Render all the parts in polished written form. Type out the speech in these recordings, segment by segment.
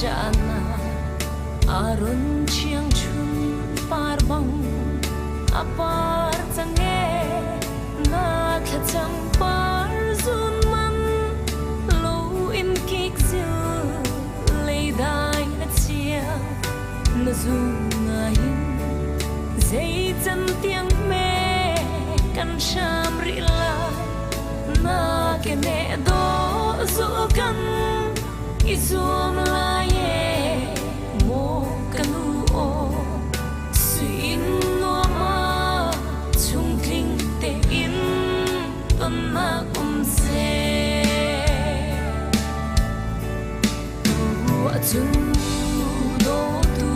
Cana Aron chiang chun par bang a par cang e na thlacam par zun man lo in kik zil leidai na chia na zu ngai in zei can tiang me kan hram rih lai na ke ne do zu kan i zuam lai e maw ka nu aw suin nuam ah chungtling tein tonnak um seh. Tu ahcun dawtu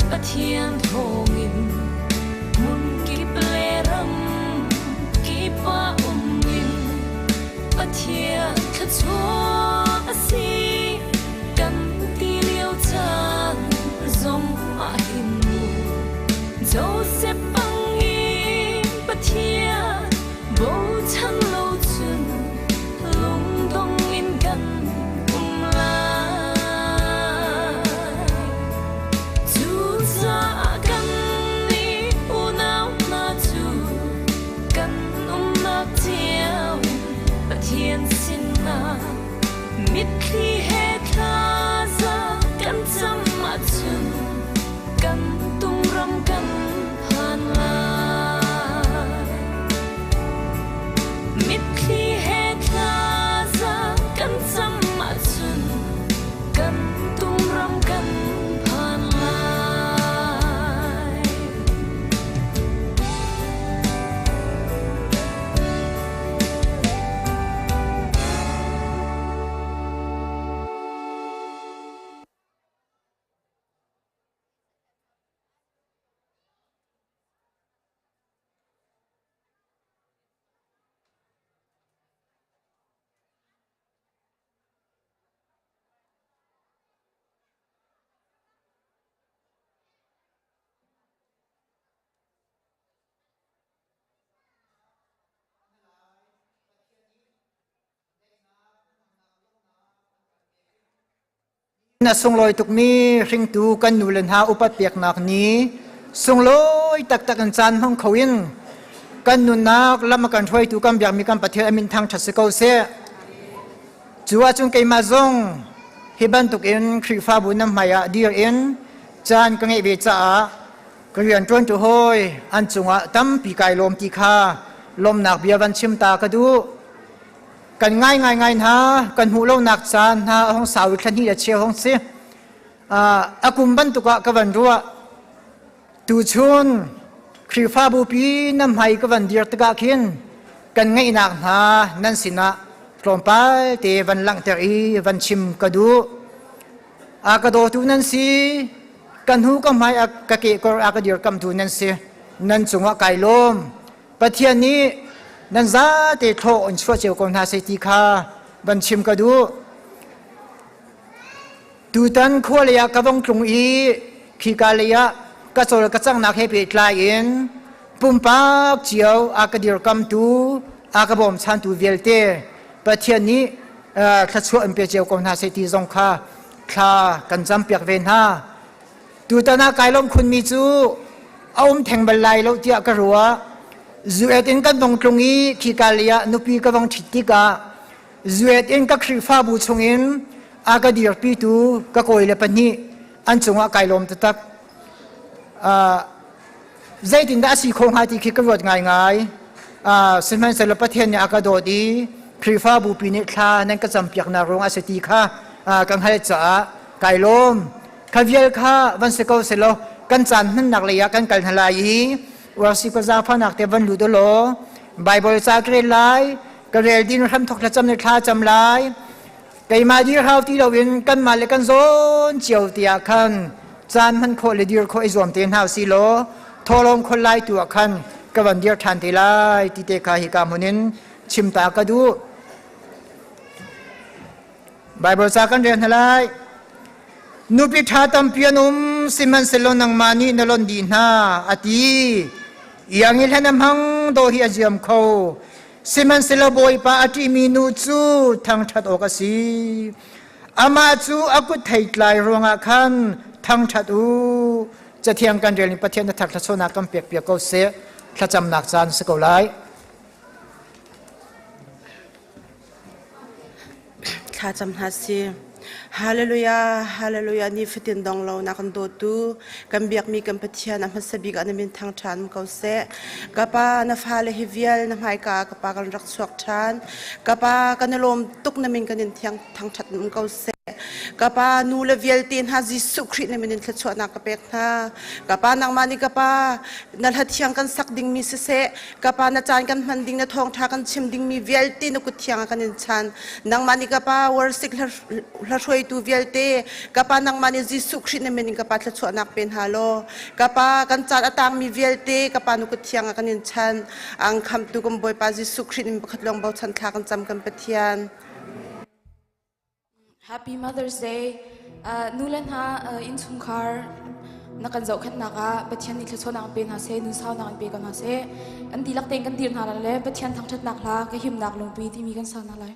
Pathian thawngin hmunkip le ram kip ah um in Pathian thluachuah a si kan ti lio caan zong ah hin mu Joseph bangin Pathian bochan lo cun lungdong in kan um lai. Cucaah kannih unau hna cu kan umnak cio in Pathian sinah mitthli he thlaza kan cam ahcun kan tungram kan phan lai. Mitthli he thlaza kan cam ahcun kan tungram kan phan lai. Na sunglawi tukmi hringtu kan nu le hna upat peknak ni sunglawi taktak in caan hmang kho in kan nunnak lam a kan hruaitu kan biakmi kan Pathian a min thangṭhat si ko seh. Cu ahcun keimah zong hi bantuk in Khrihfabu nan hmai ah dir in caan ka ngeih ve caah ka rianṭuantu hawi an cungah tampi kai lawm ti kha lawmnak bia van chim ta ka duh. Kan ngai ngai ngai hna kan hmuh lonak caan hna a hong sau i thla hnih le cheu hong si. A kum bantuk ah ka van ruah. Tuchun Khrihfabu pi nan hmai ka van dir tikah khin kan ngaihnak hna nan sinah tlawmpal te van langhter i van chim ka duh. A ka dawtu nan si, ka hnu ka hmai a ka kehkor a ka dirkamtu nan si. Nan cungah kai lawm. Pathian nih nan zate thlawh in chuah cio ko hna seh ti kha van chim ka duh. Tutan khua lei ah ka vong tlung i khika lei ah ka cawl ka cangnak he pehtlai in pumpak cio a ka dirkamtu a ka bawmchantu vialte Pathian nih thluachuah in pe cio ko hna seh ti zong kha thla kan campiak ve hna. Tutan ah kai lawmh khunmi cu a um theng bal lai lo tiah ka ruah. Zuet in kan vong tlung i khika lei ah nupi ka vong ṭhit tikah Zuet in ka Khrihfabu chungin a ka dirpitu ka kawile pahnih an cungah kai lawm taktak. Zeitindah a si kho hnga ti khi ka ruat ngaingai. Sihmanhsehlaw Pathian nih a ka dawt i Khrihfabu pi nih thla nan ka campiaknak ruangah a si ti kha ka hngalh caah kai lawm. Kha vial kha van si ko selaw kan caan hmannak lei ah kan kal hna lai i uarsi ka zaangfahnak te van lut u law Bible ca ka rel lai, ka rel din hramthok thlacam le thla cam lai. Keimah dir hau ti loin kanmah le kan zawn cio tiah khan caan hman khawh le dir khawh i zuam te hna si law thawlawm khol lai tu ah khan ka van dir ṭhan te lai ti te kha hika hmun in chim ta ka duh. Bible ca kan rel hna lai. Nupi ṭha tampi an um, sihmanhsehlaw nangmah nih na lonh dih hna, a ti. Iang i hlen a hmang dawh hi a ziam kho. Sihmanhsehlaw Bawipa a ṭihmi nu cu thangṭhat awk a si. Amah cu a kut theitlai ruangah khan thangṭhat u. Cathiang kan rel in Pathian na thar thluachuahnak kan pek piak ko seh. Thlacamnak caan si ko lai. Thlacam hna si. Hallelujah, hallelujah, ni fatin dong lo na kan dawtu, kan biakmi kan Pathian a hmasa bik ah na min thang ṭhan ko seh. Ka pa, na fale hi vial na hmaika ka pa kan rak chuak ṭhan. Ka pa, kan i lawm tuk na min kan in thiang thangṭhat um ko seh. Ka pa, nu le vialte hna Jesuh Khrih na min in thluachuahnak ka pek hna. Ka pa, nangmah nih ka pa, na hla thiang kan sak dingmi siseh, Ka pa na caan kan hman ding na thawngṭha kan chim dingmi vialte na kut thiang ah kan in chan. Nangmah nih ka pa worship hla hruaitu vialte ka pa nangmah nih Jesuh Khrih na min in ka pa thluachuahnak pe hna law ka pa kan caan a tangmi vialte ka pa na kut thiang ah kan in chan. Ang khamtu kan Bawipa Jesuh Khrih min pakhat lawng bochan thla kan cam kan Pathian. Happy Mother's Day. Nu le hna innchungkhar na kan zohkhenhnak ah Pathian nih thluachuahnak an pe hna seh, nunsaunak an pe ko hna seh. An dihlak tein kan dir hna lai le Pathian thangṭhatnak hla ka himnak lungpi timi kan sa hna lai.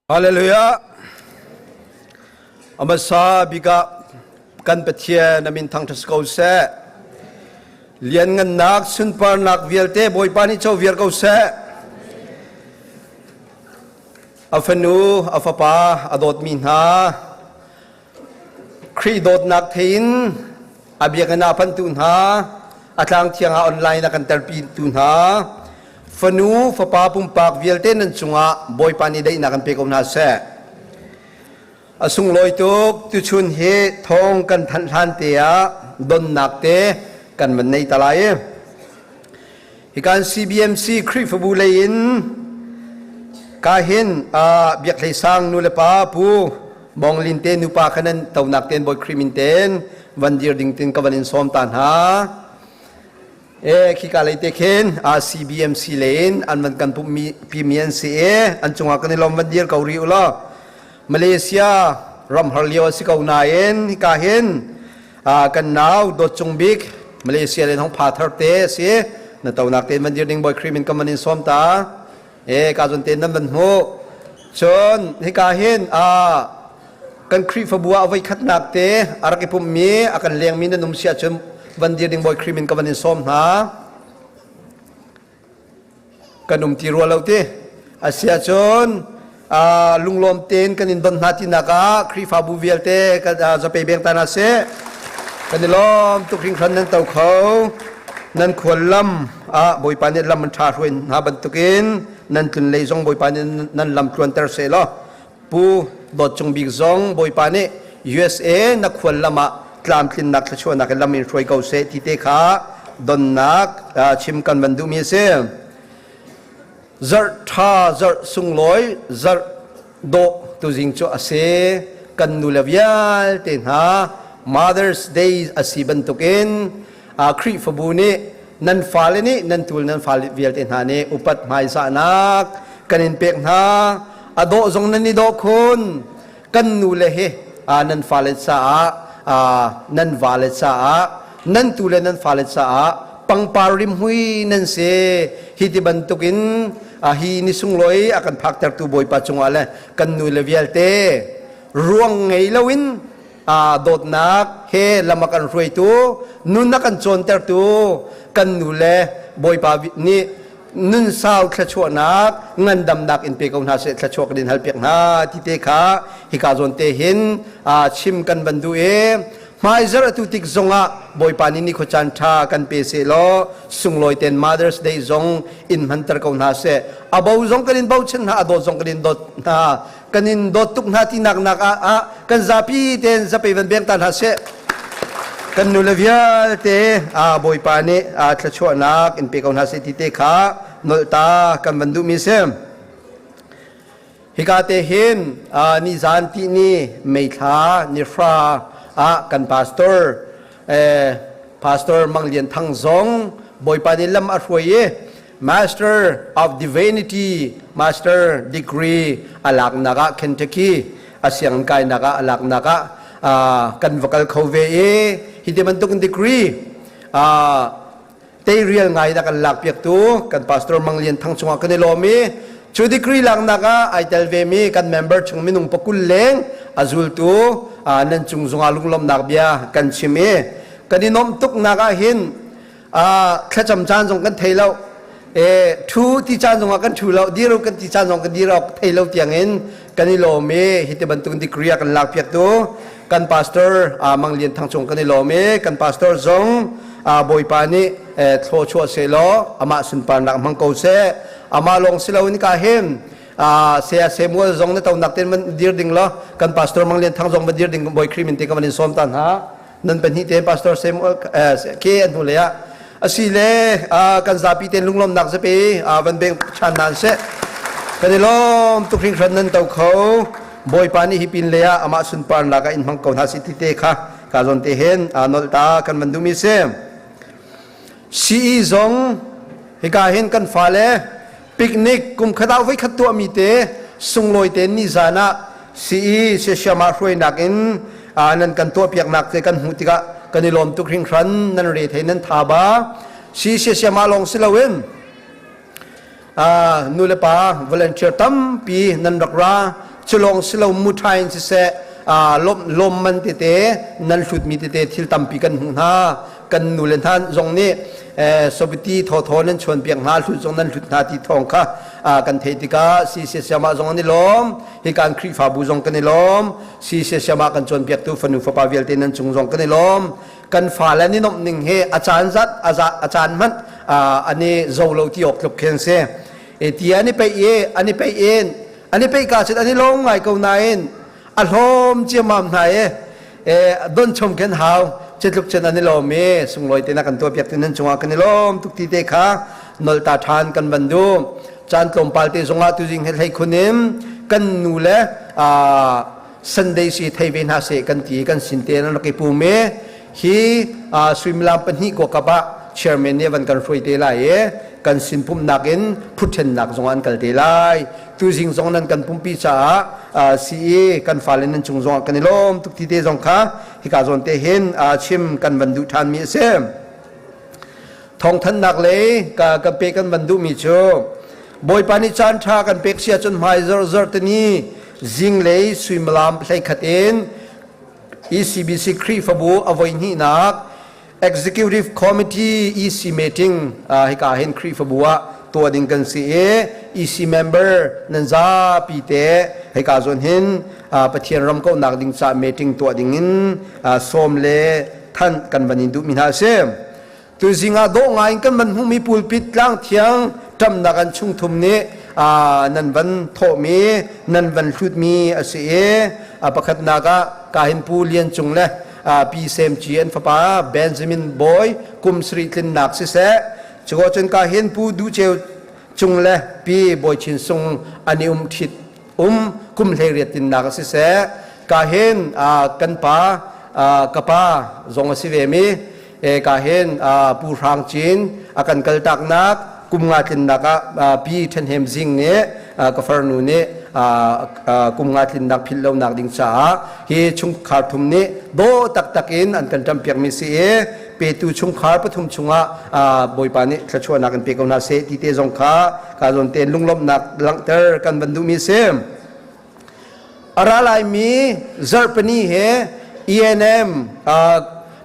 Hallelujah. Amasa bika kan Pathian amin thangṭhat ko seh. Lianngannak sunparnak vialte Bawipa nih co viar ko seh. A fanu, a fapa, a dawtmi hna, Khrih dawtnak thein a biakinn ah phantu hna, a tlang thiang ah online a kan terpitu hna, fanu fapa pumpak vialte nan cungah Bawipa nih daihnak an pe ko hna seh. A sunglawi tuk tuchun hi thawng kan thanh hlan te ah donnak te kan van nei ta lai. Hikan CBMC Khrihfabu lei in ka hin Biak Hlei Sang nu le pa Pu Mong Lin te nupa kha nan tonak ten Bawi Khrih min ten van dir ding tin ka van in sawm ta hna. E khika lei te khin CBMC lei in an van kan pumh mi pi mi an si e an cungah kan i lawm van dir ko ri u law Malaysia ram har lio a si ko nain hika hin kan nau dawt cung bik Malaysia le hong pha thar te a si na tonak te man dir ding boy Khrih min kan man in sawm ta e ka zon te nan van hmu cun hika hin a kan Khrihfabu ah voi khatnak te a rak i pummi a kan lengmi nan um si ahcun van dir ding Bawi Khrih min ka van in sawm hna. Kan um ti rua lo ti. A si ahcun lunglawm tein kan in don hna tinak ah Khrihfabu vialte kan zapei beng ta hna sih. Kan i lawm tuk hringhran nan to kho. Nan khual lam ah Bawipa nih lam an ṭha hruai hna bantukin nan tlun lei zong Bawipa nih nan lam tluanter seh law Pu Dawt Cung Bik zong Bawipa nih USA na khual lam ah tlamtlinnak thluachuahnak in lam in hruai ko seh ti te kha donnak chim kan van duhmi a si. Zarh ṭha, zarh sunglawi, zarh dawh tuzing cu a si. Kan nule vialte hna Mother's Day a si bantukin Khrihfabu nih nan fale nih nan tul nan fale vialte hna nih upat hmaizahnak kan in pek hna a dawh zong nan i dawh khun kan nu le hi nan fale caah nan vale caah nan tu le nan fale caah pangpar rimhui nan si hi ti bantukin hi ni sunglawi a kan phaktertu Bawipa cungah le kan nu le vialte ruang ngei loin dawtnak he lam a kan hruaitu nun a kan cawntertu kan nu le Bawipa nih nun sau thluachuahnak ngandamnak in pe ko hna seh thluachuah kan in halpiak hna ti te kha hika zawn te hin chim kan van duh i hmaizarh atu tik zongah Bawipa nih ni khuacaan ṭha kan pe seh law sunglawi ten Mother's Day zong in hmanter ko hna seh a bo zong kan in bochan hna a dawt zong kan in dawt hna kan in dawt tuk hna tinak nak ah, ah kan zapi tein zapei van beng ta hna seh kan nule vialte a bawipa nih a thluachuahnak in pe ko hna seh ti te kha nolh ta kan van duhmi si hika te hin ni zan ti ni meithla ni hra ah kan pastor pastor Mang Lian Thang zong bawipa nih lam a hruai i Master of Divinity Master degree a laknak ah Kentucky a sianginn kainak ah a laknak ah kan va kal kho ve i hi ti bantuk degree teirial ngai na kan lak piaktu kan pastor Mang Lian Thang cungah kan i lawm i cu degree laknak ah ai tel ve mi kan member chung minung pakul leng a zultu nan cung zungah lunglawmnak bia kan chim i kan i nuamh tuknak ah hin thlacam caan zong kan thei lo e thu ti caan zong ah kan thu lo dir kan ti caan zong kan dir awk thei lo tiangin kan i lawm i hi ti bantuk degree a kan lak piak tu kan pastor Mang Lian Thang cung kan i lawm i kan pastor zong Bawipa nih thlaw chuah seh law amah sunparnak hmang ko seh amah lawng si loin ka hin saya Samuel zong na tonak ten van dir ding lo kan pastor Mang Lian Thang zong van dir ding Bawi Khrih min te ka van in sawm ta hna nan pahnih te pastor Samuel ke an hnu lei ah asi le kan zapi ten lunglawmnak zapi van beng chan nan se kan i lawm tuk hringhran nan to kho bawipa nih hi pin le ah amah sunparnak ah in hmang ko hna si ti te kha ka zawn te hen nolh ta kan van duhmi si CE zong hika hin kan fale picnic kum khat ah voi khat tuahmi te sunglawi te nizan ah CE siasiama hruainak in nan kan tuahpiaknak te kan hmuh tikah kan i lawm tuk hringhran nan re thei nan tha ba si siasiama lawng si loin nu le pa volunteer tampi nan rak ra. Culong silo muṭha in siseh lawmman tete nan hlutmi tete thil tampi kan hmuh hna. Kan nu le hna zong nih sobiti thawthaw nan chuan piak hna hlut zong nan hlut hna ti thawng kha kan theih tikah si siamah zong an i lawm. Hi kan Khrihfabu zong kan i lawm. Si siamah kan cawnpiaktu fanu fapa vialte nan cung zong kan i lawm. Kan fale an i nuamh ning hi a caan zat a caan hmanh an i zo lo ti awk tluk khin si. E ti an i peih i an i peih in an i peih ka cun an i lawm ngai ko nain a hlawm ciammam hna i e don chom khin hau citluk cun an i lawm i sunglawi te na kan tuah piak tu nan cungah kan i lawm tuk ti te kha nol ta ṭhan kan van duh. Caan tlawmpal te zongah tuzing he hlei khun in kan nu le Sunday si thei ve hna seh kan ti kan sin te nan rak i pum i hi suimilam pahnih kuakap ah chairman nih van kan hruai te lai i kan sin pumhnak in phutṭhennak zong an kal te lai. Tuzing zong nan kan pumpi caah CE kan fale nan cung zong ah kan i lawm tuk ti te zong kha hika zawn te hin chim kan van duh ṭhan mi a si. Thawngthanhnak lei ka kan pe kan van duhmi cu Bawipa nih caan ṭha kan pek si ahcun hmai zarh tani zinglei suimilam 11 in ECBC Khrihfabu a voihnihnak Executive Committee EC meeting hika hin Khrihfabu ah tuah ding kan si i EC member nan zapi te hika zawn hin Pathian ram kauhnak ding ca meeting tuah ding in sawm le thanh kan van in duhmi hna a si. Tuzing ah dawh ngai in kan van hmuhmi pulpit tlang thiang ṭamnak an chungthum nih nan van thawhmi nan van hlutmi a si i a pakhatnak ah kahin Pu Lian Cung le Pi Sem Ci an fapa Benjamin Bawi kum sarih tlinnak siseh cu cun kahin Pu Duh Ceu Cung le Pi Bawi Chin Sung an i um ṭhit um kum 18 tinnak a siseh kahin kan pa ka pa zong a si ve mi ka hin Pu Hrang Cin a kan kaltaknak kum nga tlinnak ah Pi Ṭhen Hem Zing nih ka farnu nih kum nga tlinnak philh lonak ding caah hi chungkhar thum nih dawh taktak in an kan ṭampiakmi si i petu chungkhar pathum chungah Bawipa nih thluachuahnak in pe ko hna seh ti te zong kha ka zawn tein lunglawmhnak langhter kan van duhmi si. A ra laimi zarhpini he ENM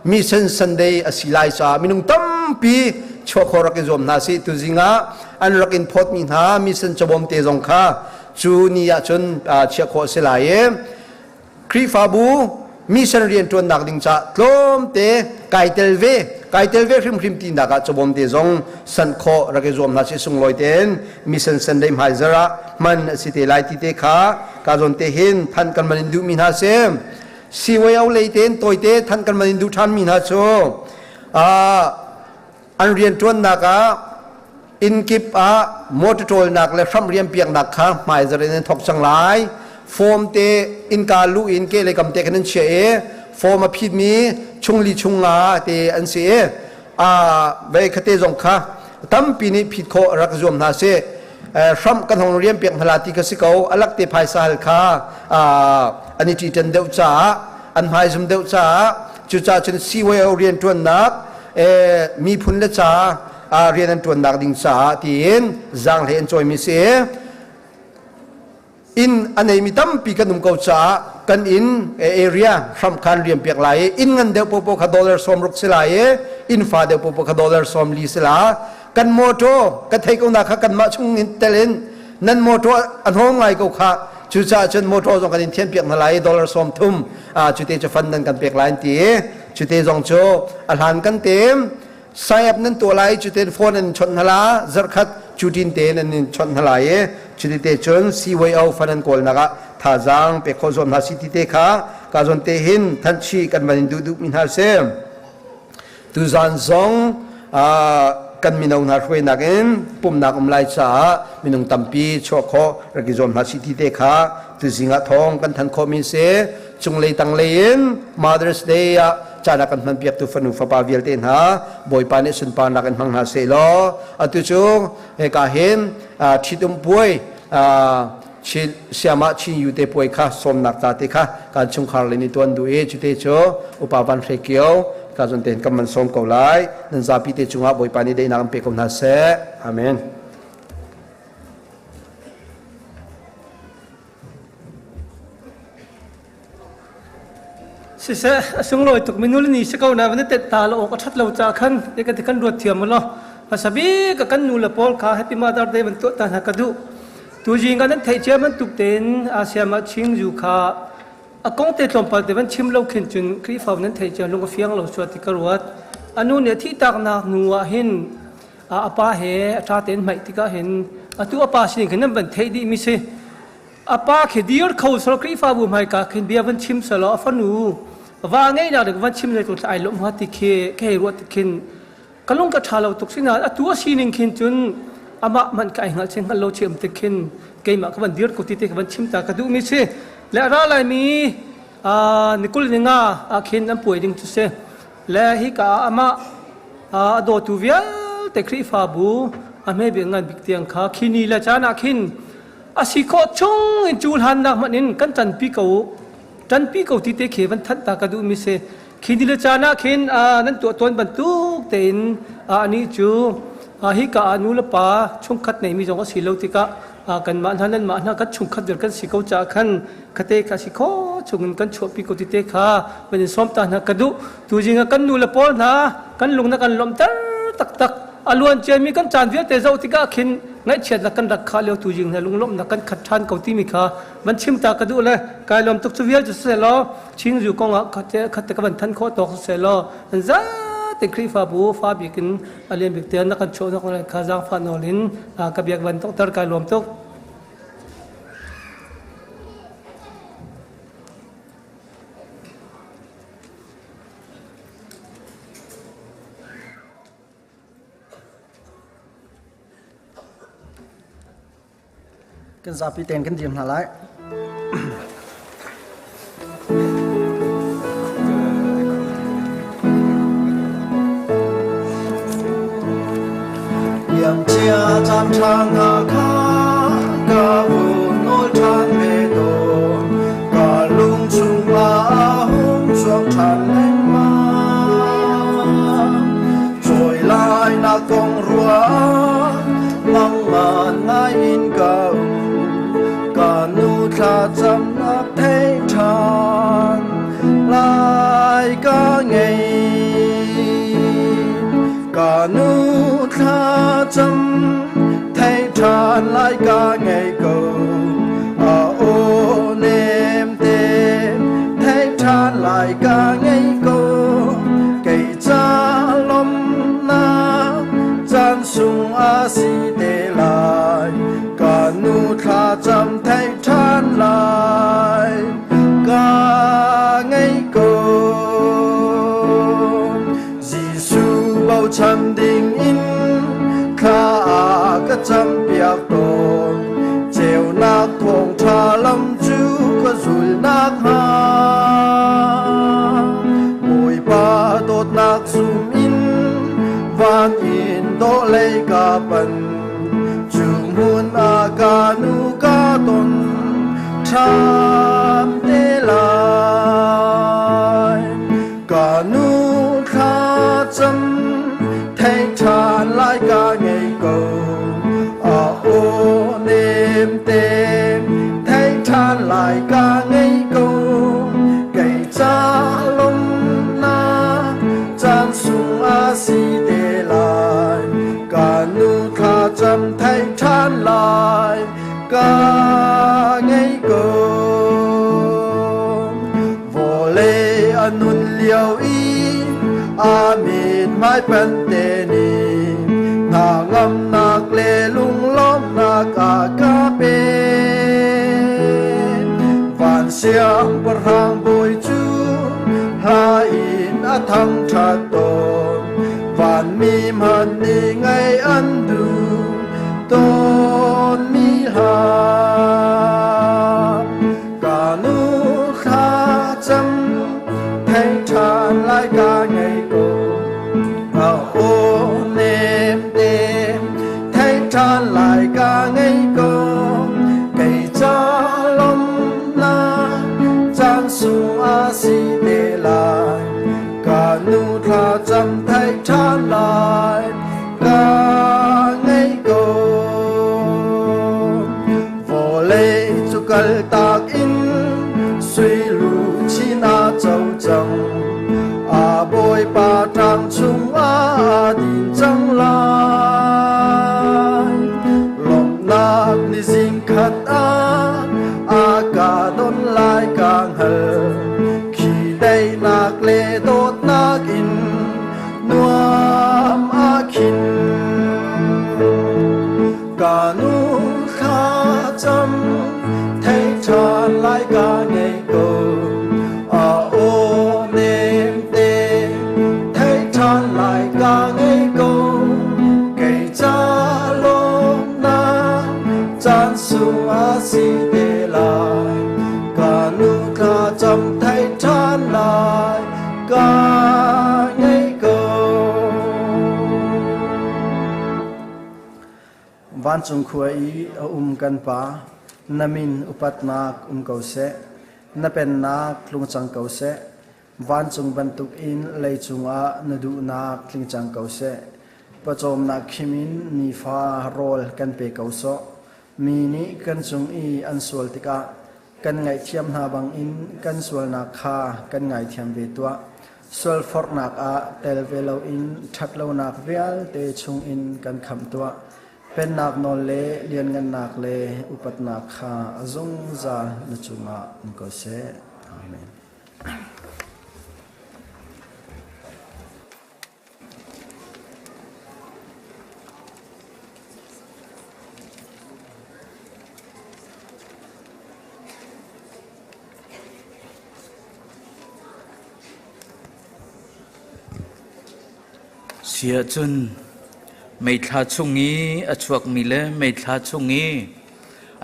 Mission Sunday a si lai caah minung tampi chuah khawh rak i zuam hna sih. Tuzing ah an rak in phawtmi hna mission cabawm te zong kha cu ni ah cun chiah khawh a si lai i Khrihfabu mission rianṭuannak ding caah tlawmte kai tel ve kai tel ve hrimhrim tinak ah cabawm te zong sanh khawh rak i zuam hna sih. Sunglawi tein mission Sunday hmaizarh ah hman a si te lai ti te kha ka zawn te hin than kan man in duhmi hna si. CYO lei tein tawite than kan man in duh ṭhanmi hna cu an rianṭuannak ah innkip ah motor ṭawlnak le hramh rianpiaknak kha hmaizarh in an thawk cang lai. Form te innka luh in ke le kam te khan an chiah i form a phitmi chungli chunga te an si i a vei khate zong kha tampi nih phit khawh rak zuam hna sih. Hramh kan hong rian piak hna la ti kha si ko alak te phaisa hal kha an i ṭiṭan deuh caah an hmaizum deuh caah cucaah cun CYO rianṭuannak miphun le ca rian an ṭuannak ding caah tiin zaanghlei an cawimi si. Inn a neimi tampi kan um ko caah kan inn area hram khan rian piak lai i inn ngan deuh popo kha dollar 60 si lai i inn fa deuh popo kha dollar 40 si la. Kan motor ka thei ko na kha kanmah chung in tel in nan motor a hnawm ngai ko kha, cucaah cun motor zong kan in thian piak hna lai i dollar 30 cute cu fan nan kan pek lai an ti i cute zong cu a hlan kan tem sign up nan tuah lai, cutin phone an chawnh hna la, zarhkhat cutin te nan in chawnh hna lai i cuti te cun CYO fan an kawlnak ah thazaang pek khawh zuam hna si ti te kha ka zawn te hin thanchi kan van in duh duh mi hna si. Tuzan zong kan mino hna hruainak in pumnak um lai caah minung tampi chuah khawh rak i zuam hna si ti te kha tuzing ah thawng kan than khawh mi si. Cunglei tanglei in Mother's Day ah caan ah kan hman piaktu fanu fapa vialte hna Bawipa nih sunparnak in hmang hna seh law atu cu hika hin ṭhitum puai Chin siamah Chin yu te puai kha sawmnak ca te kha kan chungkhar le nih tuan duh i cute cu upa van hre kio ka zon ten kan man sawm ko lai. Nan zapi te cungah Bawipa nih daihnak an pe ko hna seh. Amen. Siseh, a sunglawi tuk mi nu le ni si ko na van i tet ta lo awk a ṭhat lo ca khan te kan ti kan ruat thiam law hmasa bik kan nu le pawl kha Happy Mother Day van tuah ta hna ka duh. Tuzing ah nan theih cia bantuk tein Asia ah Chingzu kha a kong te tlawmpal te van chim lo khin cun Khrihfa nan theih cia lung a fiang lo sua ti ka ruat. A nu nih a thihtaknak hnu ah hin a pa he a ṭha tein hmaih tikah hin atu a pa sining khin nan van theih dih mi si. A pa khi dir kho sal Khrihfabu hmaika khin bia van chim selaw a fanu va ngeihnak ding van chim le tu ai lawm hnga ti khi ka hei ruat khin ka lung ka ṭha lo tuk sinain atu a sining khin cun amah hmanh ka ai hngalh chin hngalh lo chiam te khin keimah ka van dir ko ti te ka van chim ta ka duhmi si le a ra laimi nikul ni nga ah khin an puai ding cu si le hi ka ah amah a dawtu vialte Khrihfabu a hme bik ngan bik tiang kha khini le caan ah khin a si khawh chung in cu hlannak hmanh in kan ṭanpi ko ṭanpi ko ti te khi van thanh ta ka duhmi si. Khi ni le caan ah khin nan tuah tawn bantuk tein anih cu hika ah nu le pa chungkhat neimi zong a si lo tikah kanmah hna nanmah hna kan chungkhat vial kan si ko caah khan khate kha si kho chungin kan chuahpi ko ti te kha van in sawm ta hna ka duh. Tuzing ah kan nu le pawl hna kan lung na kan lawmhter taktak. A luan ciami kan caan vialte zoh tikah khin ngaihchiatnak kan rak khah lio tuzing hna lunglawmhnak kan khat ṭhan ko timi kha van chim ta ka duh le kai lawm tuk. Cu vial cu siseh law Chingzu kong ah khatte ka van than khawh tawk siseh law an zate Khrihfabu fa bik in a lian bik te na kan chuahnak kha zaangfah nawl in ka biak van tongter kai lawm tuk. Kan zapi tein kan dir hna lai. Liamcia caan ṭha hna kha ka vun nawl ṭhan ve tawn. Ka lung chungah a hung chuak ṭhan lengmang. Cawi lai nak kong ruah mangman ngai in ka um. Ka nu thlacamnak thei ṭhan lai ka ngei. Ka nu thlacam thei ṭhan lai ka ngei ko. A aw nem te thei ṭhan lai ka ngei ko. Kei ca lawmhnak caan sung a si te lai. Ka nu thlacam thei ṭhan lai ka ngei ko. Jesuh bochan ding in thla a ka campiak tawn. Ceunak thawngṭha lam cu ka zul nakhnga. Bawipa dawtnak zum in van in dawhlei ka pan. Cu hmun ah ka nu ka ton ṭhan te lai. Ka nu thlacam thei ṭhan lai ka ngei ko. A aw nem te thei ṭhan lai ka ngei ko. Kei ca lawmhnak caan sung a si te lai. Ka nu thlacam thei ṭhan lai ka ngei ko. Vawlei a nun lio i a mithmai pante nih hna ngamnak le lunglawmhnak a ka pek. Van siangpahrang bawi cu hla in a thangṭhat tawn. Vanmi hmanh nih ngaih an duh tawnmi hla. Ka nu thlacam thei ṭhan lai ka ngei ko. A aw nem te thei ṭhan lai ka ngei ko. Kei ca lawmhnak caan sung a si te lai. Ka nu thlacam thei ṭhan lai ka ngei ko. Vawlei cu kaltak in sui luchin a co cang. Lawmnak ni zing khat ah a ka don lai ka hngal. Khi daihnak le dawtnak in nuam a khin. Ka nu thlacam thei ṭhan lai ka ngei ko. A aw nem te thei ṭhan lai ka ngei ko. Kei ca lawmnak caan sung a si te lai. Ka nu thlacam thei ṭhan lai ka ngei ko. Vancung khua i a um kan Pa, na min upatnak um ko seh. Na pennak tlung cang ko seh. Vancung bantukin leicung ah na duhnak tling cang ko seh. Pawcawmnak khim in nifa rawl kan pe ko sawh. Mi nih kan cung i an sual tikah kan ngaihthiam hna bangin kan sualnak kha kan ngaithiam ve tuah. Sualforhnak ah tel ve loin ṭhatlonak vialte chungin kan khamh tuah. Pennak nawl le lianngannak le upatnak kha a zungzal na cungah um ko seh. Amen. Si ahcun meithla chung i a chuakmi le meithla chung i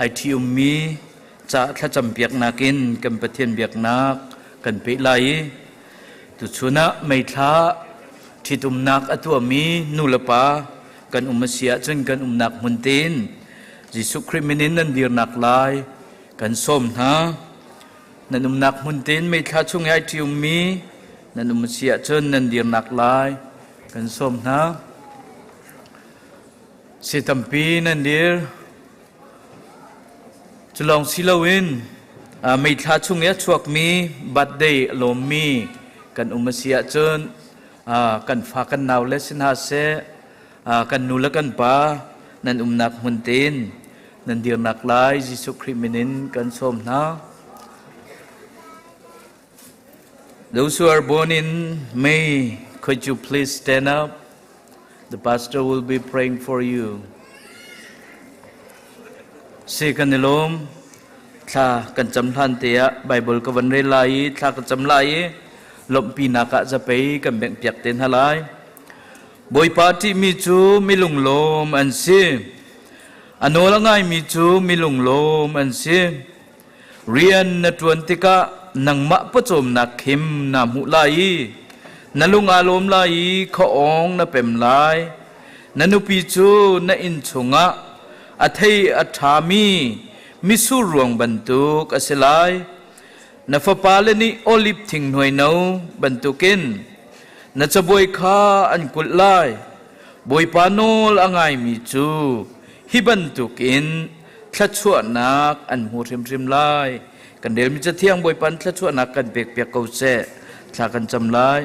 ai ṭhi-ummi ca thlacam piaknak in kan Pathian biaknak kan peh lai i tuchun ah meithla ṭhitumnak a tuahmi nu le pa kan um a si ahcun kan umnak hmun tein Jesuh Khrih min in nan dirnak lai kan sawm hna. Nan umnak hmun tein meithla chung i ai ṭhiummi nan um a si ahcun nan dirnak lai kan sawm hna. Si tampi nan dir. Cu lawng si loin meithla chung i a chuakmi birthday a lawmmi kan um a si ahcun kan fa kan nau le si hna seh kan nu le kan pa nan umnak hmun tein nan dirnak lai Jesuh Khrih min in kan sawm hna. Those who are born in May, could you please stand up? The pastor will be praying for you. Si kan i lawm. Thla kan cam hlan te ah Bible ka van rel lai i thla ka cam lai i lawmhpinak ah zapei kan bengh piak te hna lai. Bawipa ṭihmi cu mi lunglawm an si. A nawl a ngaimi cu mi lunglawm an si. Rian na ṭuan tikah nangmah pawcawmnak khim naa hmuh lai i na lung aa lawm lai i khuaawng na pem lai. Na nupi cu na inn chungah a thei a ṭhami mitsur ruang bantuk a si lai. Na fapale nih oliv thing hnuaino bantukin na cabuai kha an kulh lai. Bawipa nawl a ngaimi cu hi bantukin thluachuahnak an hmu hrimhrim lai. Kan relmi Cathiang Bawipa thluachuahnak kan pekpiak ko seh. Thla kan cam lai.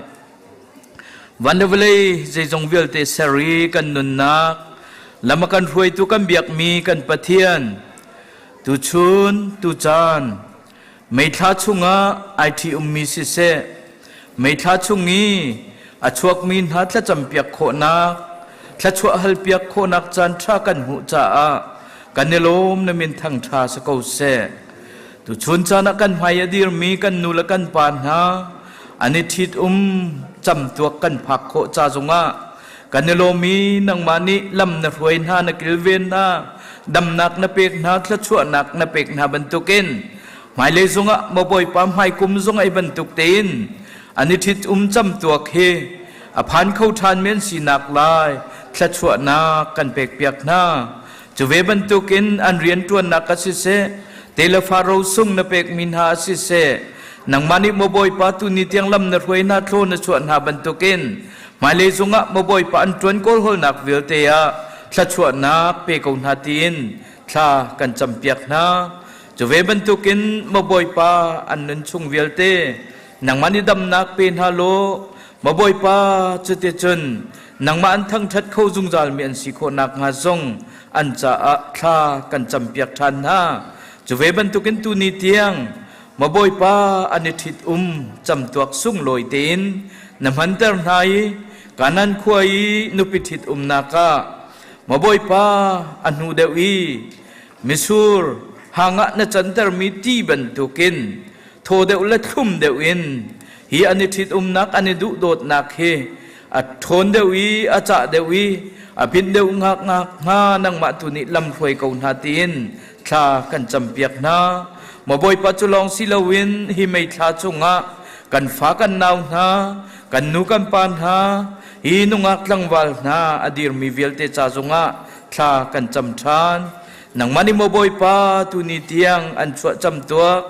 Van le vawlei zeizong vialte ser i kan nunnak lam a kan hruaitu kan biakmi kan Pathian tuchun tucaan meithla chungah ai ṭhi-ummi siseh meithla chung i a chuakmi hna thlacampiak khawhnak thluachuah halpiak khawhnak caan ṭha kan hmuh caah kan i lawm na min thangṭha si ko seh. Tuchun caan ah kan hmai a dirmi kan nu le kan pa hna an i ṭhit-um camtuak kan phak khawh ca zongah kan i lawm i nangmah nih lam na hruai hna na kilven hna damnak na pek hna thluachuahnak na pek hna bantukin hmailei zongah maw Bawipa hmaikum zong ai bantuk tein an i ṭhit-um camtuak hi a phan kho ṭhan men sinak lai thluachuahnak kan pekpiak hna. Cu ve bantukin an rianṭuannak ah siseh, telefa rosung na pekmi hna ah siseh, nangmah nih maw Bawipa tuni tiang lam na hruai hna thlaw na chuah hna bantukin hmailei zongah maw Bawipa an ṭuan kawlhawlnak vialte ah thluachuahnak pe ko hna tiin thla kan campiak hna. Cu ve bantukin maw Bawipa an nun chung vialte nangmah nih damnak pe hna law maw Bawipa cuticun nangmah an thangṭhat kho zungzalmi an si khawh nakhnga zong an caah thla kan campiak ṭhan hna. Cu ve bantukin tuni tiang maw Bawipa an i ṭhit um camtuak sunglawi tein na hmanter hna i Kanan khua i nupi ṭhit umnak ah maw Bawipa a hnu deuh i mitsur hang ah na cantermi ti bantukin thaw deuh le thlum deuh in hi an i ṭhitumnak an i duhdawtnak hi a ṭhawn deuh i a cah deuh i a pin deuh ngakngak hnga nangmah tu nih lamhruai ko hna tiin thla kan campiak hna. Maw Bawipa cu lawng si loin hi meithla cungah kan fa kan nau hna, kan nu kan pa hna, hi nungak tlangval hna a dirmi vialte ca zongah thla kan cam ṭhan. Nangmah nih maw Bawipa tuni tiang an chuah camtuak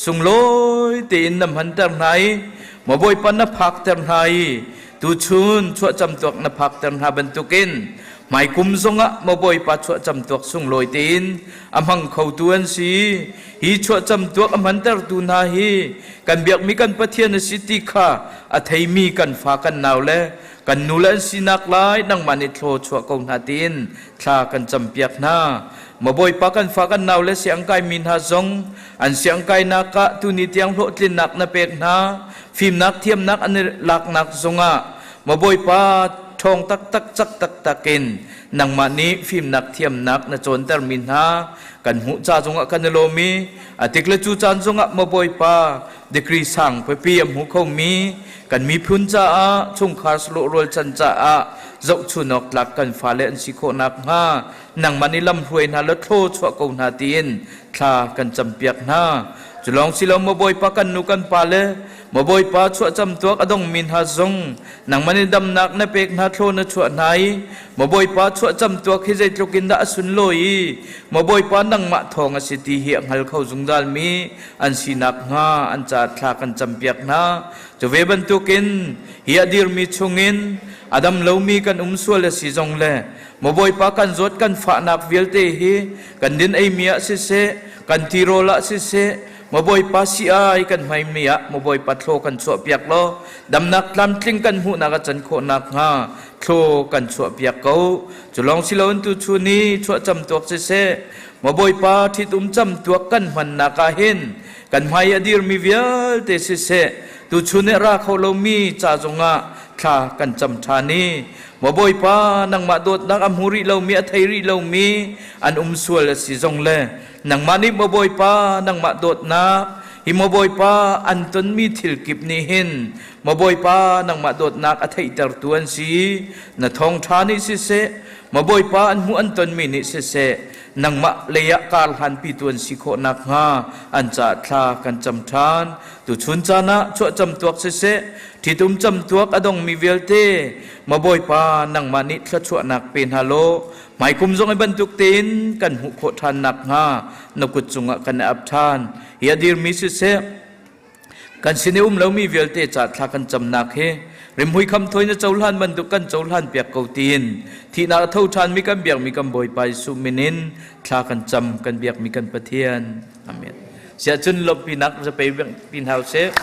sunglawi tein na hmanter hna i maw Bawipa na phakter hna i tuchun chuah camtuak na phakter hna bantukin hmaikum zongah maw Bawipa chuah camtuak sunglawi tein a hmang khotu an si. Hi chuah camtuak a hmantertu hna hi kan biakmi kan Pathian a si ti kha a theimi kan fa kan nau le kan nu le an sinak lai nangmah nih thlaw chuah ko hna tiin thla kan campiak hna. Maw Bawipa kan fa kan nau le siangkai mi hna zong an siangkainak ah tuni tiang hlawhtlinnak na pek hna. Fimnak thiamnak an i laknak zongah Maw Bawipa ṭhawng taktak cak taktak in nangmah nih fimnak thiamnak na cawntermi hna kan hmuh ca zongah kan i lawm i a tik le cu caan zongah Maw Bawipa degree sang pipi a hmu khomi kan miphun caah chungkhar sahlawh rualchan caah zohchun awk tlak kan fale an si khawh nakhnga nangmah nih lamhruai hna law thlaw chuah ko hna tiin thla kan campiak hna. Cu lawng si lo maw Bawipa kan nu kan pa le maw Bawipa chuahcam tuak a dongmi hna zong nangmah nih damnak na pek hna thlaw na chuah hna i maw Bawipa chuahcam tuak hi zeitluk in dah a sunlawi i maw Bawipa nangmah thawng a si ti hi a hngal kho zungzal mi an si nakhnga an caah thla kan campiak hna. Cu ve bantukin hi a dirmi chungin a dam lomi kan um sual a si zong le maw Bawipa kan zawt kan fahnak vialte hi kan din eimi ah siseh kan tirawl ah siseh maw Bawipa si ai kan hmaimi ah maw Bawipa thlaw kan chuahpiak law damnak tlamtling kan hmuhnak a can khawh nakhnga thlaw kan chuahpiak ko. Cu lawng si loin tuchun i chuahcam tuak siseh maw Bawipa ṭhitum cam tuak kan hmannak ah hin kan hmai a dirmi vialte siseh tuchun i ra kho lomi ca zongah thla kan cam ṭhan i maw Bawipa nangmah dawtnak a hmu rih lomi a thei rih lomi an um sual a si zong le nangmah nih maw Bawipa nangmah dawtnak hi maw Bawipa an tonmi thil kip nih hin maw Bawipa nangmah dawtnak a theihtertu an si na thawngṭha nih siseh maw Bawipa an hmuh an tonmi nih siseh nangmah lei ah kar hlanpitu an si khawh nakhnga an caah thla kan cam ṭhan. Tuchun caan ah chuahcam tuak siseh, ṭhitum cam tuak a dongmi vialte, maw Bawipa nangmah nih thluachuahnak pe hna law, hmaikum zong i bantuk tein kan hmuh khawh ṭhan nakhnga na kut cungah kan i ap ṭhan. Hi a dirmi siseh, kan sin i um lomi vialte ca thla kan camnak hi rimhmui khamthawi na cohlan bantuk kan cohlan piak ko tiin thihnak a tho ṭhanmi kan biakmi kan Bawipa Jesuh min in thla kan cam kan biakmi kan Pathian. Amen. Siah cun lawmhpinak zapei pi hna usih.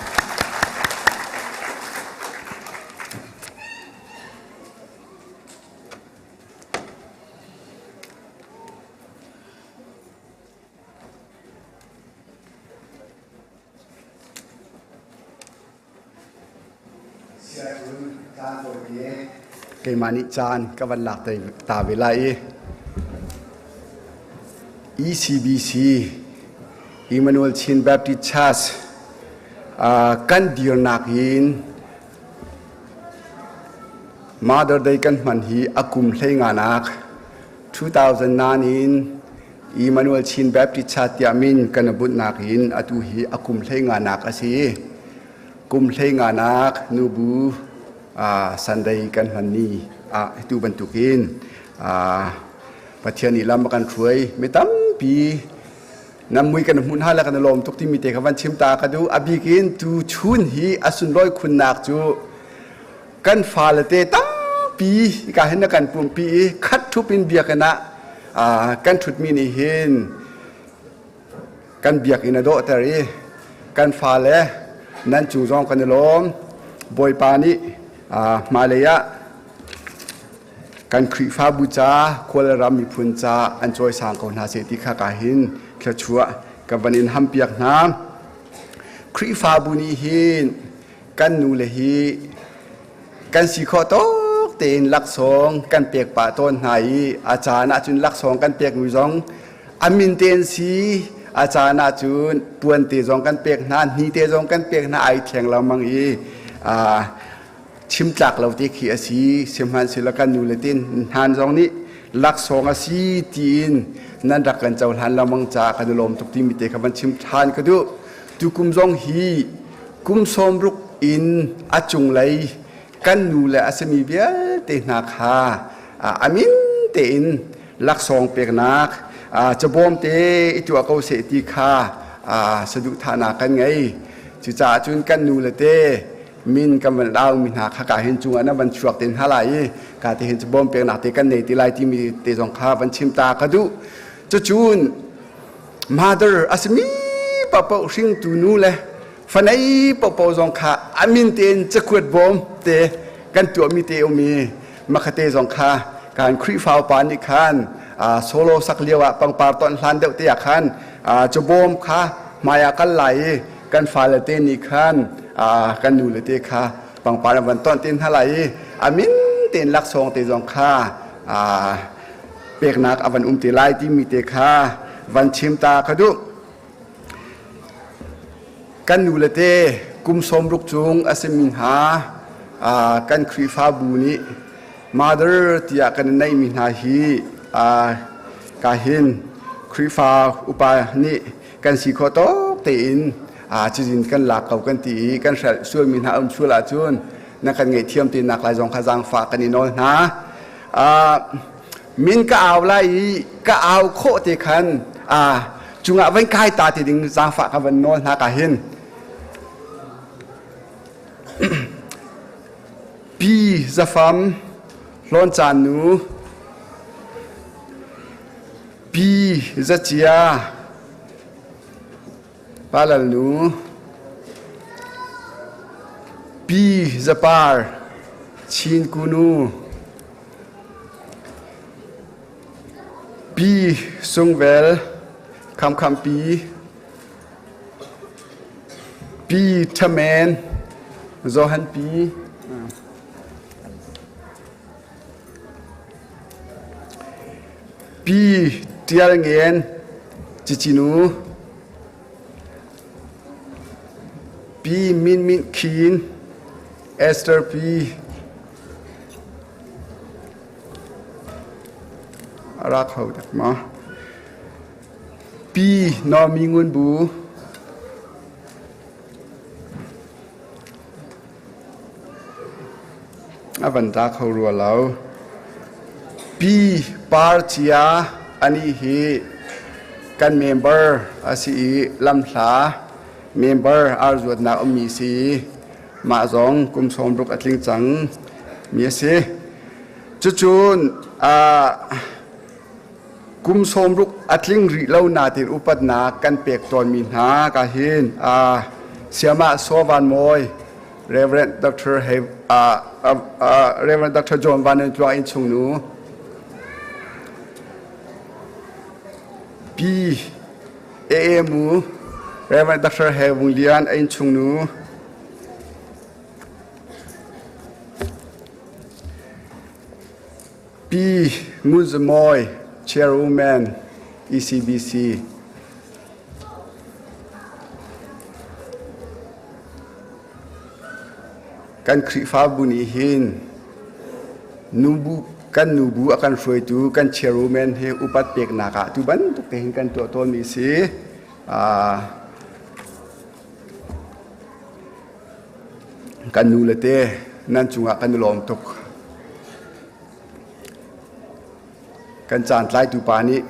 Keimah nih caan ka van lak ta ve lai i ECBC Emmanuel Chin Baptist Church kan dirnak in Mother Day kan hman hi a kum hlei nganak 2009 in Emmanuel Chin Baptist Church tiah min kan bunhnak in atu hi a kum hlei nganak a si. Kum hlei nganak nubu Sunday kan hman ni ah tu bantukin Pathian nih lam a kan hruai. Mi tampi nam mui kan hmun hala kan lawm tuk timi te kha van chim ta ka duh. A bikin tu chun hi a sunlawi khunnak cu kan fale te tampi ka hin na kan pumpi i khat thup in biakinn ah kan ṭhutmi nih hin kan biakinn a dawhter i kan fale nan cung zong kan i lawm. Bawipa nih hmailei ah. Kan Khrihfabu ca, khual le ram miphun ca an cawisang ko hna seh ti kha ka hin thluachuah ka van in hampiak hna. Khrihfabu nih hin kan nu le hi kan si khawh tawk tein laksawng kan pek pah tawn hna i a caan ahcun laksawng kan pekmi zong a min te an si a caan ahcun puan te zong kan pek hna hni te zong kan pek hna ai thleng lengmang i chim tlak lo te khi a si sihmanhsehlaw kan nu le tin hnan zong nih laksawng a si tiin nan rak kan cohlan lengmang caah kan i lawm tuk timi te kha van chim ṭhan ka duh tukum zong hi kum 60 in a cunglei kan nu le a simi vialte hna kha a min tein laksawng peknak cabawm te i tuah ko seh ti kha saduhthahnak kan ngei. Cucaah cun kan nu le te min kan van lau mi hna kha ka hin cungah na van chuak te hna lai i ka te hin cabawm peknak te kan nei ti lai timi te zong kha van chim ta ka duh. Cucun mother a simi paohpaoh hringtu nu le fanei paohpaoh zong kha a min tein cakuat bawm te kan tuahmi te um i makhate zong kha kan Khrihfa upa nih khan solo sak lio ah pangpar ton hlan deuh te ah khan cabawm kha hmai ah kal lai i kan fale te nih khan kan nu le te kha pangpar an van ton te hna lai i a min tein laksawng te zong kha peknak a van um te lai timi te kha van chim ta ka duh. Kan nu le te kum 60 cung a simi hna kan Khrihfabu nih mother tiah kan i neihmi hna hi ka hin Khrihfa upa nih kan si khawh tawk tein cizin kan lak ko kan ti i kan hrelh sualmi hna um sual ahcun na kan ngaihthiam te nak lai zong kha zaangfah kan i nawl hna. Min ka au lai i ka au khawh te khan cungah van kai ta te ding zaangfah ka van nawl hna ka hin. Pi Zafam Hlawn Caan nu Pi Zacia Palal nu Pi Zapar Chin Kunu Pi Sungvel Khamkhampi Pi Thamen Johan Pi Pi Tial Ngen Cicinu Pi Min Min Khin Esther Pi A ra kho dek ma? Pi Naomi Ngun Bu a van ra kho rua lo. Pi Par Cia ani hi kan member a si i lamhla member arzuatnak ummi si. Mah zong kum 60 a tling cang mi a si. Cucun kum 60 a tling rih lo nain upatnak kan pek tawnmi hna ka hin Siamah Saw Van Mawi, Reverend Dr. Reverend Dr. John Van Tluang innchung nu, Pi A.A. Mu, Reverend Dr. He Vung Lian a innchung nu, Pi Ngun Za Mawi, Chairwoman, ECBC. Kan Khrihfabu nih hin nubu kan nubu a kan hruaitu kan chairwoman hi upat peknak ah tu bantuk te hin kan tuah tawnmi si. Kan nu le te nan cungah kan i lawm tuk. Kan caan tlaitu pa nih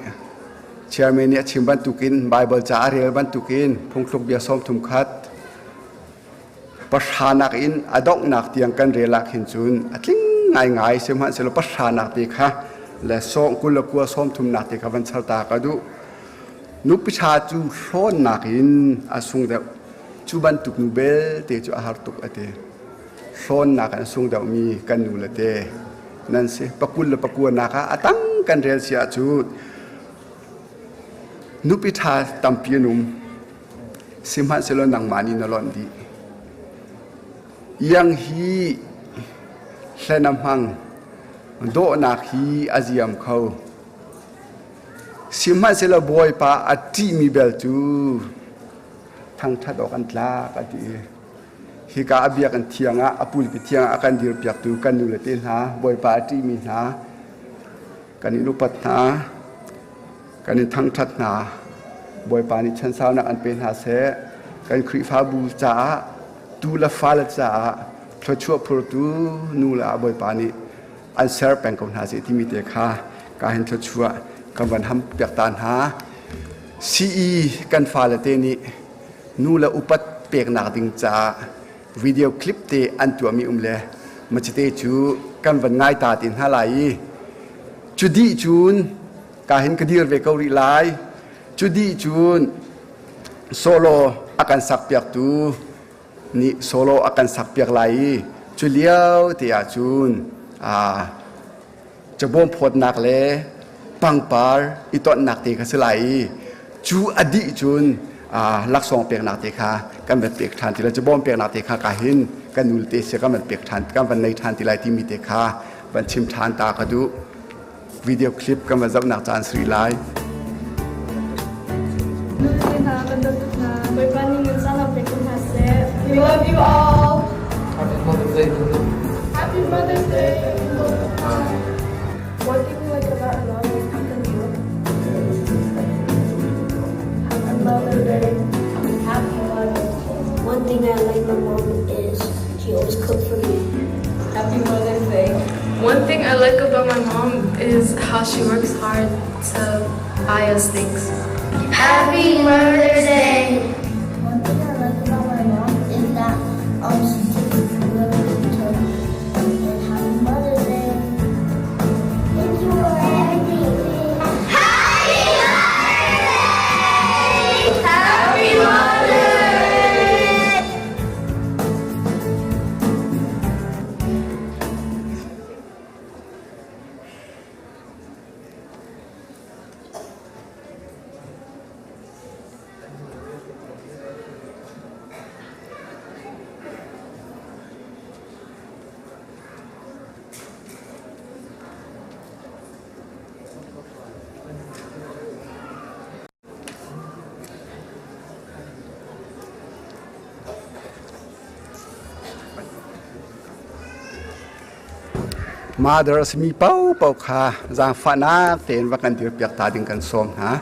chairman nih a chim bantukin Bible ca a rel bantukin phungthluk bia 31 pahranak in a donghnak tiang kan rel ah khin cun a tling ngaingai sihmanhsehlaw pahranak te kha le sawng 29 30nak te kha van char ta ka duh. Nupi ṭha cu hlawnnak in a sung deuh. Cu bantuk nu belte cu a har tuk a ti. Hlawnnak in a sung deuhmi kan nu le te. nan si. 29 nak ah a tang kan rel si ahcun nupi ṭha tampi an um. Sihmanhsehlaw nangmah nih na lonh dih. Iang hi hlen a hmang, dawhnak hi a ziam kho. Sihmanhsehlaw Bawipa a ṭihmi bel cu thangṭhat awk an tlak a ti. Hika a biakinn thiang ah a pulpi thiang ah a kan dirpiaktu kan nu le te hna, Bawipa a ṭihmi hna, kan in upat hna, kan in thangṭhat hna. Bawipa nih chansaunak an pe hna seh. Kan Khrihfabu caah, tu le fale caah thluachuah phurtu nu le ah Bawipa nih an ser peng ko hna seh timi te kha ka hin thluachuah kan van ham piak ta hna. CE kan fale te nih nu le upat peknak ding caah video clip te an tuahmi um le macite cu kan van ngai ta te hna lai i cu dih cun ka hin ka dir ve ko rih lai. Cu dih cun solo a kan sak piaktu nih solo a kan sak piak lai i cu lio te ah cun cabawm phawtnak le pangpar i tonnak te kha si lai i cu a dih cun laksawng peknak te kha kan van pek ṭhan ti lai. Cabawm peknak te kha ka hin kan nul te sia kan van pek ṭhan, kan van nei ṭhan ti lai timi te kha van chim ṭhan ta ka duh. Video clip kan van zohnak caan sri lai. We love you all. Happy Mother's Day. Happy Mother's Day. One thing we like about our mom is Happy Mother's Day. Happy Mother's Day. One thing I like my mom is she always cooks for me. Happy Mother's Day. One thing I like about my mom is how she works hard to buy us things. Happy Mother's Day. One thing I like about my mom is that she takes really good care of me. And happy Mother's Day. Thank you for everything. Happy Mother's Day! Happy Mother's Day! Mother a simi paopaoh kha zaangfahnak tein va kan dirpiak ta ding kan sawm hna.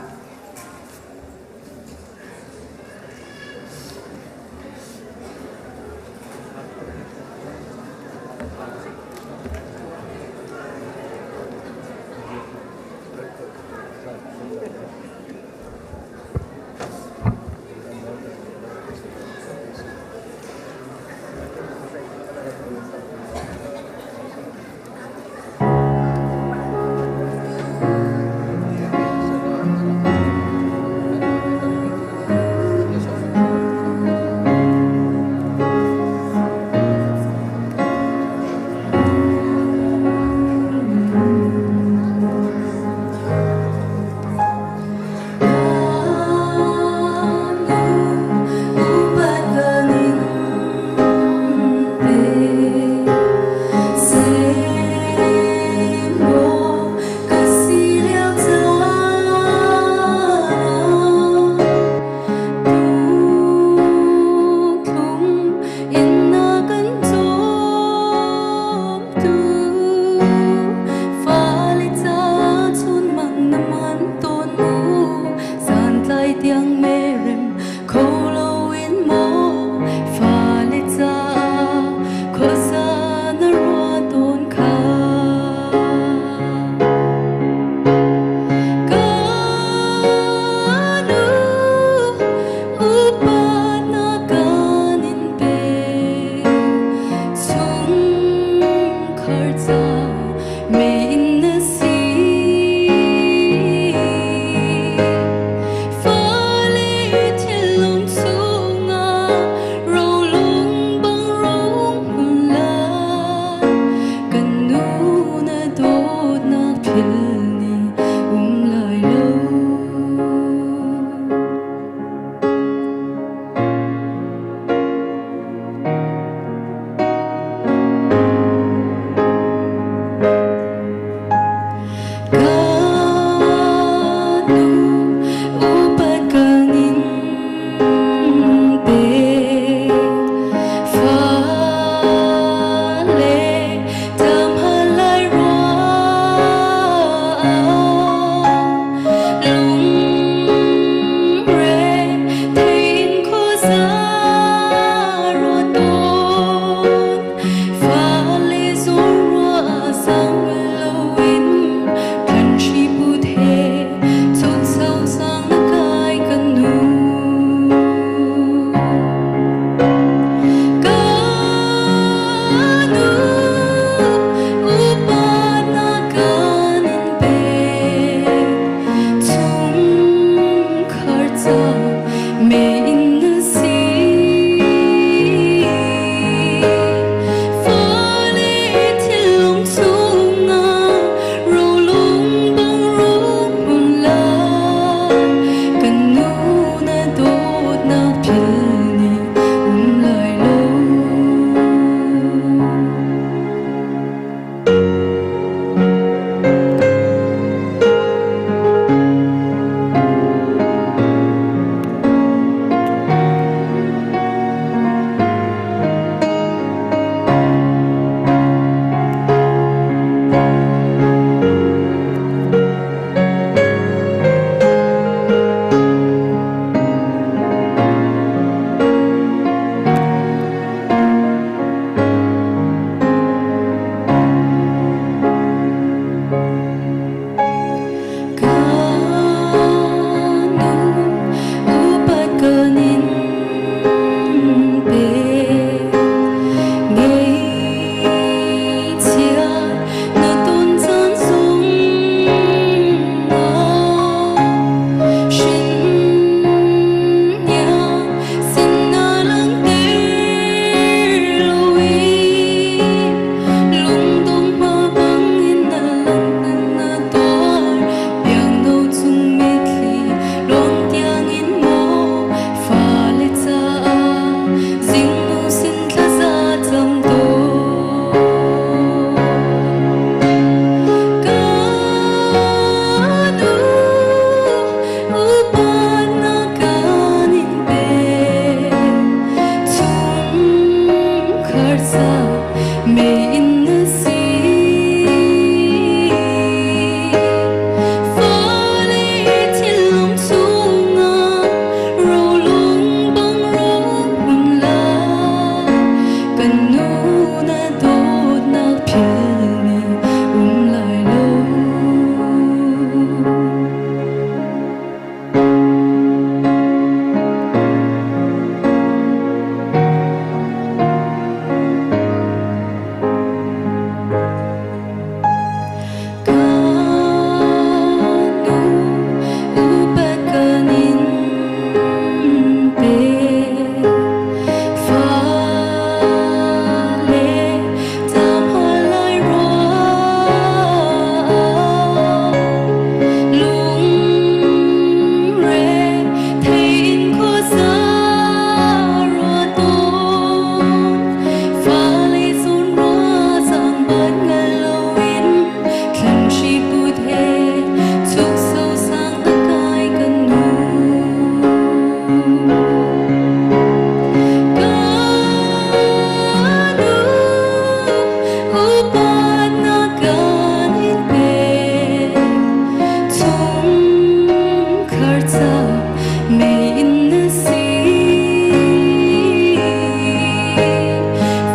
Mei-inn na si.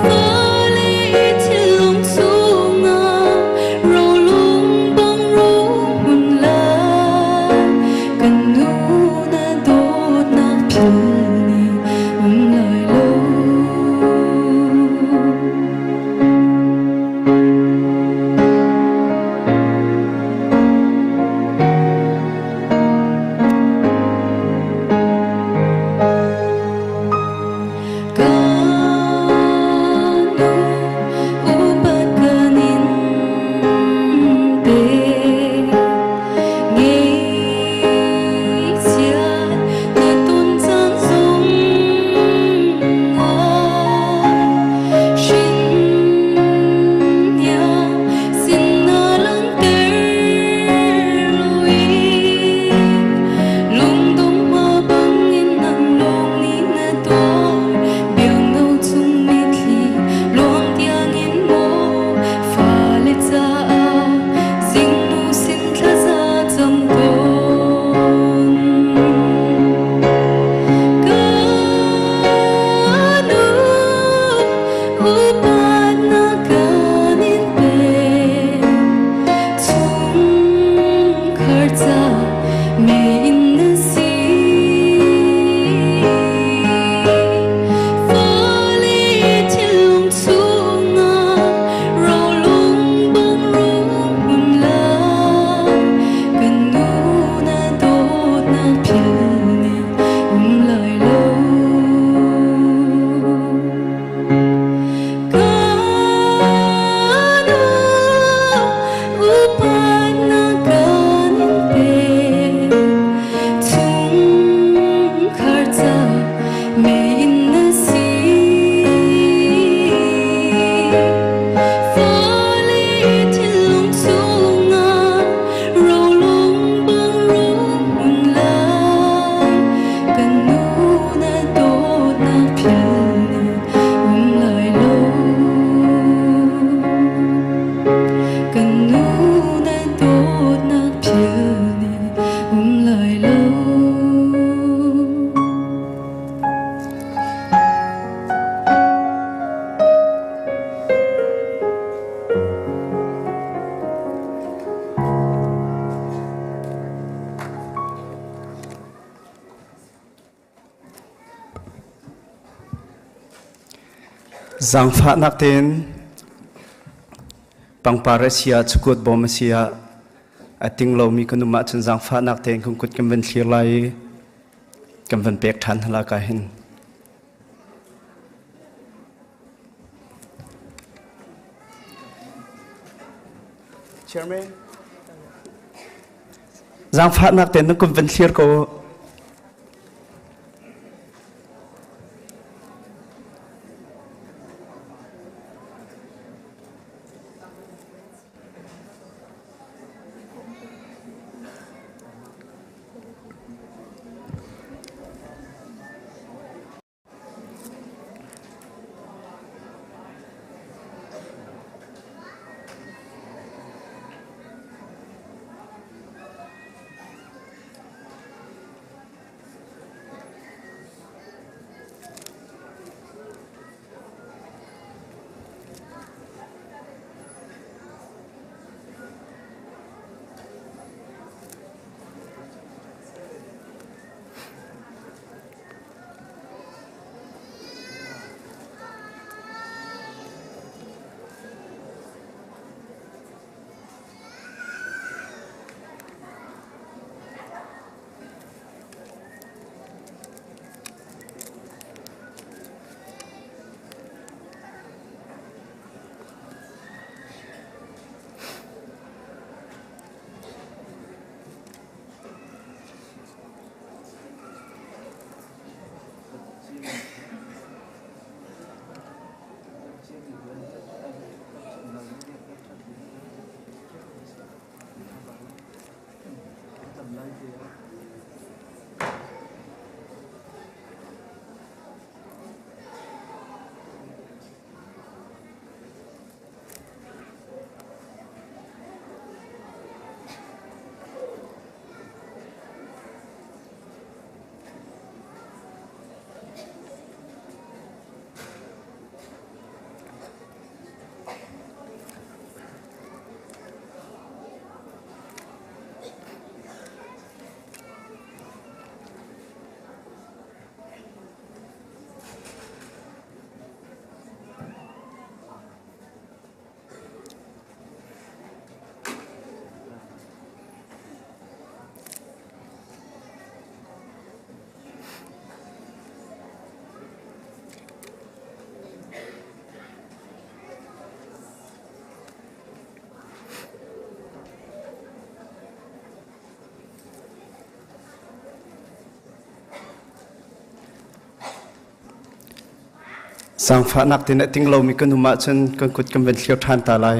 Fale thinlung chungah rolung bang rung hmun lai. Kan nu na dawtnak philh ni um lai lo. Ka nu upat kan in pek. Ngeihchiat na ton caan zong ah hrinhniang sin na langhter loin lungdong hma bangin nang lawng nih na tuar. Biangno chung mitthli luang tiangin maw fale caah zingnu sin thlaza cam tawn. Ka nu upat na kan in pek. Chungkhar ca mei-inn na si. Fale thinlung chungah rolung bang rung hmun lai. Kan nu na dawtnak philh ni um lai lo. Ka nu upat na kan in pek. Chungkhar ca mei-inn na si. Fale thinlung chungah rolung bang rung hmun lai. Kan nu na dawtnak philh ni um lai lo. Kan nu na dawtnak philh ni um lai lo. Zaangfahnak tein pangpar a si ah chukut bawm a si ah a ting lomi kan um ahcun zaangfahnak tein kan kut kan van thlir lai i kan van pek ṭhan hna ka hin. Chairman. Zaangfahnak tein nan kut van thlir ko. Zaangfahnak tein a ting lomi kan um ahcun kan kut kan van thlir ṭhan ta lai.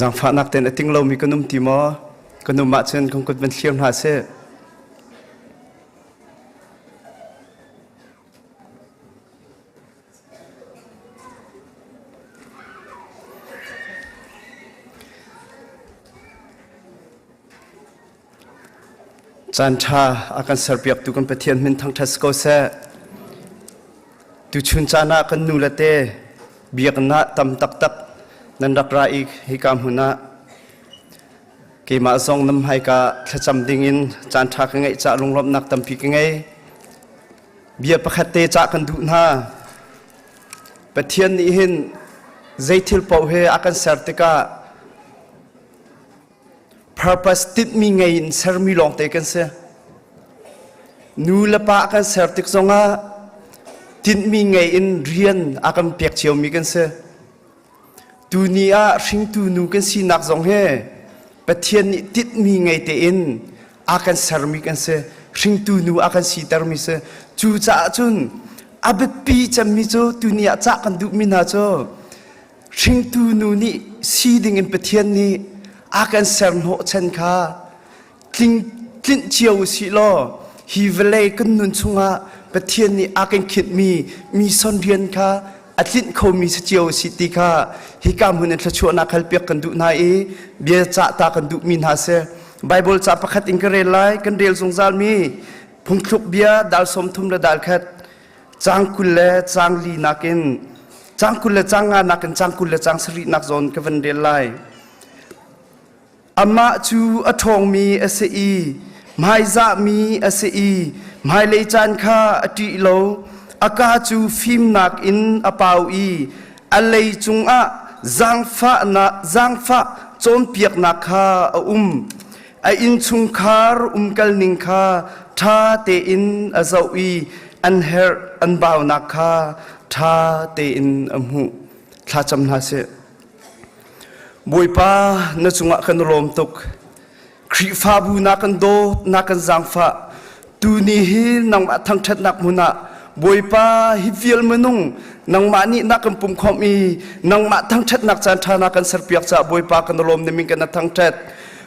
Zaangfahnak tein a ting lomi kan um ti maw? Kan um ahcun kan kut van thlir hna sih. Caan ṭha a kan serpiaktu kan Pathian min thangṭhat si ko seh. Tuchun caan ah kan nu le te biakinn ah tam taktak nan rak ra i hika hmun ah keimah zong nam hmaika thlacam dingin caan ṭha ka ngeih caah lunglawmhnak tampi ka ngei. Bia pakhat te cah kan duh hna. Pathian nih hin zei thil paoh he a kan ser tikah purpose tinhmi ngei in sermi lawngte kan si. Nu le pa kan ser tik zongah tinhmi ngei in rian a kan pek ciomi kan si. Tuni ah hringtu nu kan sinak zong hi Pathian nih tinhmi ngei tein a kan sermi kan si. Hringtu nu a kan sitermi si. Cucaah cun a biapi cemmi cu tuni ah cah kan duhmi hna cu hringtu nu nih si dingin Pathian nih a kan ser hnawhchan kha tling tlinh cio u sih law hi vawlei kan nun chungah Pathian nih a kan khinhmi mi son rian kha a tlinh khomi si cio u sih ti kha hika hmun in thluachuahnak halpiak kan duh hna i bia cah ta kan duhmi hna si. Bible ca pakhat in ka rel lai kan rel zungzal mi phungthluk bia dal 30 le dal khat Caang 20 le caang li nakin caang 20 le caang nga nakin caang 20 le caang sarih nak zawn ka van rel lai. Amah cu a ṭhawngmi a si i hmaizahmi a si i hmailei caan kha a ṭih lo. A kaa cu fimnak in a pau i a lei cungah zaangfahnak zaangfah cawnpiaknak kha a um. A innchungkhar umkalning kha ṭha tein a zoh i an herh an baunak kha ṭha tein a hmuh. Thlacam hna sih. Bawipa, na cungah kan i lawm tuk. Khrihfabu na kan dawt, na kan zaangfah. Tuni hi nangmah thangṭhatnak hmun ah Bawipa hi vial minung nangmah nih na kan pumkhawmh i nangmah thangṭhatnak caan ṭha na kan serpiak caah Bawipa kan i lawm na min kan thangṭhat.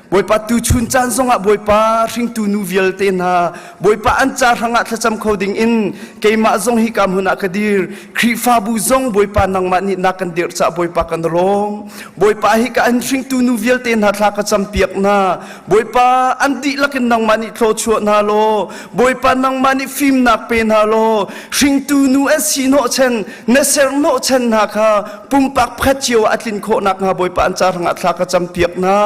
Bawipa tuchun caan zongah Bawipa hringtu nu vialte hna Bawipa an ca hrangah thlacam kho ding in keimah zong hi ka hmun ah ka dir Khrihfabu zong Bawipa nangmah nih na kan dirh caah Bawipa kan lawm Bawipa hi ka an hringtu nu vialte hna thla ka campiak hna Bawipa an dihlak in nangmah nih thluachuah hna law Bawipa nangmah nih fimnak pe hna law hringtu nu an si hnawhchan na ser hnawhchan hna kha pumpak pakhat cio ah a tlin khawh nakhnga Bawipa an ca hrangah thla ka campiak hna.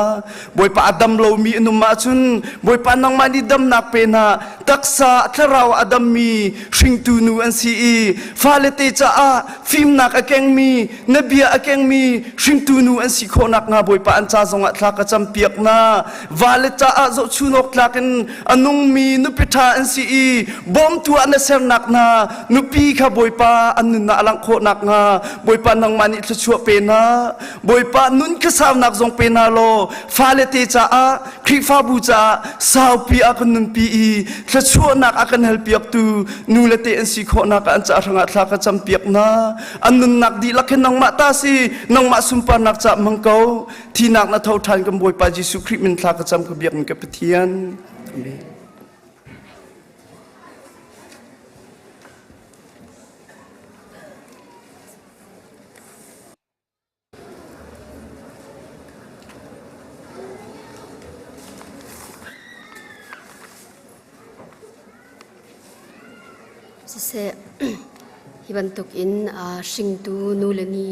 Bawipa a dam lomi an um ahcun Bawipa nangmah nih damnak pe hna. Taksa thlarau a dammi hringtu nu an si i fale te caah fimnak a kengmi na bia a kengmi hringtu nu an si khawh nakhnga Bawipa an ca zongah thla ka campiak hna. Vale caah zohchun awk tlak in a nungmi nupi ṭha an si i bawmtu ah na sernak hna nupi kha Bawipa an nunnak a langh khawh nakhnga Bawipa nangmah nih thluachuah pe hna. Bawipa nun khuasaunak zong pe hna law fale te caah Khrihfabu caah saupi a kan nunpi i thluachuahnak a kan halpiaktu nu le te an si khawhnak ah an ca hrangah thla ka campiak hna. An nunnak dihlak hin nangmah ta si nangmah sunparnak caah hmang ko. Thinak na tho ṭhan kan Bawipa Jesuh Khrih min thla ka cam ka biak ka Pathian. Amen. Siseh, hi bantuk in hringtu nu le ni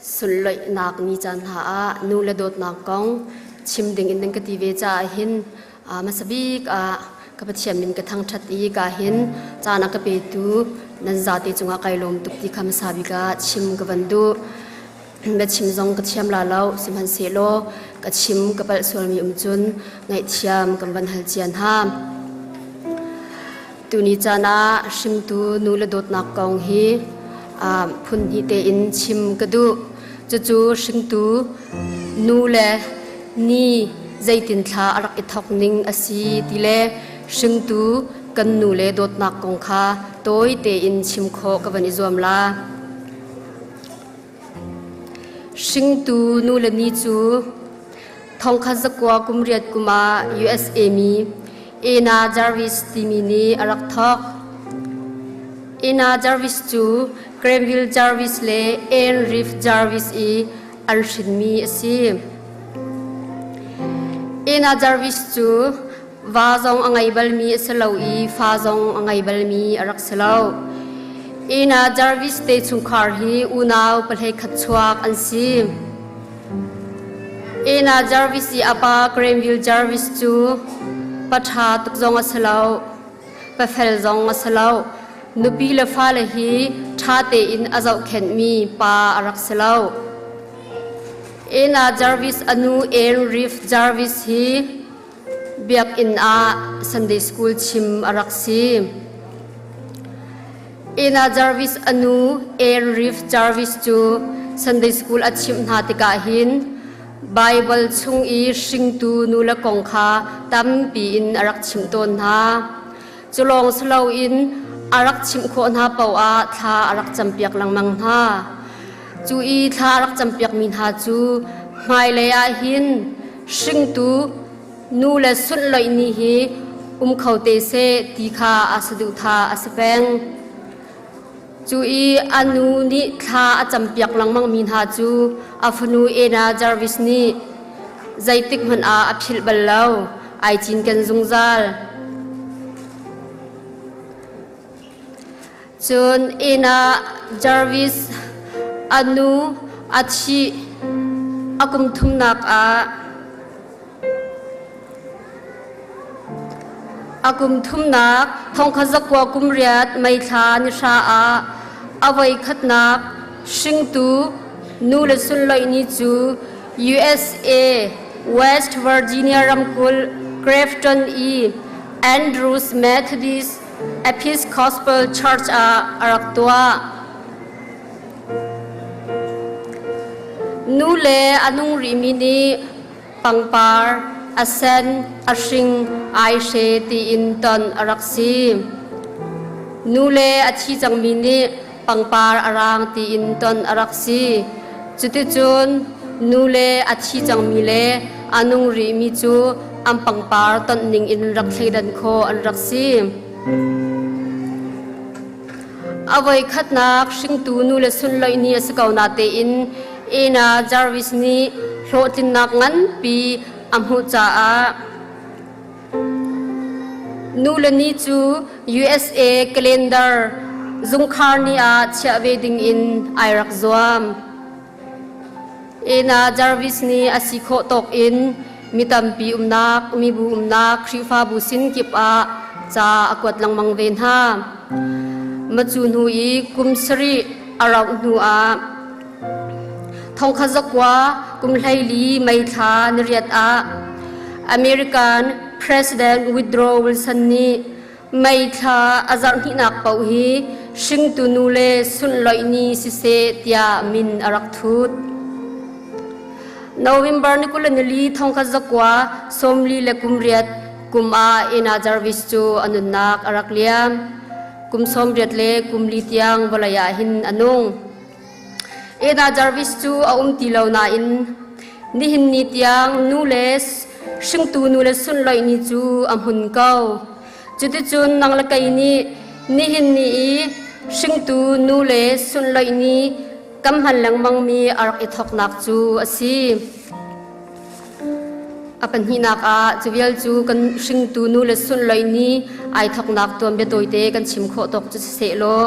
sunloihnak ni caan hna ah nu le dawtnak kong chim ding in nan ka ti ve caah hin hmasa bik ah ka Pathian min ka thangṭhat i ka hin caan a ka petu nan zate cungah kai lawm tuk ti kha hmasa bik ah chim ka van duh. Biachim zong ka thiam la lo, sihmanhsehlaw ka chim ka palh sualmi um cun ngaihthiam kan van hal cia hna. Tuni caan ah hringtu nu le dawtnak kong hi phun hnih tein chim ka duh. Cucu hringtu nu le ni zeitin thla a rak i thawk ning a si ti le hringtu kan nu le dawtnak kong kha tawi tein chim khawh ka van i zuam la. Hringtu nu le ni cu thongkhat zakua kum riat kum ah USA mi Ena Jarvis timi nih a rak thawk. Ena Jarvis cu Granville Jarvis le Ann Reeve Jarvis i an hrinmi a si. Ena Jarvis cu Va zong a ngei balmi a si lo i fa zong a ngei balmi a rak si lo. Ina Jarvis te chungkhar hi unau pahlei khat chuak an si. Ina Jarvis i a pa Granville Jarvis cu pa ṭha tuk zong a si lo, pa fel zong a si lo. Nupi le fale hi ṭha tein a zohkhenhmi pa a rak si lo. Ina Jarvis a nu Ann Reeve Jarvis hi Biakinn ah Sunday School chim a rak si. Ina Jarvis a nu Ann Reeve Jarvis cu Sunday School a chimh hna tikah hin Baibal chung i hringtu nu le kong kha tampi in a rak chimh tawn hna. Cu lawng si loin a rak chimh khawh hna paoh ah thla a rak campiak lengmang hna. Cu i thla a rak campiakmi hna cu hmailei ah hin hringtu nu le sunhloih ni hi um kho te seh ti kha a saduhthah a si peng. Cu i a nu nih thla a campiak lengmangmi hna cu a fanu Ena Jarvis nih zeitik hmanh ah a philh bal lo, ai cinken zungzal. Cun inn ah Jarvis a nu a thih a kum thumnak ah a kum thumnak thongkhat zakua kum riat May thla ni hra ah a voi khatnak hringtu nu le sunloih ni cu USA West Virginia ramkulh Grafton i Andrews Methodist Episcopal Church ah a rak tuah. Nu le a nung rihmi nih pangpar a sen, a hring, aihre tiin ton a rak si. Nu le a thi cangmi nih pangpar a raang tiin ton a rak si. Cuticun nu le a thi cangmi le a nung rihmi cu an pangpar tonh ning in rak thleidan khawh an rak si. A voikhatnak hringtu nu le sunloih ni a si ko natein Ena Jarvis nih hlawhtlinnak nganpi a hmuh caah Nu le ni cu USA calendar zungkhar ni ah chiah ve ding in ai rak zuam. Ena Jarvis nih a si khawh tawk in mi tampi umnak, mibu umnak Khrihfabu sin kip ah ca a kuat lengmang ve hna. Macu hnu i kum sarih a rauh hnu ah Thongkhat zakua kum 14 May thla niriat ah American President Woodrow Wilson nih May thla a zarh hnihnak paoh hi hringtu nu le sunhlawih ni siseh tiah min a rak thut. November ni 24 thongkhat zakua 40 le kum riat kum ah Ena Jarvis cu a nunnak a rak liam. Kum 80 le kum li tiang vawlei ah hin a nung. Eda Jarvis cu a um ti lo nain nihin ni tiang nu le hringtu nu le sunloih ni cu a hmun ko. Cuticun nang le kei nih nihin ni i hringtu nu le sunloih ni kan hman lengmangmi a rak i thawknak cu a si. A pahnihnak ah cu vial cu kan hringtu nu le sunloi ni ai thoknak tuanbia tawite kan chim khawh tawk cu siseh law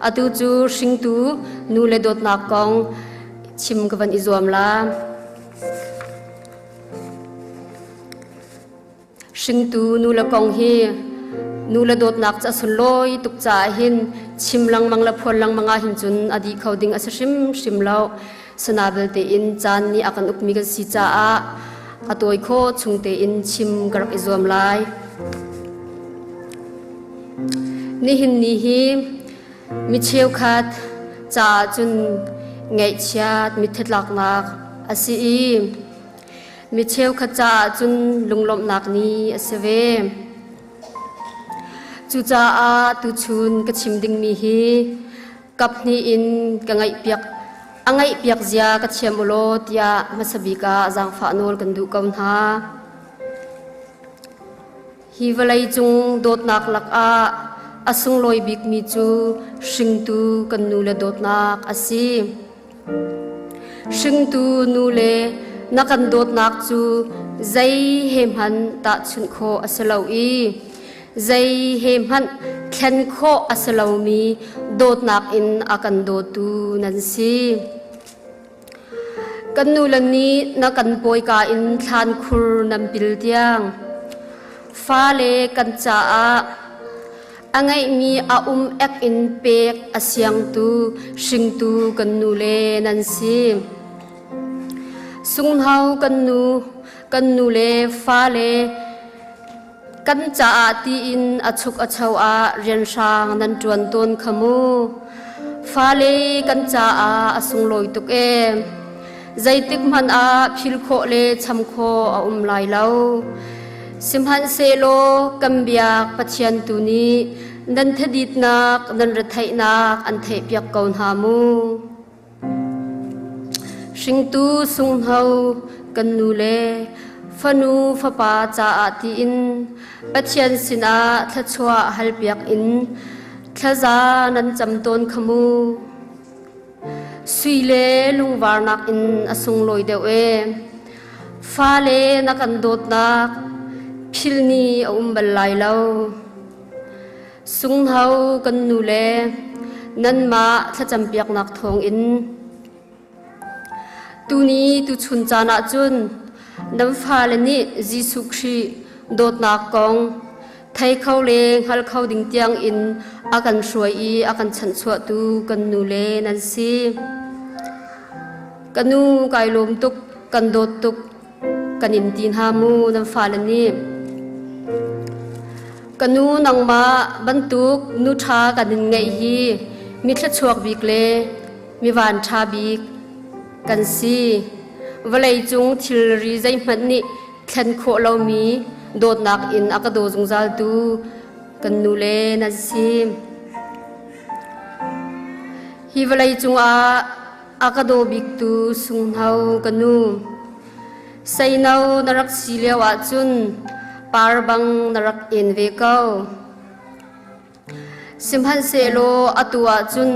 atu cu hringtu nu le dawtnak kong chim ka van i zuam la. Hringtu nu le kong hi nu le dawtnak cu a sunlawi tuk caah hin chim lengmang le phuan lengmang ah hin cun a dih kho ding a si hrimhrim lo. Sana belte in caan nih a kan ukmi kan si caah a tawi khawh chung tein chim ka rak i zuam lai. Nihin ni hi mi cheukhat caah cun ngaihchiat mithitlaknak a si i mi cheukhat caah cun lunglawmhnak ni a si ve. Cucaah tuchun ka chim dingmi hi kaphnih in ka ngaihpiak a ngaihpiak zia ka thiam ulaw tiah hmasa bik ah zaangfah nawl kan duh ko hna. Hi vawlei cung dawtnak lakah a sunglawi bikmi cu hringtu kan nu le dawtnak a si. Hringtu nu le na kan dawtnak cu zei he hmanh tahchunh khawh a si lo i zei he hmanh thlen khawh a si lomi dawtnak in a kan dawtu nan si. Kan nu le nih na kan pawika in thlan khur nan pil tiang fale kan caah a ngeihmi a um ek in pek a siangtu hringtu kan nu le nan si. Sunghno kan nu kan nu le fale Kan caah tiin a chuk a cho ah rianhrang nan ṭuan tawn kha mu. Fale kan caah a sunglawi tuk ee. Zeitik hmanh ah phil khawh le cham khawh a um lai lo. Sihmanhsehlaw kan biak Pathian tu nih nan thaditnak nan retheihnak an theihpiak ko hna mu. Hringtu sunghno kan nu le fanu fapa caah tiin Pathian sinah thluachuah halpiak in thlaza nan cam tawn kha mu. Sui le lungvar nakin a sunglawi deuh ee. Fale na kan dawtnak philni a um bal lai lo. Sunghno kan nu le nanmah thlacampiaknak thawngin tuni tuchun caan ah cun nan fale nih Jesuh Khrih dawtnak kong thei kho le hngal kho ding tiang in a kan hruai i a kan chanhchuahtu kan nu le nan si. Ka nu kai lawm tuk, kan dawt tuk, kan in ti hna mu nan fale nih. Ka nu nangmah bantuk nu ṭha kan in ngeih hi mi thluachuak bik le mi van ṭha bik kan si. Vawlei cung thilri zeihmanh nih thlen khawh lomi dawtnak in a ka daw zungzaltu kan nu le nan si. Hi vawlei cungah a ka daw biktu sunghno ka nu. Seino na rak si lio ahcun par bang na rak en ve ko. Sihmanhsehlaw atu ahcun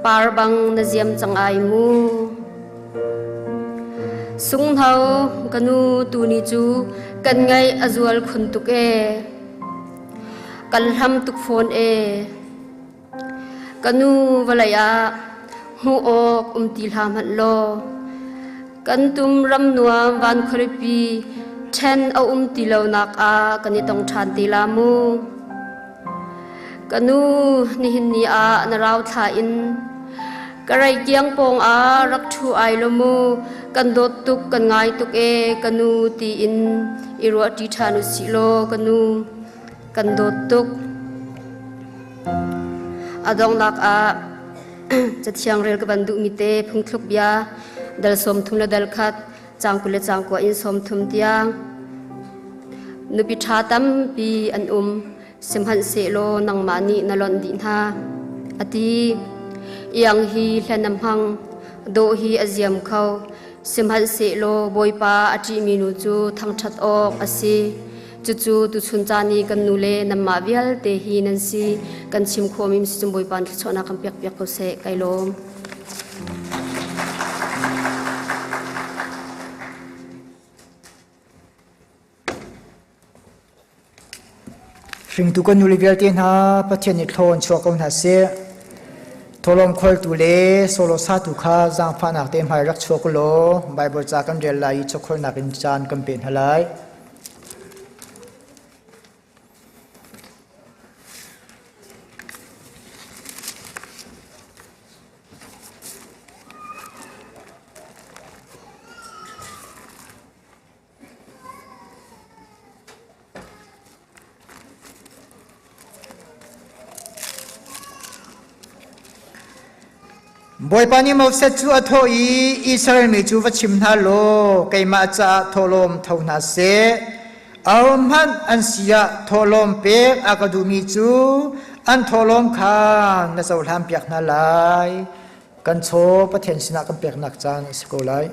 par bang na ziam cang ai mu. Sunghno ka nu tuni cu kan ngaih a zual khun tuk ee. Kan hlam tuk fawn ee. Ka nu vawlei ah hmuh awk um ti hlah hmanh law kan tum ram nuam van khualipi ṭhen a um ti lonak ah kan i tong ṭhan te la mu. Ka nu nihin ni ah na rau thla in ka rei kiang pawng ah rak ṭhu ai lo mu kan dawt tuk kan ngai tuk e ka nu tiin i ruah ṭi ṭhan u sih law ka nu kan dawt tuk. A donghnak ah cathiang rel ka van duhmi te phungthluk bia dal 30 le dal khat caang 20 le caang 9 in 30 tiang nupi ṭha tampi an um sihmanhsehlaw nangmah nih na lonh dih hna a ti. Iang hi hlen a hmang dawh hi a ziam kho sihmanhsehlaw Bawipa a ṭihmi nu cu thangṭhat awk a si. Cucu tuchun caan i kan nu le nanmah vialte hi nan si. Kan chim khawhmi si cun Bawipa thluachuahnak kan pekpiak ko seh. Kai lawm. Hringtu kan nule vialte hna Pathian nih thlawn chuah ko hna seh. Thawlawm kholtu le solo satu kha zaangfahnak te hmai rak chuak u law Baibal ca kan rel lai i chawkholnak in caan kan pe hna lai. Bawipa nih Moses cu a thawh i Israel mi cu va chim hna law keimah caah thawhlawm tho hna seh. Ahohmanh an si ah thawhlawm pek a ka duhmi cu an thawhlawm kha na cohlanpiak hna lai. Kan chaw Pathian sinah kan peknak caan a si ko lai.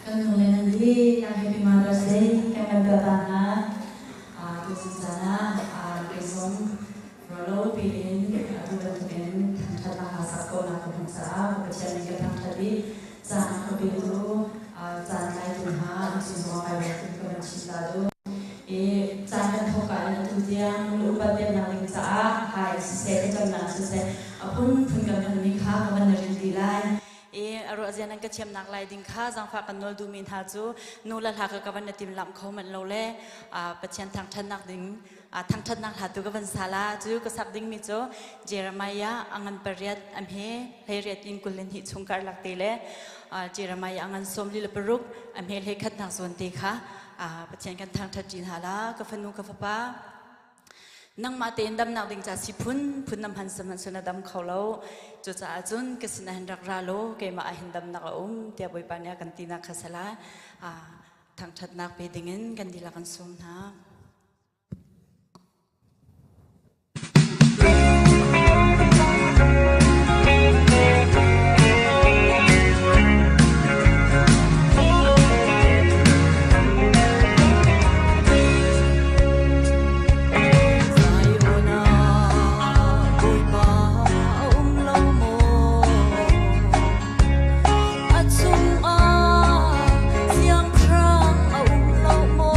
Kan nu le nan dih, Happy Mother's Day kan kan tuah ta hna. Tuzing caan ah kei zong ruahlo piin atu bantukin thangṭhatnak hla sak khawhnak ka hmuh caah Pathian nih ka thangṭhat i caan a ka petu caan tlaitu hna an cung zongah kai ruat ka van chim ta duh. I caan kan thawk ah in atu tiang nu upat biaknak ding caah hai siseh thlacamnak siseh a phunphun kan hmanmi kha ka van na ril dih lai. I a ruahzia nan ka thiamnak lai ding kha zaangfah kan nawl duhmi hna cu nu le hla ka ka van na timlamh kho manh lo le Pathian thangṭhatnak ding thangṭhatnak hla tu ka van sa la cu ka sak dingmi cu Jeremiah a ngan pariat a hme hleiriat in 22 chung karlak te le Jeremiah a ngan 46 a hme hlei khatnak zawn te kha Pathian kan thangṭhat ṭi hna la. Ka fanu, ka fapa, nangmah tein damnak ding ca si phun phun nam han sihmanhsehlaw na dam kho lo. Cucaah cun ka sinah hin rak ra law keimah ah hin damnak a um tiah Bawipa nih a kan tinak kha sala thangṭhatnak pe dingin kan dihlak kan sawm hna. Zion ah Bawipa a um lo maw? A chungah siangpahrang a um lo maw?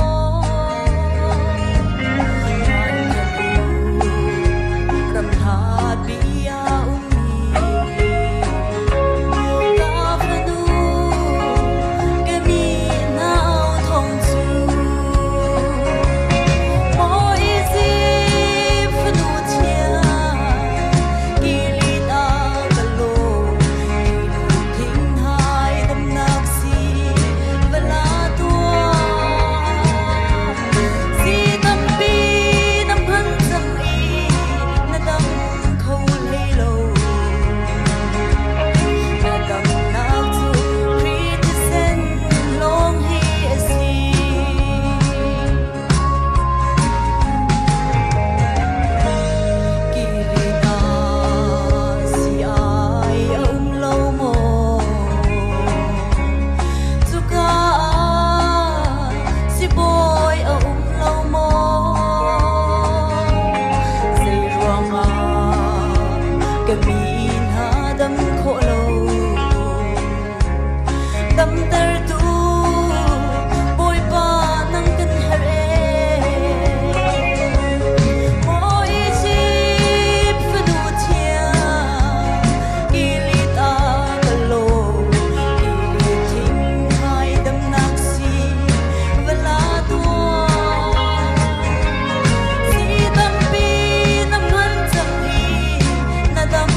Ram hlatpi ah ummi ka fanu, ka mi nau thawng cu. Maw Izipt fanu thiang, kilit ah ka lawm, thinghai damnak si va la tuah. Si tampi na hman cang i na dam kho hlei lo. Na damnak cu Khrih thisen lawng hi a si. Kilita si ai a um lo maw? Cuka ah sibawi a um lo maw? Zeiruangah ka mi hna dam khawh lo? Damtertu Bawipa nang kan herh ee. Maw Izipt fanu thiang, kilit ah ka lawm, kilit thinghai damnak si va la tuah. Si tampi na hman cang i na dam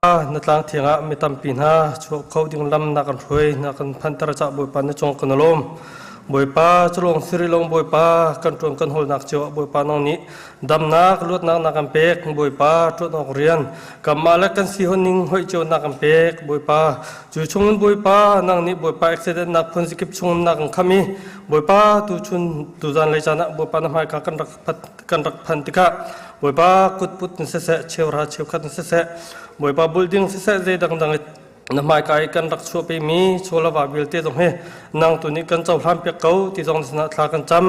Na tlang thiang ah mi tampi hna chuak kho ding lam na kan hruai na kan phanter cah Bawipa na cung kan lawm. Bawipa culong siri long Bawipa kan tuan kan holnak cio ah Bawipa nang nih damnak luatnak na kan pek. Bawipa tuan awk rian kanmah le kan si ning hoih cio na kan pek. Bawipa cu chungin Bawipa nang nih Bawipa accident nak phun zikip chung na kan kham i Bawipa tu chun tuzan lei caan ah Bawipa na hmaika kan rak phan tikah Bawipa kutput in siseh cheuhra cheukhat in siseh Bawipa building siseh zei dangdang na hmaika i kan rak chuahpi mi chawlava vialte zong hi nang tu nih kan cohlan piak ko ti zong sinah thla kan cam.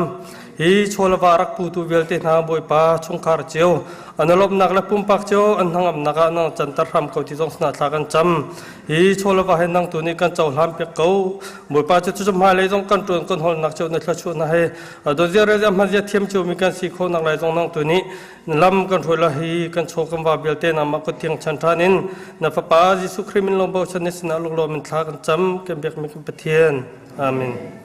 Hi chawlava rak putu vialte hna Bawipa chungkhar cio an lawmhnak le pumpak cio an hnangamnak ah nang canter hram ko ti zong sinah thla kan cam. Hi chawlava he nang tu nih kan cohlan piak ko. Bawipa cu cu hmailei zong kan tuan kan holnak cio na thluachuah hna he dozia rezia hmanzia thiam cio mi kan si khawh nak lai zong nang tu nih lam kan hruai la hi kan chaw kan va vialte nangmah kut thiang chan ṭhan in na fapa Jesuh Khrih min lawng bochan ni sinah lunglawm in thla kan cam kan biakmi kan Pathian. Amen.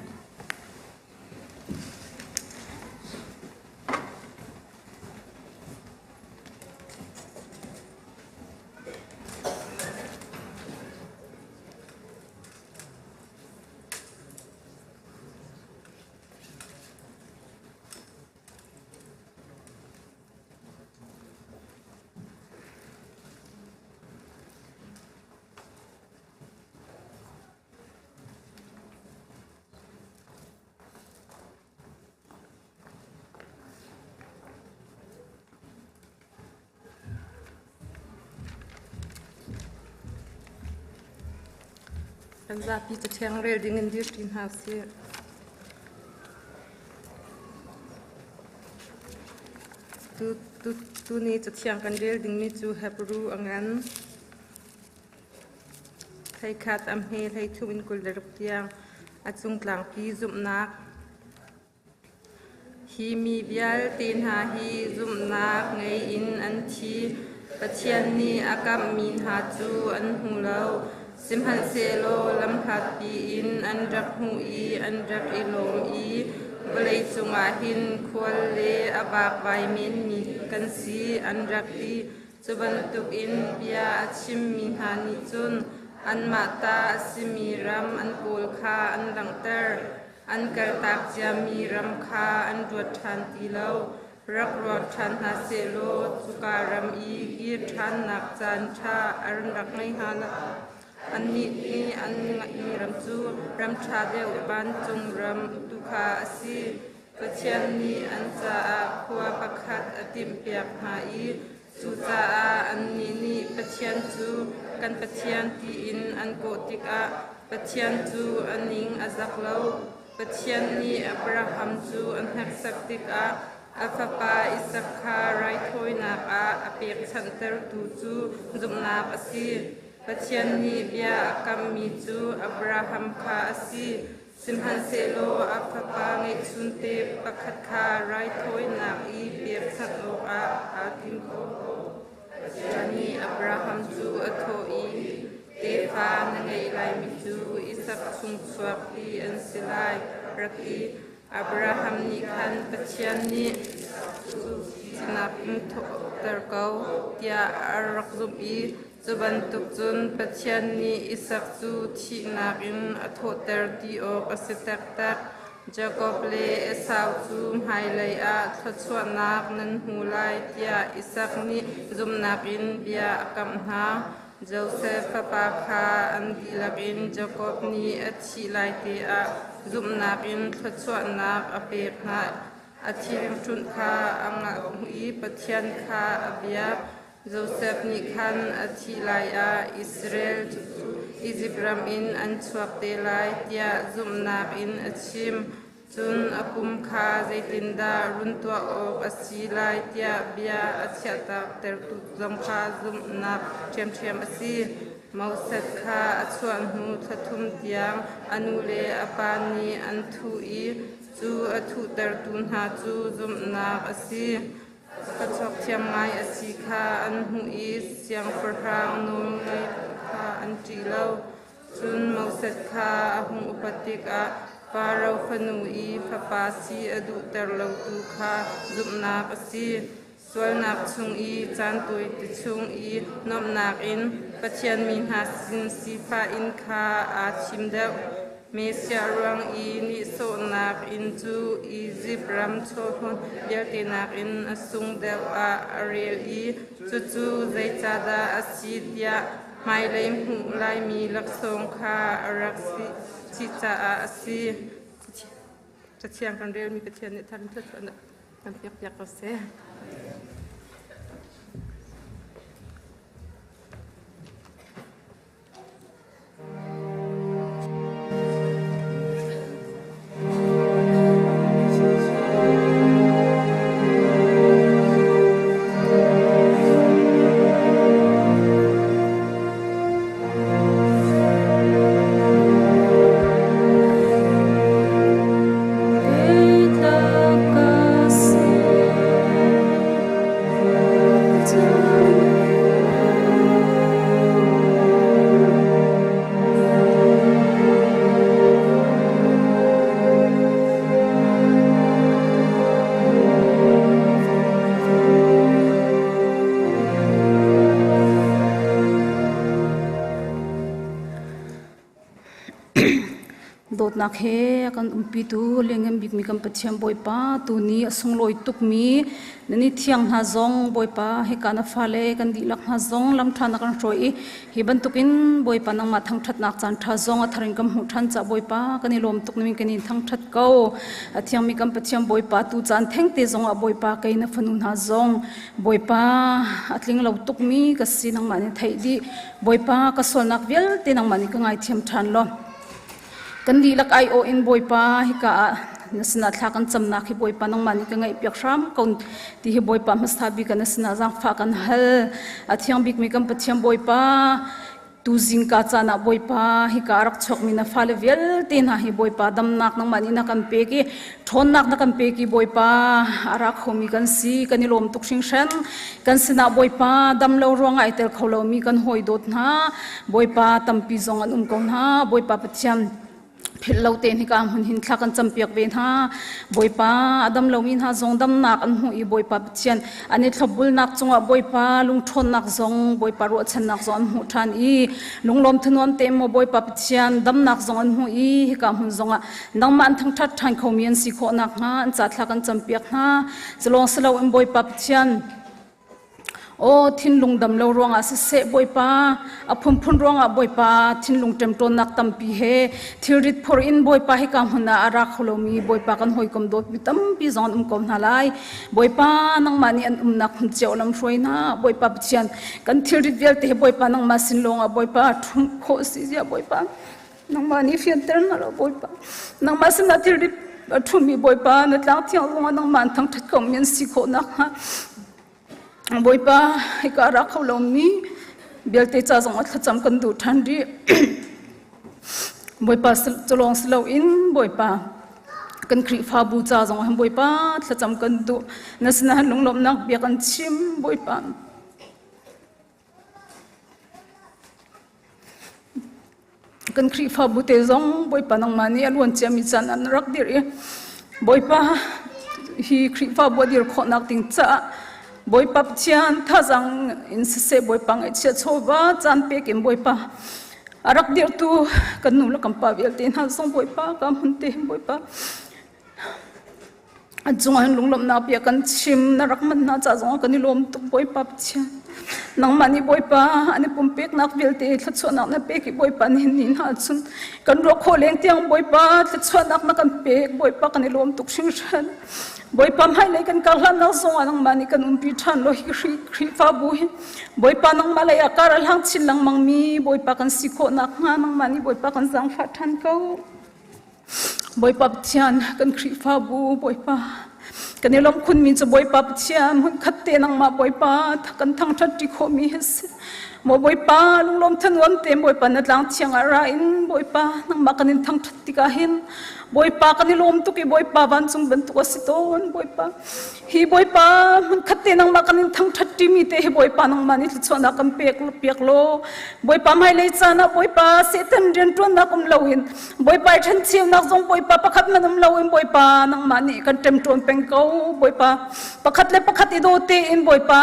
Kan zapi cathiang rel ding in dir ṭi hna usih. Tuni cathiang kan rel dingmi cu Hebru a ngan. Hleikhat a hme hleithum in 26 tiang a cungtlangpi zumhnak. Hi mi vialte hna hi zumhnak ngei in an thi. Pathian nih a kamhmi hna cu an hmu lo. Sihmanhsehlaw lamhlatpi in an rak hmuh i an rak i lawm i vawleicung ah hin khual le a vakvai menmi kan si an rak ti. Cu bantukin bia a chimmi hna nih cun anmah ta a simi ram an kawl kha an langhter. An kaltak ciami ram kha an ruat ṭhan ti lo. Rak ruat ṭhan hna sehlaw cuka ram i kir ṭhannak caan ṭha an rak ngei hnga lo. Annih nih an ngeihmi ram cu ram ṭha deuh vancung ram tu kha a si. Pathian nih an caah khua pakhat a timhpiak hna i cucaah annih nih Pathian cu kan Pathian tiin an kawh tikah Pathian cu a ning a zak lo. Pathian nih Abraham cu a hneksak tikah a fapa Isak kha raithawinak ah a pekchanhtertu cu zumhnak a si. Pathian nih bia a kammi cu Abraham kha a si. Sihmanhsehlaw a fapa ngeihchunte pakhat kha raithawinak i pekchanh awkah aa tim. Pathian nih Abraham cu a thawh i, Tefa na ngeih laimi cu Isak chung chuak ti an si lai, rak ti. Abraham nih khan Pathian nih cu thihnak in thawhter ko tiah a rak zumh i Cu bantuk cun Pathian nih Isak cu thihnak in a thawhter ti awk a si taktak. Jakob le Esau cu hmailei ah thluachuahnak nan hmu lai tiah Isak nih zumhnak in bia a kamh hna. Josef fapa kha an dihlak in Jakob nih a thih lai te ah zumhnak in thluachuahnak a pek hna. A thiangṭhunh kha a ngah i Pathian kha a biak. Josef nih khan a thih lai ah Israel cu Izipt ram in an chuak te lai tiah zumhnak in a chim. Cun a pum kha zeitindah run tuah awk a si lai tiah bia a chiahtertu zong kha zumhnak ṭhiamṭhiam a si. Moses kha a chuah hnu thla thum tiang a nu le a pa nih an thuh i cu a thuhtertu hna cu zumhnak a si. Ka chuakthiam ngai a si kha an hmuh i siangpahrang nawlngeih kha an ṭih lo. Cun Moses kha a hung upat tikah Faro fanu i fapa si a duhter lotu kha zumhnak a si. Sualnak chung i caan tawite chung i nuamhnak in Pathian mi hna sin sifah in kha aa thim deuh. Messiah ruang i nihsawhnak inn cu Izipt ram chawhun vialte nakin a sung deuh ah a rel i cucu zeicahdah a si tiah hmailei hmuh laimi laksawng kha a rak si caah a si. Cathiang kan relmi Pathian nih thar in thluachuahnak kan pekpiak ko seh. Dawtnak he a kan umpitu lianngan bikmi kan Pathian Bawipa tuni a sunglawi tukmi nan i thiang hna zong Bawipa hika na fale kan dihlak hna zong lamṭha na kan hruai i Hi bantukin Bawipa nangmah thangṭhatnak caan ṭha zong a thar in kan hmuh ṭhan caah Bawipa kan i lawm tuk ning kan in thangṭhat ko. A thiangmi kan Pathian Bawipa tu caan thengte zong ah Bawipa kei na fanu hna zong Bawipa a tling lo tukmi ka si nangmah nih theih dih. Bawipa ka sualnak vialte nangmah nih ka ngaithiam ṭhan law kan dihlak aiawh in Bawipa hika ah na sinah thla kan camnak hi Bawipa nangmah nih ka ngaihpiak hram ko ti hi Bawipa hmasa bik na sinah zaangfah kan hal. A thiang bikmi kan Pathian Bawipa tu zingka caan ah Bawipa hika a rak chuakmi na fale vialte hna hi Bawipa damnak nangmah nih na kan pek i ṭhawnnak na kan pek i Bawipa a ra khomi kan si kan i lawm tuk hringhran. Kan sinah Bawipa dam lo ruangah ai tel kho lomi kan hawi dawt hna Bawipa tampi zong an um ko hna. Bawipa Pathian philh lo te hnika hmun hin thla kan campiak ve hna. Bawipa a dam lomi hna zong damnak an hmuh i Bawipa Pathian an i thlopbulnak cungah Bawipa lungṭhawnnak zong Bawipa ruahchannak zong an hmuh ṭhan i lunglawm thanuam te maw Bawipa Pathian damnak zong an hmuh i hika hmun zongah nangmah an thangṭhat ṭhan khomi an si khawh nakhnga an ca thla kan campiak hna. Culawng si loin Bawipa Pathian Aw thinlung dam lo ruangah siseh Bawipa a phunphun ruangah Bawipa thinlung ṭemṭawnnak tampi he thilrit phor in Bawipa hika hmun ah a ra kho lomi Bawipa kan hawikom dawtmi tampi zong an um ko hna lai. Bawipa nangmah nih an umnak hmun cio lam hruai hna. Bawipa Pathian kan thilrit vialte he Bawipa nangmah sin lawngah Bawipa ṭhumh khawh si zia Bawipa nangmah nih fianter hna lo Bawipa nangmah sinah thilrit a ṭhumi Bawipa na tlang thiang lawngah nangmah an thangṭhat komi an si khawh nakhnga Bawipa hika a ra kho lomi vialte ca zong ah thlacam kan duh ṭhan rih. Bawipa culawng si loin Bawipa kan Khrihfabu ca zong ah Bawipa thlacam kan duh. Na sinah lunglawmhnak bia kan chim Bawipa. Kan Khrihfabu te zong Bawipa nangmah nih a luan ciami caan an rak dir i Bawipa hi Khrihfabu a dir khawhnak ding caah Bawipa Pathian thazaang in siseh Bawipa ngaihchia chawva caan pek in Bawipa a rak dirtu kan nu le kan pa vialte hna zong Bawipa ka hmun te Bawipa An cungah hin lunglawmhnak bia kan chim na rak manh hna ca zongah kan i lawm tuk Bawipa Pathian. Nangmah nih Bawipa an i pumpeknak vialte thluachuahnak na pek i Bawipa nihin ni hna cun kan ruah khawh leng tiang Bawipa thluachuahnak na kan pek Bawipa kan i lawm tuk hringhran. Bawipa hmailei kan kar hlannak zongah nangmah nih kan umpi ṭhan law hi Khrihfabu hi Bawipa nangmah lei ah kar a hlang chin lengmangmi Bawipa kan si khawh nakhnga nangmah nih Bawipa kan zaangfah ṭhan ko. Bawipa Pathian kan Khrihfabu Bawipa kan i lawmh khunmi cu Bawipa Pathian hmunkhat te nangmah Bawipa kan thangṭhat ṭi khawhmi hi si. Maw Bawipa, lunglawm thanuam te Bawipa na tlang thiang ah ra in Bawipa nangmah kan in thangṭhat tikah hin Bawipa kan i lawm tuk i Bawipa vancung bantuk a si tawn Bawipa. Hi Bawipa hmunkhat te nangmah kan in thangṭhat ṭimi te hi Bawipa nangmah nih thluachuahnak kan pek piak law Bawipa hmailei caan ah Bawipa Satan rianṭuannak um loin Bawipa i ṭhencheunak zong Bawipa pakhat hmanh um loin Bawipa nangmah nih kan ṭemṭawn peng ko Bawipa pakhat le pakhat i daw tein Bawipa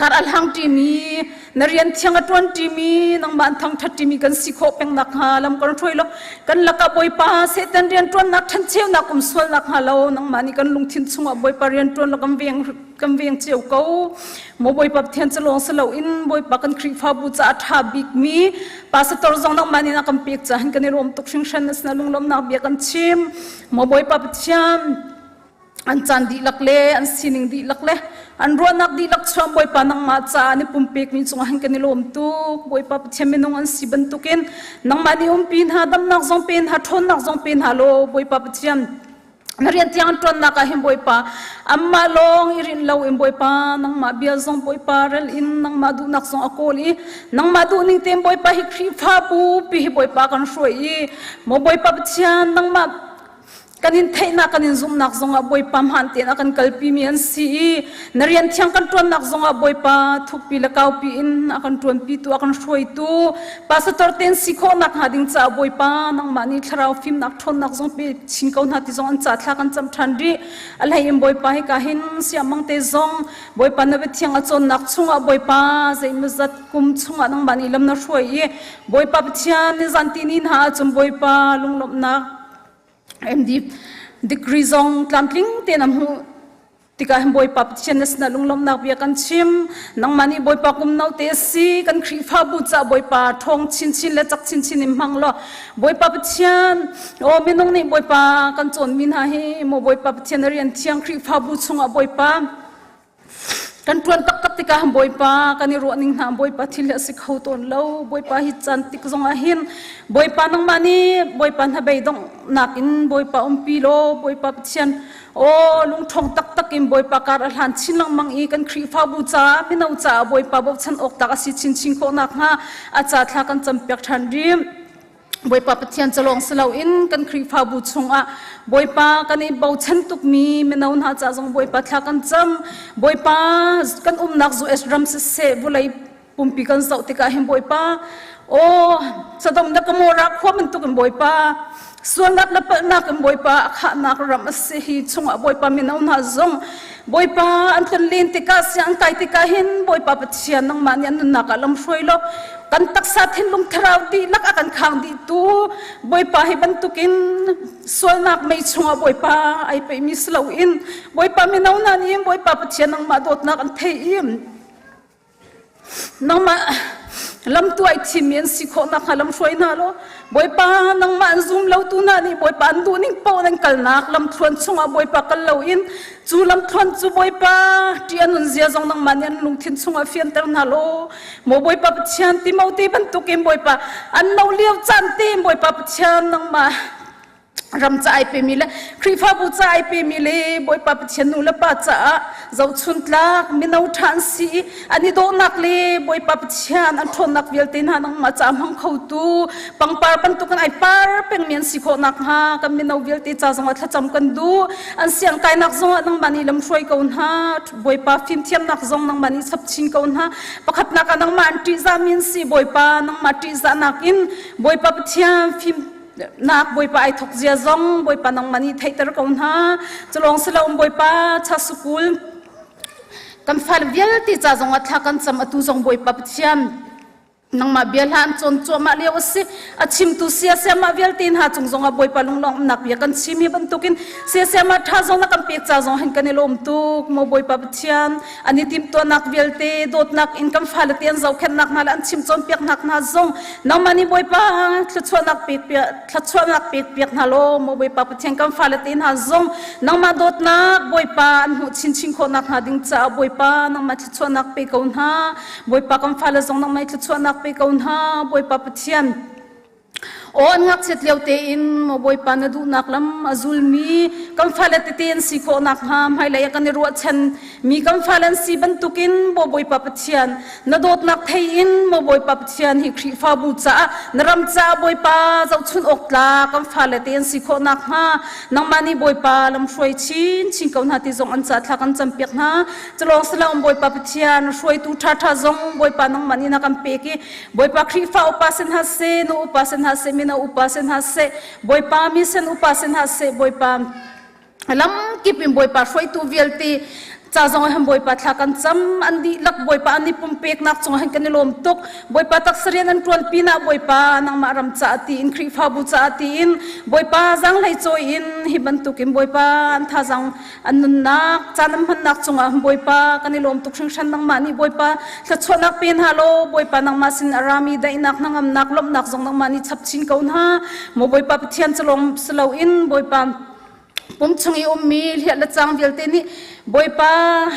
kar a hlang ṭimi na rian thiang a ṭuan ṭimi nangmah an thangṭhat ṭimi kan si khawh peng nakhnga lam kan hruai law kan lakah Bawipa Satan rian ṭuannak ṭhencheunak um sual nakhnga lo nangmah nih kan lungthin chungah Bawipa rian ṭuan law kan veng kan veng cio ko maw Bawipa Pathian cu lawng si loin Bawipa kan Khrihfabu caah a ṭha bikmi pastor zong nangmah nih na kan pek caah hin kan i lawm tuk hringhran na sinah lunglawmhnak bia kan chim maw Bawipa Pathian an caan dihlak le an sining dihlak le an ruahnak dihlak chuah Bawipa nangmah caah an i pumpekmi cungah hin kan i lawm tuk Bawipa Pathian minung an si bantukin nangmah nih umpi hna damnak zong pe hna ṭhawnnak zong pe hna law Bawipa Pathian na rian tiang an ṭuannak ah hin Bawipa anmah lawng i rinh lo in Bawipa nangmah bia zong Bawipa rel in nangmah duhnak zong a kawl i nangmah duhning tein Bawipa hi Khrihfabu pi hi Bawipa kan hruai i maw Bawipa Pathian nangmah kan in theihnak kan in zumhnak zongah Bawipa hmaan tein a kan kalpimi an si i na rian thiang kan ṭuannak zongah Bawipa thukpi le kaupi in a kan ṭuanpitu a kan hruaitu pastor tein si khawhnak hnga ding caah Bawipa nangmah nih thlarau fimnak ṭhawnnak zong pe chin ko hna ti zong an ca thla kan cam ṭhan rih a hlei in Bawipa hika hin siamang te zong Bawipa na biathiang a cawnnak chungah Bawipa zeimawzat kum chungah nangmah nih lam na hruai i Bawipa Pathian nizan ti ni hna ahcun Bawipa lunglawmhnak MD degree zong tlamtling tein a hmuh tikah hin Bawipa Pathian na sinah lunglawmhnak bia kan chim nangmah nih Bawipa kum no te si kan Khrihfabu ca Bawipa ṭhawng chinchin le cak chinchin in hmang law Bawipa Pathian aw minung nih Bawipa kan cawnmi hna hi maw Bawipa Pathian na rian thiang Khrihfabu chungah Bawipa Kan ṭuan taktak tikah Bawipa kan i ruahning hna Bawipa thil hi a si kho tawn lo. Bawipa hi caan tik zongah hin Bawipa nangmah nih Bawipa hnabei donghnak in Bawipa umpi law Bawipa Pathian aw lungṭhawng taktak in Bawipa kar a hlan chin lengmang i kan Khrihfabu caah mino caah Bawipa bochan awk tak a si chinchin khawh nakhnga a ca thla kan campiak ṭhan rih. Bawipa Pathian ca lawng si loin kan Khrihfabu chungah Bawipa kan i bochan tukmi mino hna ca zong Bawipa thla kan cam. Bawipa kan umnak US ram siseh vawlei pumpi kan zoh tikah hin Bawipa aw Sodom le Gomorrah khua bantuk in Bawipa sualnak le palhnak in Bawipa a khahnak ram a si hi chungah Bawipa mino hna zong Bawipa an tlun len tikah siang kai tikah hin Bawipa Pathian nangmah nih an nunnak ah lam hruai law kan taksa thinlung thlarau dihlak a kan khang dihtu Bawipa hi bantukin sualnak mei chungah Bawipa ai peihmi si loin Bawipa mino hna nih Bawipa Pathian nangmah dawtnak an thei i nangmah lamtu ai thimmi an si khawh nakhnga lam hruai hna law Bawipa nangmah an zum lotu hna nih Bawipa an duhning paoh nan kalnak lamthluan chungah Bawipa kal loin cu lamthluan cu Bawipa ṭih a nun zia zong nangmah nih an lungthin chungah fianter hna law Maw Bawipa Pathian Timote bantukin Bawipa an no lio caan te Bawipa Pathian nangmah ram ca ai pemi le Khrihfabu ca ai pemi le Bawipa Pathian nu le pa caah zohchun tlak mino ṭha an si i an i dawhnak le Bawipa Pathian an ṭhawnnak vialte hna nangmah ca hmang khotu pangpar bantukin ai par pengmi an si khawh nakhnga kan mino vialte ca zongah thlacam kan duh an siangkainak zongah nangmah nih lamhruai ko hna Bawipa fimthiamnak zong nangmah nih chap chin ko hna pakhatnak ah nangmah an ṭihzahmi an si Bawipa nangmah ṭihzahnak in Bawipa Pathian fim nak Bawipa ai thok zia zong Bawipa nangmah nih theihter ko hna culawng si lo Bawipa cha sukul kan fale vialte ca zong ah thla kan cam atu zong Bawipa Pathian nangmah bia hla an cawn cuahmah lio a si a chimtu siasiamah vialte hna cung zongah Bawipa lunglawmhnak bia kan chim hi bantukin siasiamah ṭha zong na kan pek ca zong hin kan i lawm tuk maw Bawipa Pathian an i timhtuahnak vialte dawtnak in kan fale te an zohkhenhnak hna le an chim cawnpiaknak hna zong nangmah nih Bawipa thluachuahnak pek thluachuahnak pek piak hna law maw Bawipa Pathian kan fale te hna zong nangmah dawtnak Bawipa an hmuh chinchin khawhnak hnga ding caah Bawipa nangmah thluachuahnak pe ko hna Bawipa kan fale zong nangmah thluachuahnak pe ko hna Bawipa Pathian. Aw an ngakchiat lio tein maw Bawipa na duhnak lam a zulmi kan fale tete an si khawh nakhnga hmailei ah kan i ruahchan mi kan fale an si bantukin maw Bawipa Pathian na dawtnak thei in maw Bawipa Pathian hi Khrihfabu caah na ram caah Bawipa zohchun awk tlak kan fale te an si khawh nakhnga nangmah nih Bawipa lamhruai chinchin ko hna ti zong an ca thla kan campiak hna. Culawng siloin Bawipa Pathian hruaitu ṭhaṭha zong Bawipa nangmah nih na kan pek i Bawipa Khrihfa upa sin hna seh, nu upa sin hna seh, mino upa sin hna seh, Bawipa mission upa sin hna seh, Bawipa lamkip in Bawipa hruaitu vialte ca zong ah Bawipa thla kan cam an dihlak Bawipa an i pumpeknak cung ah kan i lawm tuk Bawipa taksa rian an ṭuan pinah Bawipa nangmah ram caah tiin Khrihfabu caah tiin Bawipa zaanghlei cawi in hi bantukin Bawipa an thazaang an nunnak caan an hmannak cungah Bawipa kan i lawm tuk hringhran. Nangmah nih Bawipa thluachuahnak pe hna law Bawipa nangmah sin a rami daihnak hnangamnak lawmhnak zong nangmah nih chap chin ko hna. Maw Bawipa Pathian cu lawng si loin Bawipa pum chung i ummi hliah le cang vialte nih Bawipa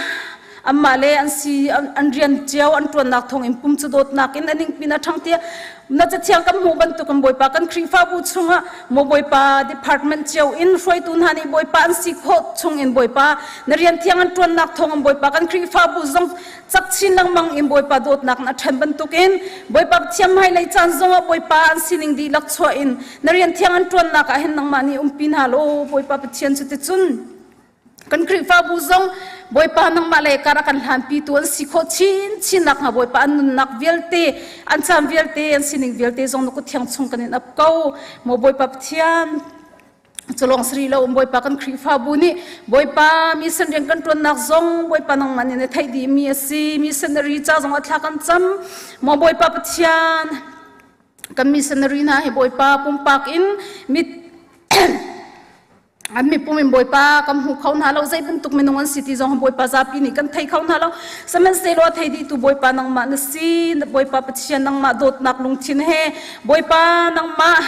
anmah le an si an rian cio an ṭuannak thawngin pum cu dawtnak in a ningpin a ṭhang tiah na cathiang kan hmuh bantuk in Bawipa kan Khrihfabu chungah maw Bawipa department cio in hruaitu hna nih Bawipa an si khawh chung in Bawipa na rian thiang an ṭuannak thawng in Bawipa kan Khrihfabu zong cak chin lengmang in Bawipa dawtnak na ṭhen bantukin Bawipa Pathian hmailei caan zongah Bawipa an sining dihlak chuah in na rian thiang an ṭuannak ah hin nangmah nih umpi hna law Bawipa Pathian cuticun kan Khrihfabu zong Bawipa nangmah le kar a kan hlanpitu an si khawh chinchin nakhnga Bawipa an nunnak vialte an caan vialte an sining vialte zong na kut thiang chung kan in ap ko. Maw Bawipa Pathian, culawng sari lo Bawipa kan Khrihfabu nih Bawipa mission rian kan ṭuannak zong Bawipa nangmah nih na theih dihmi a si. Missionary ca zong a thla kan cam. Maw Bawipa Pathian, kan missionary hna hi Bawipa pumpak in mit an mipum in Bawipa kan hmu kho hna lo. Zei bantuk minung an si ti zong Bawipa zapi nih kan thei kho hna lo. Sihmanhsehlaw a thei dihtu Bawipa nangmah na si. Bawipa Pathian, nangmah dawtnak lungthin he Bawipa nangmah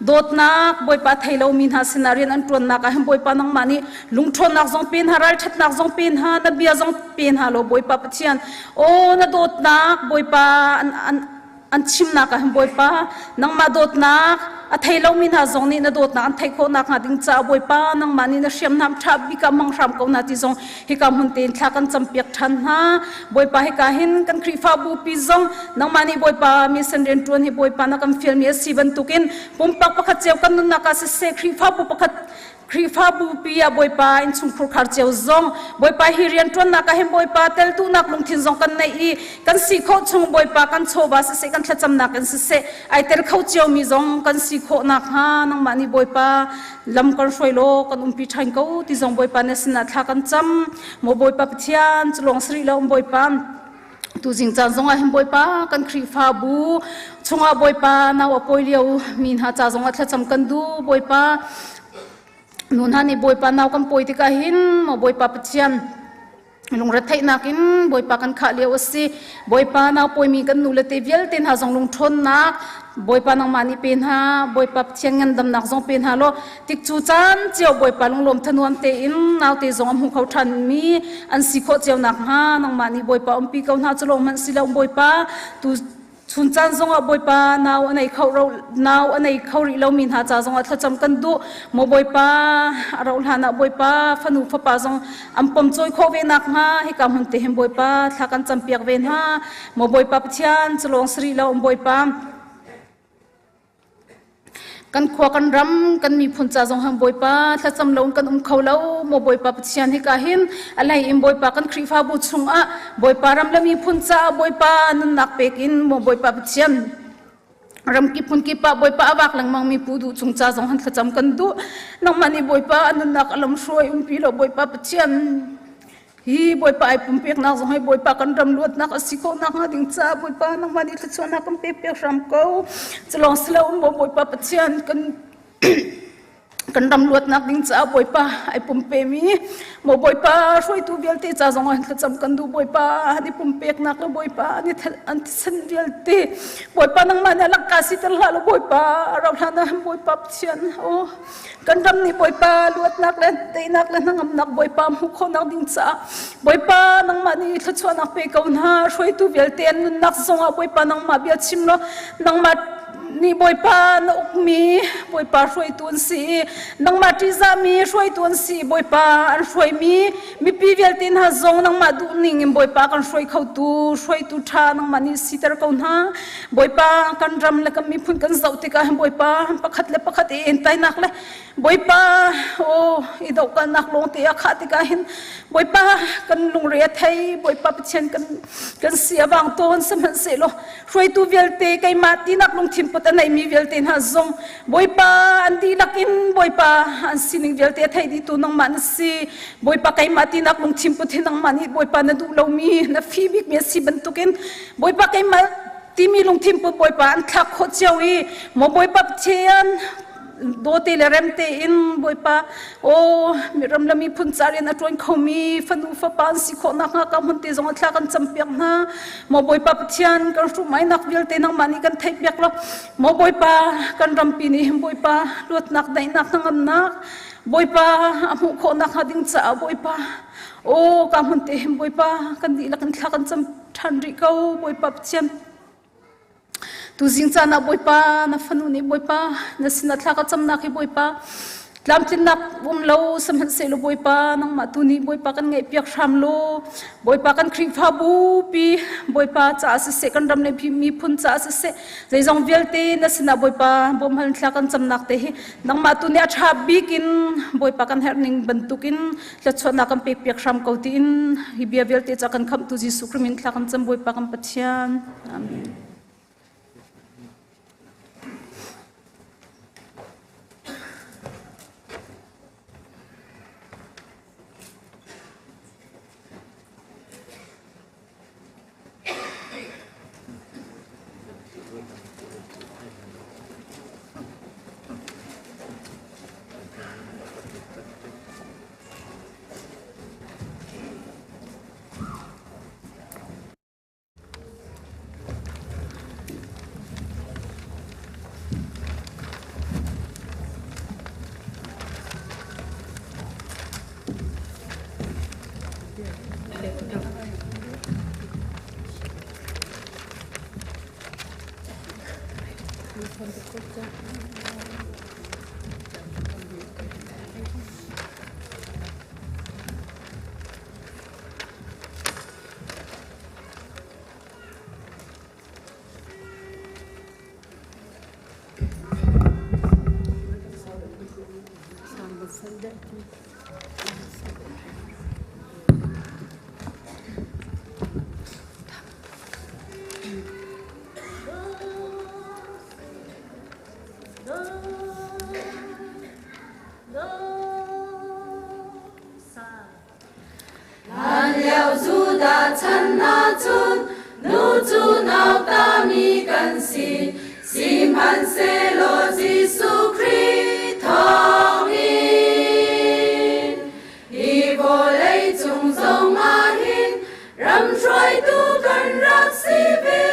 dawtnak Bawipa thei lomi hna sinah rian an ṭuannak ah hin Bawipa nangmah nih lungṭhawnnak zong pe hna, ralṭhatnak zong pe hna, na bia zong pe hna law Bawipa Pathian, aw na dawtnak Bawipa an an an chimnak ah hin Bawipa nangmah dawtnak a thei lomi hna zong nih na dawtnak an theih khawh nakhnga ding caah Bawipa nangmah nih na hriamnam ṭha bik ah hmang hram ko hna ti zong hika hmun tein thla kan campiak ṭhan hna. Bawipa, hika hin kan Khrihfabu pi zong nangmah nih Bawipa mission rianṭuan hi Bawipa na kan fialmi a si bantukin pumpak pakhat cio kan nunnak ah siseh, Khrihfabu pakhat Khrihfabu pi ah Bawipa innchungkhur khar cio zong Bawipa hi rianṭuannak ah hin Bawipa tel duhnak lungthin zong kan neih i kan si khawh chung Bawipa kan chawva siseh, kan thlacamnak in siseh ai tel kho ciomi zong kan si khawh nakhnga nangmah nih Bawipa lam kan hruai law kan umpi ṭhan ko ti zong Bawipa na sinah thla kan cam. Maw Bawipa Pathian, cu lawng si rih lo, Bawipa tuzing caan zongah hin Bawipa kan Khrihfabu chungah Bawipa nau a pawi lio mi hna ca zongah thlacam kan duh. Bawipa, nu hna nih Bawipa nau kan pawi tikah hin maw Bawipa Pathian lungretheihnak in Bawipa kan khah lio a si. Bawipa nau pawimi kan nu le te vialte hna zong lungṭhawnnak Bawipa nangmah nih pe hna. Bawipa Pathian ngandamnak zong pe hna law tik cu caan cio Bawipa lunglawm thanuam tein naute zong a hmu kho ṭhan mi an si khawh cio nakhnga nangmah nih Bawipa umpi ko hna. Cu lawng hmanh si lo, Bawipa tu chun caan zongah Bawipa nau a nei kho ro nau a nei kho rih lomi hna ca zongah thlacam kan duh. Maw Bawipa, a rauh hlan ah Bawipa fanu fapa zong an pom cawi khawh ve nakhnga hika hmun te hin Bawipa thla kan campiak ve hna. Maw Bawipa Pathian, cu lawng si rih lo, Bawipa kan khua kan ram kan miphun ca zong hang Bawipa thlacam lo kan um kho lo. Maw Bawipa Pathian, hika hin a hlei in Bawipa kan Khrihfabu chungah Bawipa ram le miphun caah Bawipa nunnak pek in maw Bawipa Pathian ram kip hmun kip ah Bawipa a vak lengmang mi pu duh cung ca zong han thlacam kan duh. Nangmah nih Bawipa a nunnak a lam hruai umpi lo. Bawipa Pathian, hi Bawipa ai pumpeknak zong hi Bawipa kan ram luatnak a si khawh nakhnga ding caah Bawipa nangmah nih thluachuahnak kan pek piak hram ko. Culawng si lo, maw Bawipa Pathian, kan kan ram luatnak ding caah Bawipa ai pumpe mi maw Bawipa hruaitu vialte ca zong ah thlacam kan duh. Bawipa an i pumpeknak le Bawipa an i an thisen vialte Bawipa nangmah nih lakka siter hlah law Bawipa rau hlan ah Bawipa Pathian o kan ram nih Bawipa luatnak le teinak le hnangamnak Bawipa hmuh khawhnak ding caah Bawipa nangmah nih thluachuahnak pe ko hna. Hruaitu vialte an nunnak zongah Bawipa nangmah bia chim law nangmah nih Bawipa na ukmi Bawipa hruaitu an si i nangmah ṭihzahmi hruaitu an si. Bawipa an hruaimi mipi vialte hna zong nangmah duhning in Bawipa kan hruai khotu hruaitu ṭha nangmah nih siter ko hna. Bawipa kan ram le kan miphun kan zoh tikah Bawipa pakhat le pakhat i entainak le Bawipa aw i dohkalnak lawng te a khah tikah hin Bawipa kan lungre a thei. Bawipa Pathian kan si a vang tawn. Sihmanhsehlaw hruaitu vialte keimah tinak lungthin put a neimi vialte hna zong Bawipa an dihlak in Bawipa an sining vialte a thei dihtu nangmah na si. Bawipa keimah tinak lungthin put hi nangmah nih Bawipa na duh lomi na fi bikmi a si bantukin Bawipa keimah timi lungthin put Bawipa an thlak khawh cio i maw Bawipa Pathian dawte le remte in Bawipa aw ram le miphun ca rian a ṭuan khomi fanu fapa an si khawh nakhnga ka hmun te zong a thla kan campiak hna. Maw Bawipa Pathian, kan hrumainak vialte nangmah nih kan theihpiak law maw Bawipa kan rampi nih hin Bawipa luatnak daihnak hnangamnak Bawipa a hmuh khawh nakhnga ding caah Bawipa aw ka hmun te hin Bawipa kan dihlak in thla kan cam ṭhan rih ko. Bawipa Pathian, tuzing caan ah Bawipa na fanu nih Bawipa na sinah thla ka camnak hi Bawipa tlamtlinnak um lo sihmanhsehlaw Bawipa nangmah tu nih Bawipa kan ngaihpiak hram law Bawipa kan Khrihfabu pi Bawipa caah siseh kan ram le miphun caah siseh zeizong vialte na sinah Bawipa bawmhal thla kan camnak te hi nangmah tu nih a ṭha bik in Bawipa kan herh ning bantukin thluachuahnak kan pekpiak hram ko tiin hi bia vialte ca kan khamhtu Jesuh Khrih min thla kan cam Bawipa kan Pathian. Amen. Hlanlio Judah chan ahcun nu cu nautami kan si, sihmanhsehlaw Jesuh Khrih thawngin hi vawlei cung zongah hin ram hruaitu kan rak si ve,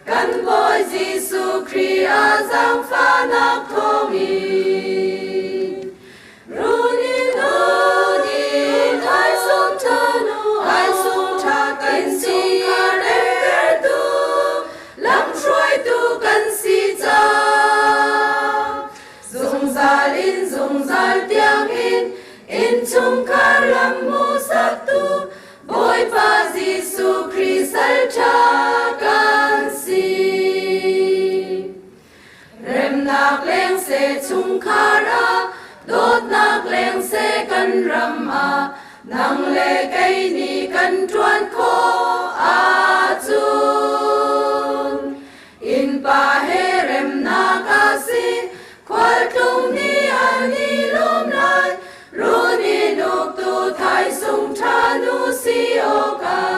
kan Bawi Jesuh Khrih a zaangfahnak thawngin. Zungzal in zungzal tiangin innchungkhar lam hmuhsaktu Bawipa Jesuh Khrih salṭha kan si. Remnak leng seh chungkhar ah, dawtnak leng seh kan ram ah, nang le kei nih kan ṭuan khawh ahcun. Innpa he remnak a si, khualtlung nih an i lawm lai, run in uktu thaisung ṭha nu si awkah.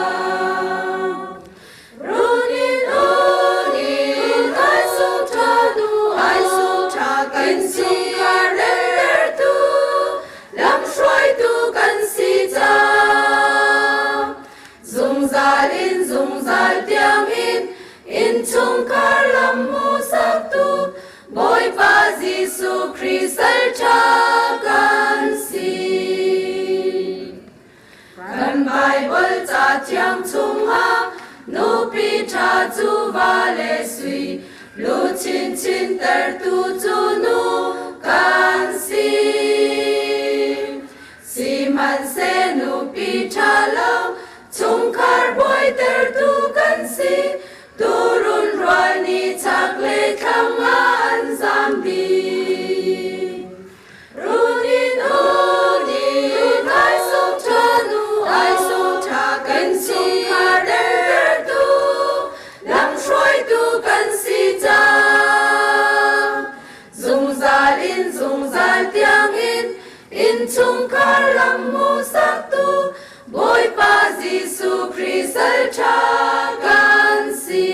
Zungzal in zungzal tiangin innchungkhar lam hmuhsaktu Bawipa Jesuh Khrih salṭha kan si. Kan Baibal ca thiang chungah nupi ṭha cu va le sui. Lu chinchin tertu cu nu kan si. Sihmanhseh nupi ṭha lo, chungkhar buai tertu kan si. Turun rual nih chak le thlang ah an zam dih. Runin u nih taisung ṭha nu taisung ṭha kan chungkhar remtertu, lamhruaitu kan si cang. Zungzal in zungzal tiangin innchungkhar lam hmuhsaktu Bawipa Jesuh Khrih sal ṭha kan si.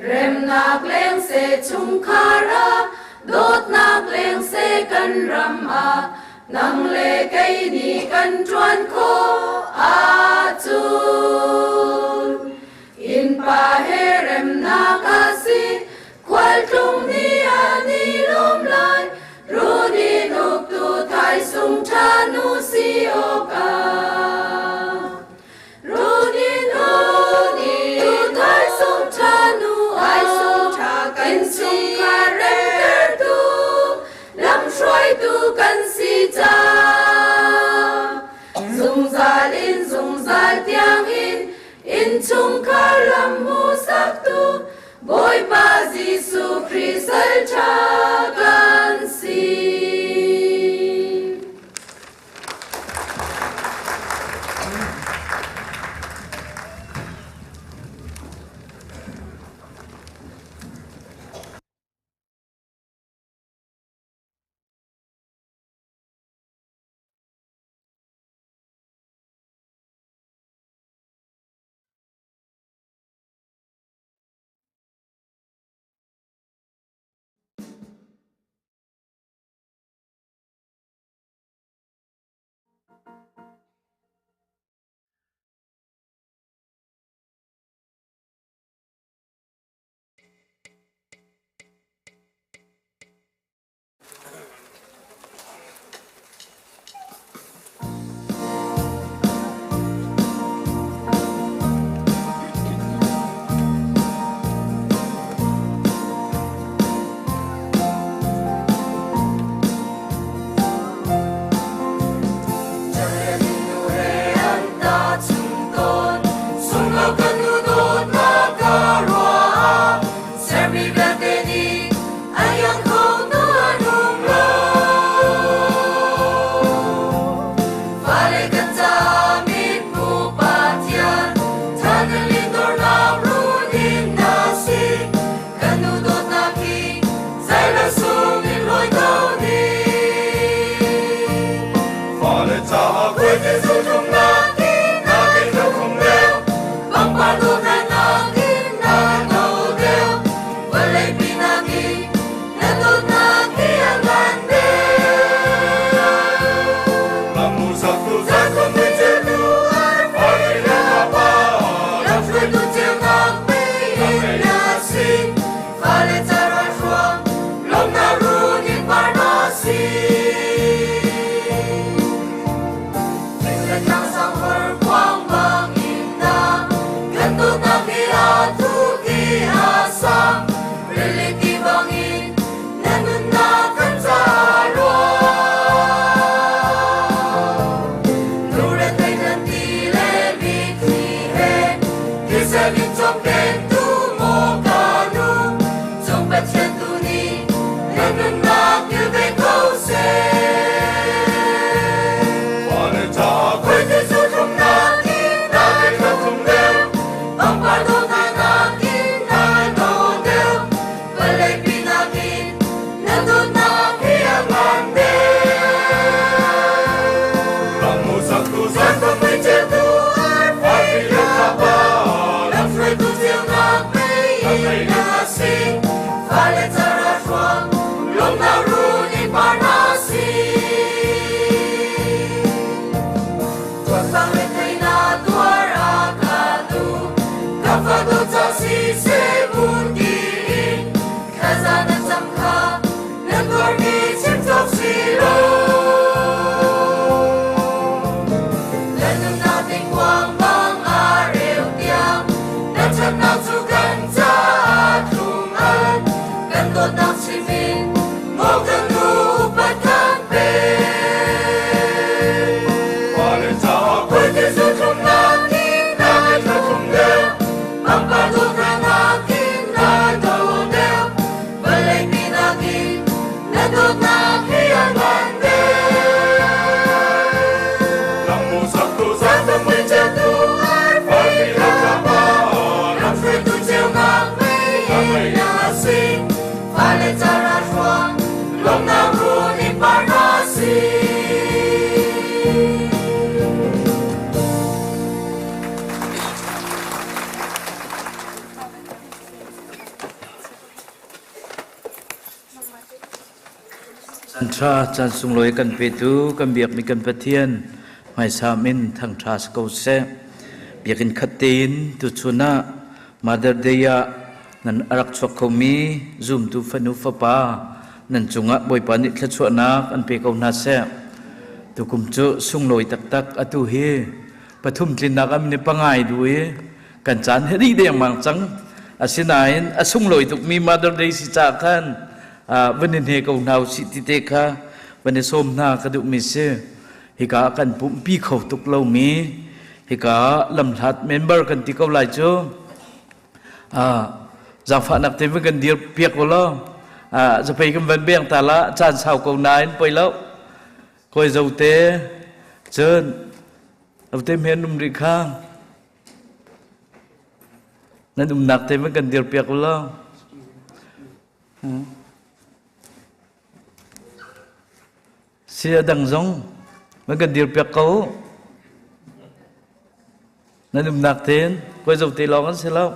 Remnak leng seh chungkhar ah, dawtnak leng seh kan ram ah, nang le kei nih kan ṭuan khawh ahcun. Innpa he remnak a si, khualtlung nih an i lawm lai, runin uktu thaisung ṭha nu si awkah. Runin u nih thaisung ṭha nu thaisung ṭha kan chungkhar remtertu, lamhruaitu kan si cang. Zungzal in zungzal tiangin innchungkhar lam hmuhsaktu Bawipa Jesuh Khrih sal ṭha kan si. Caan ṭha, caan sunglawi kan petu, kan biakmi kan Pathian, hmaisam in thangṭha si ko seh. Biakinn khat tein tuchun ah Mother Day ah nan a rak chuak khomi zumtu fanu fapa nan cungah Bawipa nih thluachuahnak an pe ko hna seh. Tukum cu sunglawi taktak atu hi pathum tlinnak am ni pangai du i kan caan he dih dengmang cang. Asinain a sunglawi tukmi Mother Day si caah khan van i hne ko hna usih ti te kha van i sawm hna ka duhmi si. Hika kan pumpi kho tuk lomi hika lamhlat member kan ti ko lai cu zaangfahnak te van kan dir piak u law zapei kan van beng ta la caan sau ko nain poi lo koi zo te cun te men um rih kha nan umnak te van kan dir piak u law Si a dang zong nan kan dirpiak ko. Nan umnak tein koi zo te lawng an si lo.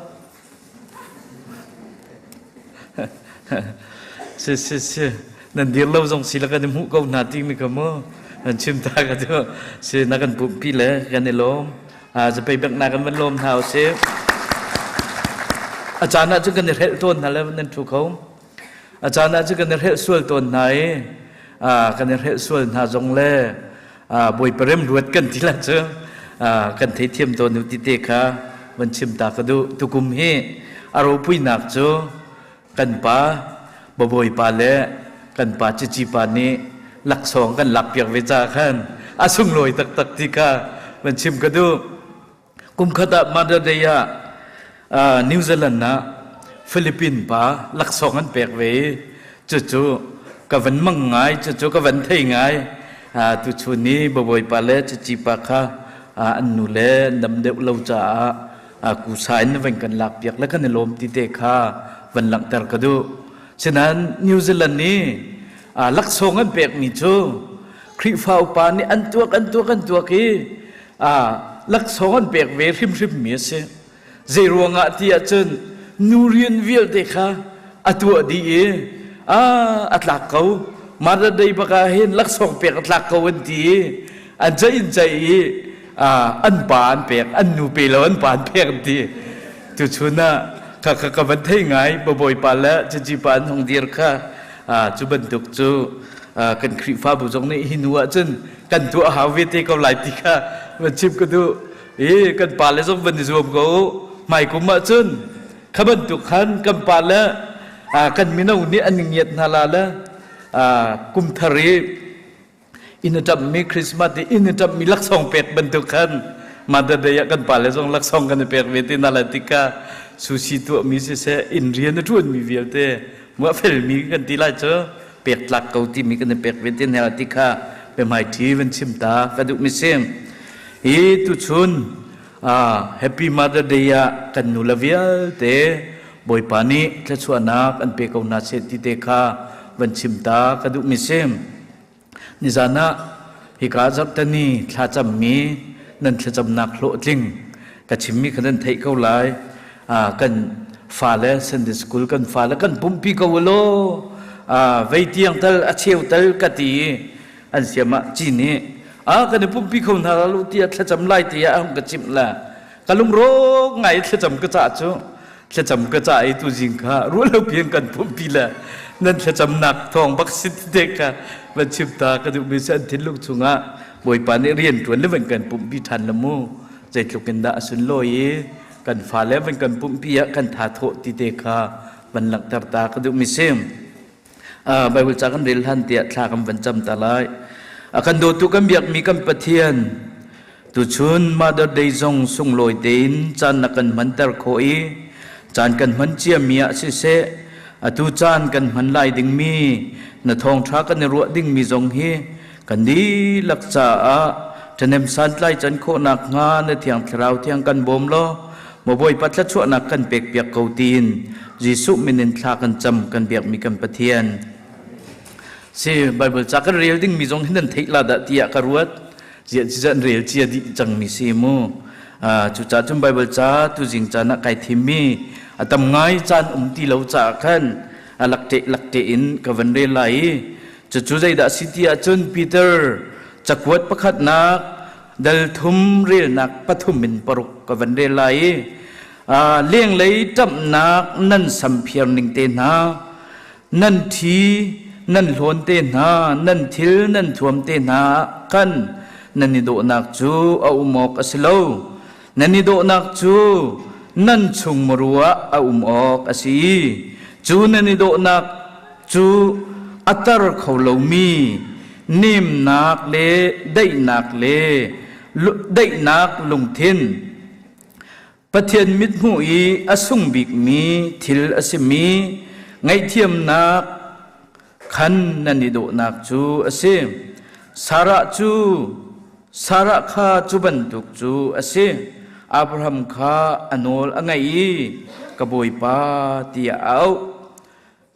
Si si si nan dir lo zong si la kan i hmuh ko hna ti mi ka mu nan chim ta ka tu si na kan pumpi le kan i lawm zapei bek na kan van lawm hna si a caan ah cun kan i hrelh tawn hna le nan thu kho A caan ah cun kan i hrelh sual tawn hna i kan i hrelh sual hna zong le Bawipa remruat kan ti la cu kan theithiam tawn u ti te kha van chim ta ka duh. Tukum hi a ropuinak cu kan pa babawipa le kan pa cici pa nih laksawng kan lakpiak ve caah khan a sunglawi taktak ti kha van chim ka duh. Kum khat ah Mother Day ah New Zealand ah Philippine pa laksawng an pek ve i cucu ka van mang ngai, cucu ka van thei ngai. Tuchun ni babawipa le cici pa kha an nu le an dam deuh lo caah kusa in van kan lak piak le kan i lawm ti te kha van langhter ka duh. Sinain New Zealand nih laksawng an pekmi cu Khrihfa upa nih an tuak an tuak an tuak i laksawng an pek ve hrimhrim mi a si. Zei ruangah ti ahcun nu rian vialte kha a tuah dih i a tlak ko. Mother Day bak ah hin laksawng pek a tlak ko an ti i an ceih in ceih i an pa an pek, an nu pe lo an pa an pek an ti. Tuchun ah ka ka ka van thei ngai babawipa le cici pa an hung dir kha cu bantuk cu kan Khrihfabu zong nih hi nu ahcun kan tuah hau ve te ko lai ti kha van chim ka duh i kan pa le zong van i zuam ko hmai kum ahcun kha bantuk khan kan pa le kan mino nih an ngiat hna la le kum thar i inn a ṭammi Christmas i inn a ṭammi laksawng pek bantuk khan Mother Day ah kan pale zong laksawng kan i pek ve te hna lai tikah sushi tuahmi siseh inn rian a ṭuanmi vialte muah felmi kan ti lai cu pek tlak ko timi kan i pek ve te hna ti kha biahmaiṭhi van chim ta ka duhmi si. Hi tuchun Happy Mother Day ah kan nule vialte Bawipa nih thluachuahnak an pe ko hna seh ti te kha van chim ta ka duhmi si. Nizan ah hika zarhteni thlacammi nan thlacamnak hlawhtling ka chimmi kha nan theih ko lai. Kan fale Sunday school kan fale kan pumpi ko law vei tiang tal a cheu tal ka ti i an siam ah ci nih a kan i pumpi kho hna lo tiah thlacam lai tiah a hung ka chimh la ka lungrawk ngai thlacam ka cah cu thlacam ka cah i tuzing kha ruahlo piin kan pumpi le nan thlacamnak thawng bak si te kha van chim ta ka duhmi si an thinlung chungah Bawipa nih rian ṭuan le van kan pumpi ṭhan la mu zeitluk in dah a sunlawi i kan fale van kan pumpi ah kan tha thawh ti te kha van langhter ta ka duhmi si Bible ca kan rel hlan tiah thla kan van cam ta lai. A kan dawtu kan biakmi kan Pathian tuchun Mother Day zong sunglawi tein caan na kan hmanter khawh i caan kan hman ciami ah siseh atu caan kan hman lai dingmi na thawngṭha kan i ruah dingmi zong hi kan dihlak caah ṭhahnem santlai can khawhnak hnga na thiang thlarau thiang kan bawm law Maw Bawipa thluachuahnak kan pekpiak ko tiin Jesuh min in thla kan cam kan biakmi kan Pathian. Si Bible ca kan rel dingmi zong hin nan theih la dah tiah ka ruat. Ziah ci an rel cia dih cangmi si mu. Cucaah cun Bible ca tuzing caan ah kai thimmi a tam ngai caan um ti lo caah khan a lakte lakte in ka van rel lai i Cucu zeidah a si ti ahcun Peter cakuat pakhatnak dal thum relnak pathum in paruk ka van rel lai i lenglei ṭamhnak nan samphiar ning te hna, nan ṭhi nan hlawn te hna, nan thil nan thuam te hna khan nan i dawhnak cu a um awk a si lo. Nan i dawhnak cu nan chung muru ah a um awk a si. Cu nan i dawhnak cu a tar kho lomi nemnak le daihnak le daihnak lungthin Pathian mithmuh i a sung bikmi thil a simi ngaihthiamnak khan nan i dawhnak cu a si. Sarah cu Sarah kha cu bantuk cu a si. Abraham kha a nawl a ngaih i ka bawipa tiah a auh.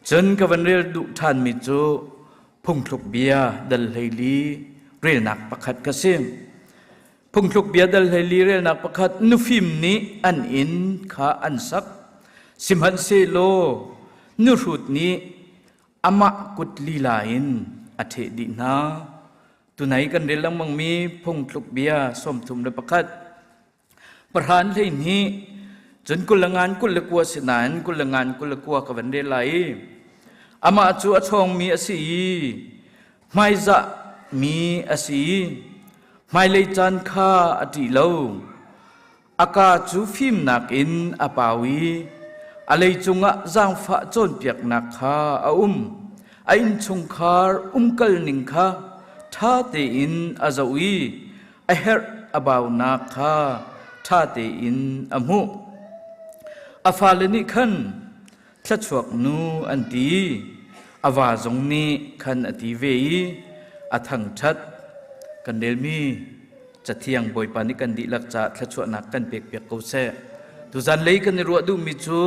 Cun ka van rel duh ṭhanmi cu phungthluk bia dal 14 relnak pakhat ka si. Phungthluk bia dal 14 relnak pakhat nufim nih an inn kha an sak. Sihmanhsehlaw nuhrut nih amah kut lila in a ṭheh dih hna. Tunai kan rel lengmangmi phungthluk bia 31 pahran 12 cun 29 29 si nain 29 29 ka van rel lai i amah cu a chawngmi a si i hmaizah mi a si i hmailei caan kha a ṭih lo. A kaa cu fimnak in a pau i a lei cungah zaangfah cawnpiaknak kha a um. A innchungkhar umkalning kha ṭha tein a zoh i a herh a baunak kha ṭha tein a hmuh. A fale nih khan thluachuak nu an ti. A va zong nih khan a ti ve i a thangṭhat. Kan relmi Cathiang Bawipa nih kan dihlak caah thluachuahnak kan pekpiak ko seh. Tuzan lei kan i ruah duhmi cu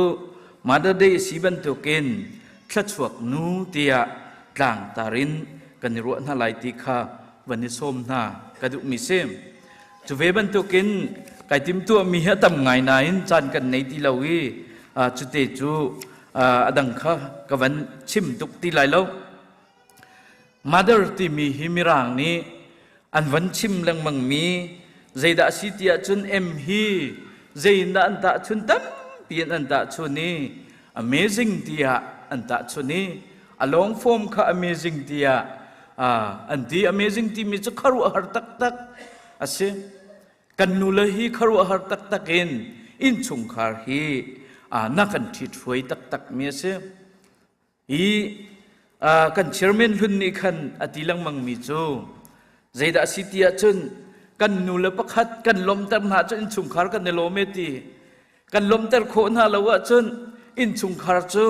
Mother Day a si bantukin thluachuak nu tiah tlangtar in kan i ruah hna lai ti kha van i sawm hna ka duhmi si. Cu ve bantukin kai timtuahmi hi a tam ngai nain caan kan nei ti lo i cute cu a dang kha ka van chim tuk ti lai lo. Mother timi hi Mirang nih an van chim lengmangmi zeidah a si ti ahcun M hi zeiindah an tahchun tampi in an tahchun i amazing tiah an tahchun i a long form kha amazing tiah an ti. Amazing timi cu khuaruahhar taktak a si. Kan nule hi khuaruahhar taktak in innchungkhar hi na kan ṭhithruai taktak mi a si. Hi kan chairman hlun nih khan a ti lengmang mi cu zeidah a si ti ahcun kan nule pakhat kan lawmhter hna cu innchungkhar kan i lawm e ti. Kan lawmhter khawh hna lo ahcun innchungkhar cu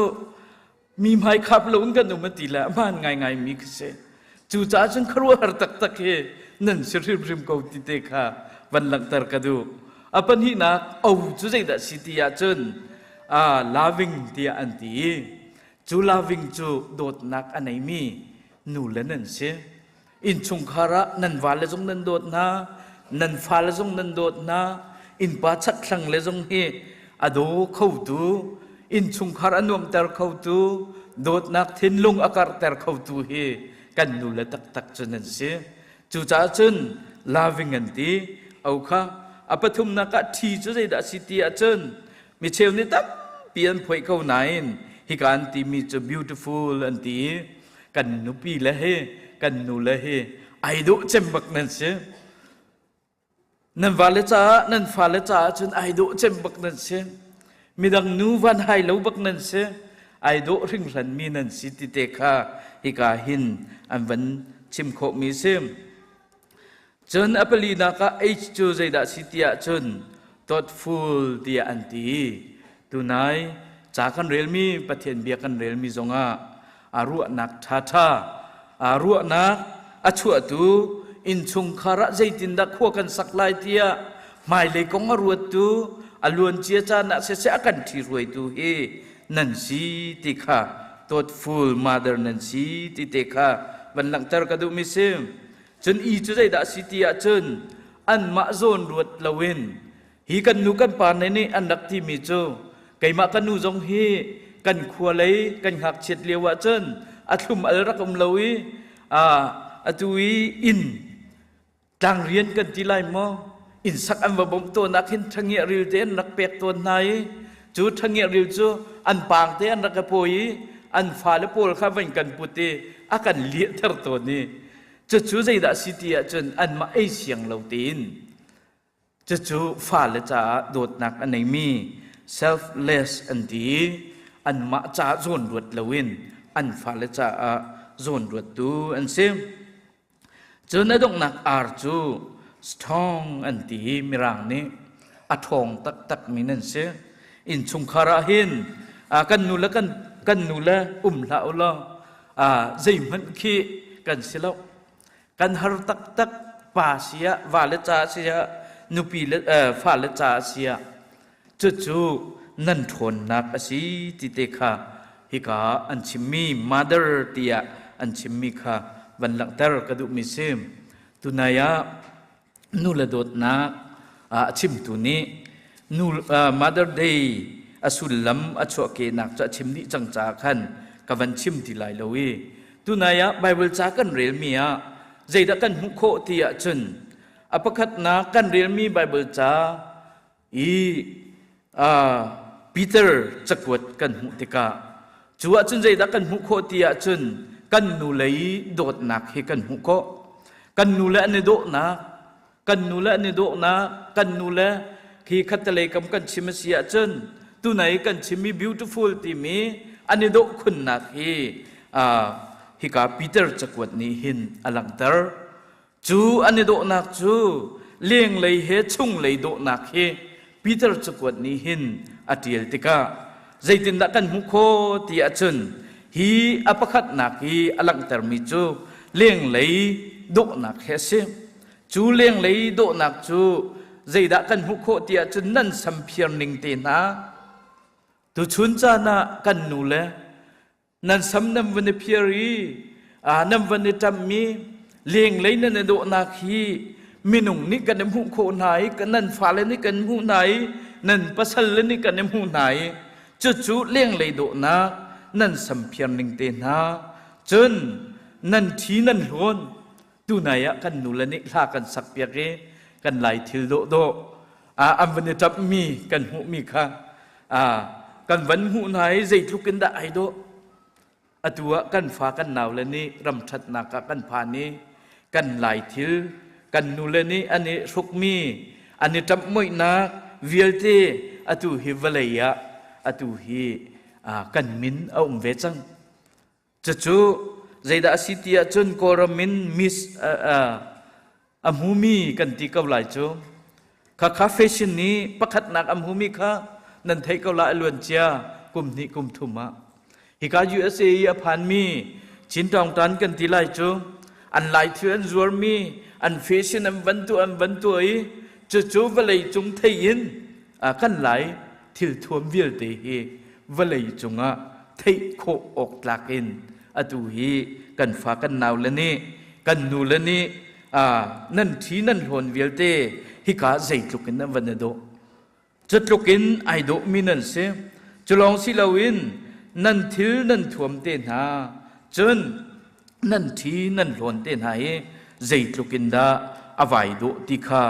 mi hmai khap lo in kan um a ti le a hmaan ngaingai mi khi si. Cucaah cun khuaruahhar taktak hi nan si hrimhrim ko ti te kha van langhter ka duh. A pahnihnak o cu zeidah si ti ahcun loving tiah an ti i cu loving cu dawtnak a neimi nu le nan si. Innchungkhar ah nan vale zong nan dawt hna, nan fale zong nan dawt hna, innpa chakthlang le zong hi a daw khotu, innchungkhar a nuamter khotu, dawtnak thinlung a karhter khotu hi kan nule taktak cu nan si. Cucaah cun loving an ti. O kha a pathumnak ah ṭhi cu zeidah a si ti ahcun micheu nih tampi an phoih ko nain hika an timi cu beautiful an ti i kan nupi le hi kan nu le hi ai dawh cem bak nan si. Nan vale caah nan fale caah cun ai dawh cem bak nan si. Midang nu van hai lo bak nan si. Ai dawh hringhran mi nan si ti te kha hika hin an van chim khawh mi si. Cun a palinak ah H cu zeidah si ti ahcun thoughtful tiah an ti. Tunai ca kan relmi Pathian bia kan relmi zongah a ruahnak ṭhaṭha a ruahnak a chuahtu innchungkhar ah zeitindah khua kan sak lai tiah hmailei kong a ruattu a luancia caan ah siseh a kan ṭhihruaitu hi nan si ti kha thoughtful mother nan si ti te kha van langhter ka duhmi si. Cun i cu zeidah a si ti ahcun anmah zawn ruat loin hi kan nu kan pa ne nih an rak timi cu keimah ka nu zong hi kan khua lei kan ngakchiat lio ahcun a thlum al rak um lo i Atu i inn tlangrian kan ti lai maw, inn sak an va bawmh tawn ah khin ṭhangiah ril te an rak pek tawn hna i cu ṭhangiah ril cu an paang te an rak i pawi i an fale pawl kha van kan put i a kan liahter tawn i cucu zeidah a si ti ahcun anmah ei siang lo tein cucu fale caah dawtnak a neimi selfless an ti i anmah caah zawn ruat loin an fale caah zawn ruattu an si. Cun a donghnak ar cu strong an ti i Mirang nih a ṭhawng taktakmi nan si. Innchungkhar ah hin kan nu le kan nu le um hlah u law zeihmanh khi kan si lo. Kan har taktak pa si ah, va le ca si ah, nupi le fa le ca si ah cucu nan ṭhawnnak a si ti te kha hika an chimmi mother tiah an chimmi kha van langhter ka duhmi si. Tunai ah nu le dawtnak a chimtu nih nu Mother Day a sullam a chuahkehnak cu a chim dih cang caah khan ka van chim ti lai lo i tunai ah Bible ca kan relmi ah zeidah kan hmuh khawh ti ahcun a pakhatnak kan relmi Bible ca i Peter cakuat kan hmuh tikah cu ahcun zeidah kan hmuh khawh ti ahcun kan nu lei dawtnak hi kan hmuh khawh. Kan nu le an i dawhnak, kan nu le an i dawhnak, kan nu le khi khattelei kam kan chim a si ahcun tunai kan chimmi beautiful timi an i dawh khunnak hi hika Peter cakuat nih hin a langhter. Cu an i dawhnak cu lenglei he chunglei dawhnak hi Peter cakuat nih hin a ṭial tikah zeitindah kan hmuh khawh ti ahcun hi a pakhatnak i a langhtermi cu lenglei dawhnak he a si. Cu lenglei dawhnak cu zeidah kan hmuh khawh ti ahcun nan samphiar ning te hna tuchun caan ah kan nu le Nan sam nan van i phiar i nan van i ṭamh i lenglei nan i dawhnak hi minung nih kan i hmuh khawh hna i nan fale nih kan hmuh hna i nan pasal le nih kan i hmuh hna i cucu lenglei dawhnak nan sam phiar ning te hna cun nan ṭhi nan hlawn tunai ah kan nule nih hla kan sak piak i kan lai thil dawhdawh an van i ṭamhmi kan hmuhmi kha kan van hmuh hna i zeitluk in dah ai dawh. Atu ah kan fa kan naule nih ram ṭhatnak ah kan phan i kan lai thil kan nule nih an i hrukmi an i ṭamhmoihnak vialte atu hi vawlei ah atu hi kan min a um ve cang. Cucu zeidah a si ti ahcun Kawlram in Miss a hmumi kan ti ko lai cu. Khakha fashion nih pakhatnak a hmumi kha nan theih ko lai a luancia kum hnih kum thum ah. Hika USA i a phanmi Chin Tawngtan kan ti lai cu an lai thil an zuarmi an fashion an van tuah an van tuah i cucu vawlei cung thei in kan lai thil thuam vialte hi vawlei cungah theih khawh awk tlak in atu hi kan fa kan nau le nih kan nu le nih nan ṭhi nan hlawn vialte hika zeitluk in an van i dawh cutluk in ai dawhmi nan si. Cu lawng si loin nan thil nan thuam te hna cun nan ṭhi nan hlawn te hna hi zeitluk in dah a vai dawh ti kha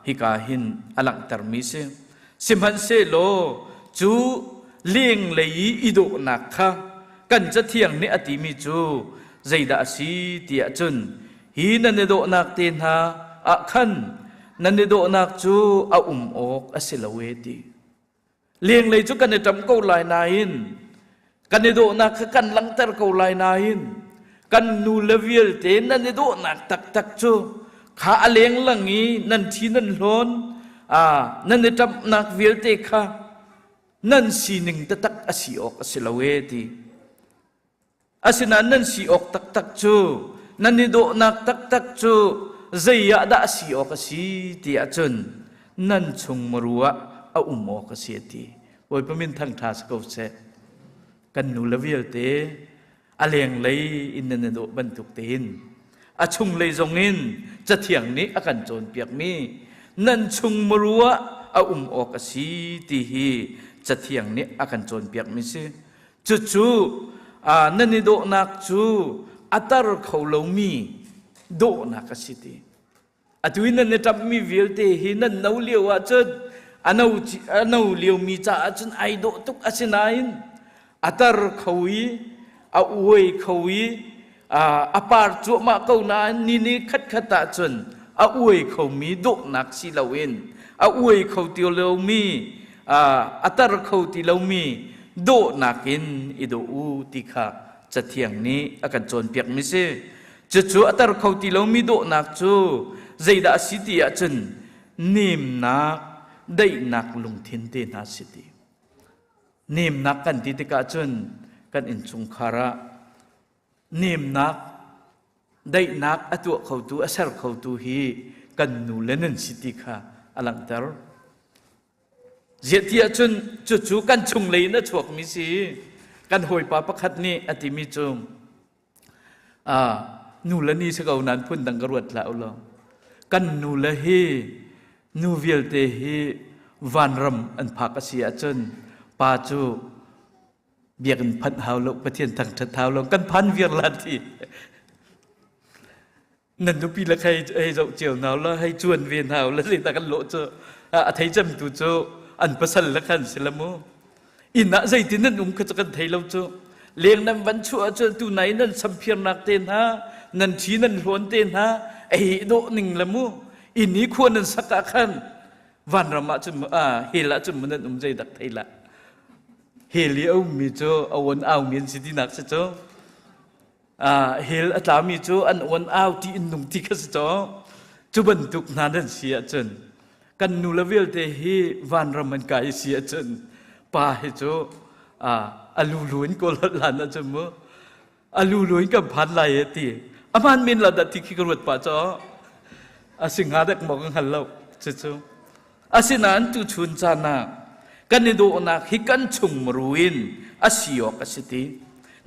hika hin a langhtermi si. Sihmanhsehlaw cu lenglei i i dawhnak kha kan Cathiang nih a timi cu zeidah a si ti ahcun hi nan i dawhnak te hna ah khan nan i dawhnak cu a um awk a si lo e ti. Lenglei cu kan i ṭam ko lai nain kan i dawhnak kha kan langhter ko lai nain kan nu le vialte nan i dawhnak taktak cu kha a lenglang i nan ṭhi nan hlawn nan i ṭamhnak vialte kha nan sining taktak a si awk a si lo e ti. Asinain nan si awk taktak cu nan i dawhnak taktak cu zei ah dah a si awk a si ti ahcun nan chung maru ah a um awk a si a ti. Bawipa min thangṭha si ko seh. Kan nu le vialte a lenglei in nan i dawh bantuk tein a chunglei zongin Cathiang nih a kan cawnpiakmi nan chung maru ah a um awk a si ti hi Cathiang nih a kan cawnpiakmi si. Cucu nan i dawhnak cu a tar kho lomi dawhnak a si ti. Atu i nan i ṭamhmi vialte hi nan no lio ahcun a no, a no liomi caah cun ai dawh tuk a si nain a tar kho i a uai kho i a par cuahmah ko nain ni ni khatkhat ahcun a uai khomi dawhnak si loin a uai kho ti lomi a tar kho ti lomi dawhnak in i dawh u ti kha Cathiang nih a kan cawnpiakmi si. Cucu a tar kho ti lomi dawhnak cu zeidah a si ti ahcun nemnak, daihnak lungthin te hna si ti. Nemnak kan ti tikah cun kan innchungkhar ah nemnak, daihnak a tuah khotu, a ser khotu hi kan nu le nan si ti kha a langhter. Ziah ti ahcun cucu kan chunglei in a chuakmi si. Kan hawipa pakhat nih a timi cu nu le ni si ko nain phun dang ka ruat hlah u law kan nu le hi nu vialte hi vanram an phak a si ahcun pa cu biakinn phanh hau lo, Pathian thangṭhat hau lo, kan phan viar la ti. Nan nupi le hei hei zoh cio hna la, hei cuan ve hna la, zeidah kan lawh cu a thei cemtu cu an pasal le khan si la mu. Inn ah zeitin nan um kha cu kan thei lo cu. Leng nan van chuah ahcun tu nai nan samphirnak te hna, nan ṭhi nan hlawn te hna, ei dawh ning le mu. Inn i khua nan sak ah khan vanram ah cun hell ah cun mu nan um zeidak thei lah. Hell i a ummi cu a awn au mi an si tinak si cu. Hell a tlami cu an awn au ti in nung ti kha si cu. Cu bantuk hna nan si ahcun kan nu le vialte hi vanram an kai si ahcun pa hi cu a lulu in kawl lan ahcun mu a lulu in kan phan lai e ti a hmaan men la dah ti khi ka ruat pah caw a si hnga dek maw ka hngal lo cucu. Asinain tuchun caan ah kan i dawhnak hi kan chung muru in a si awk a si ti.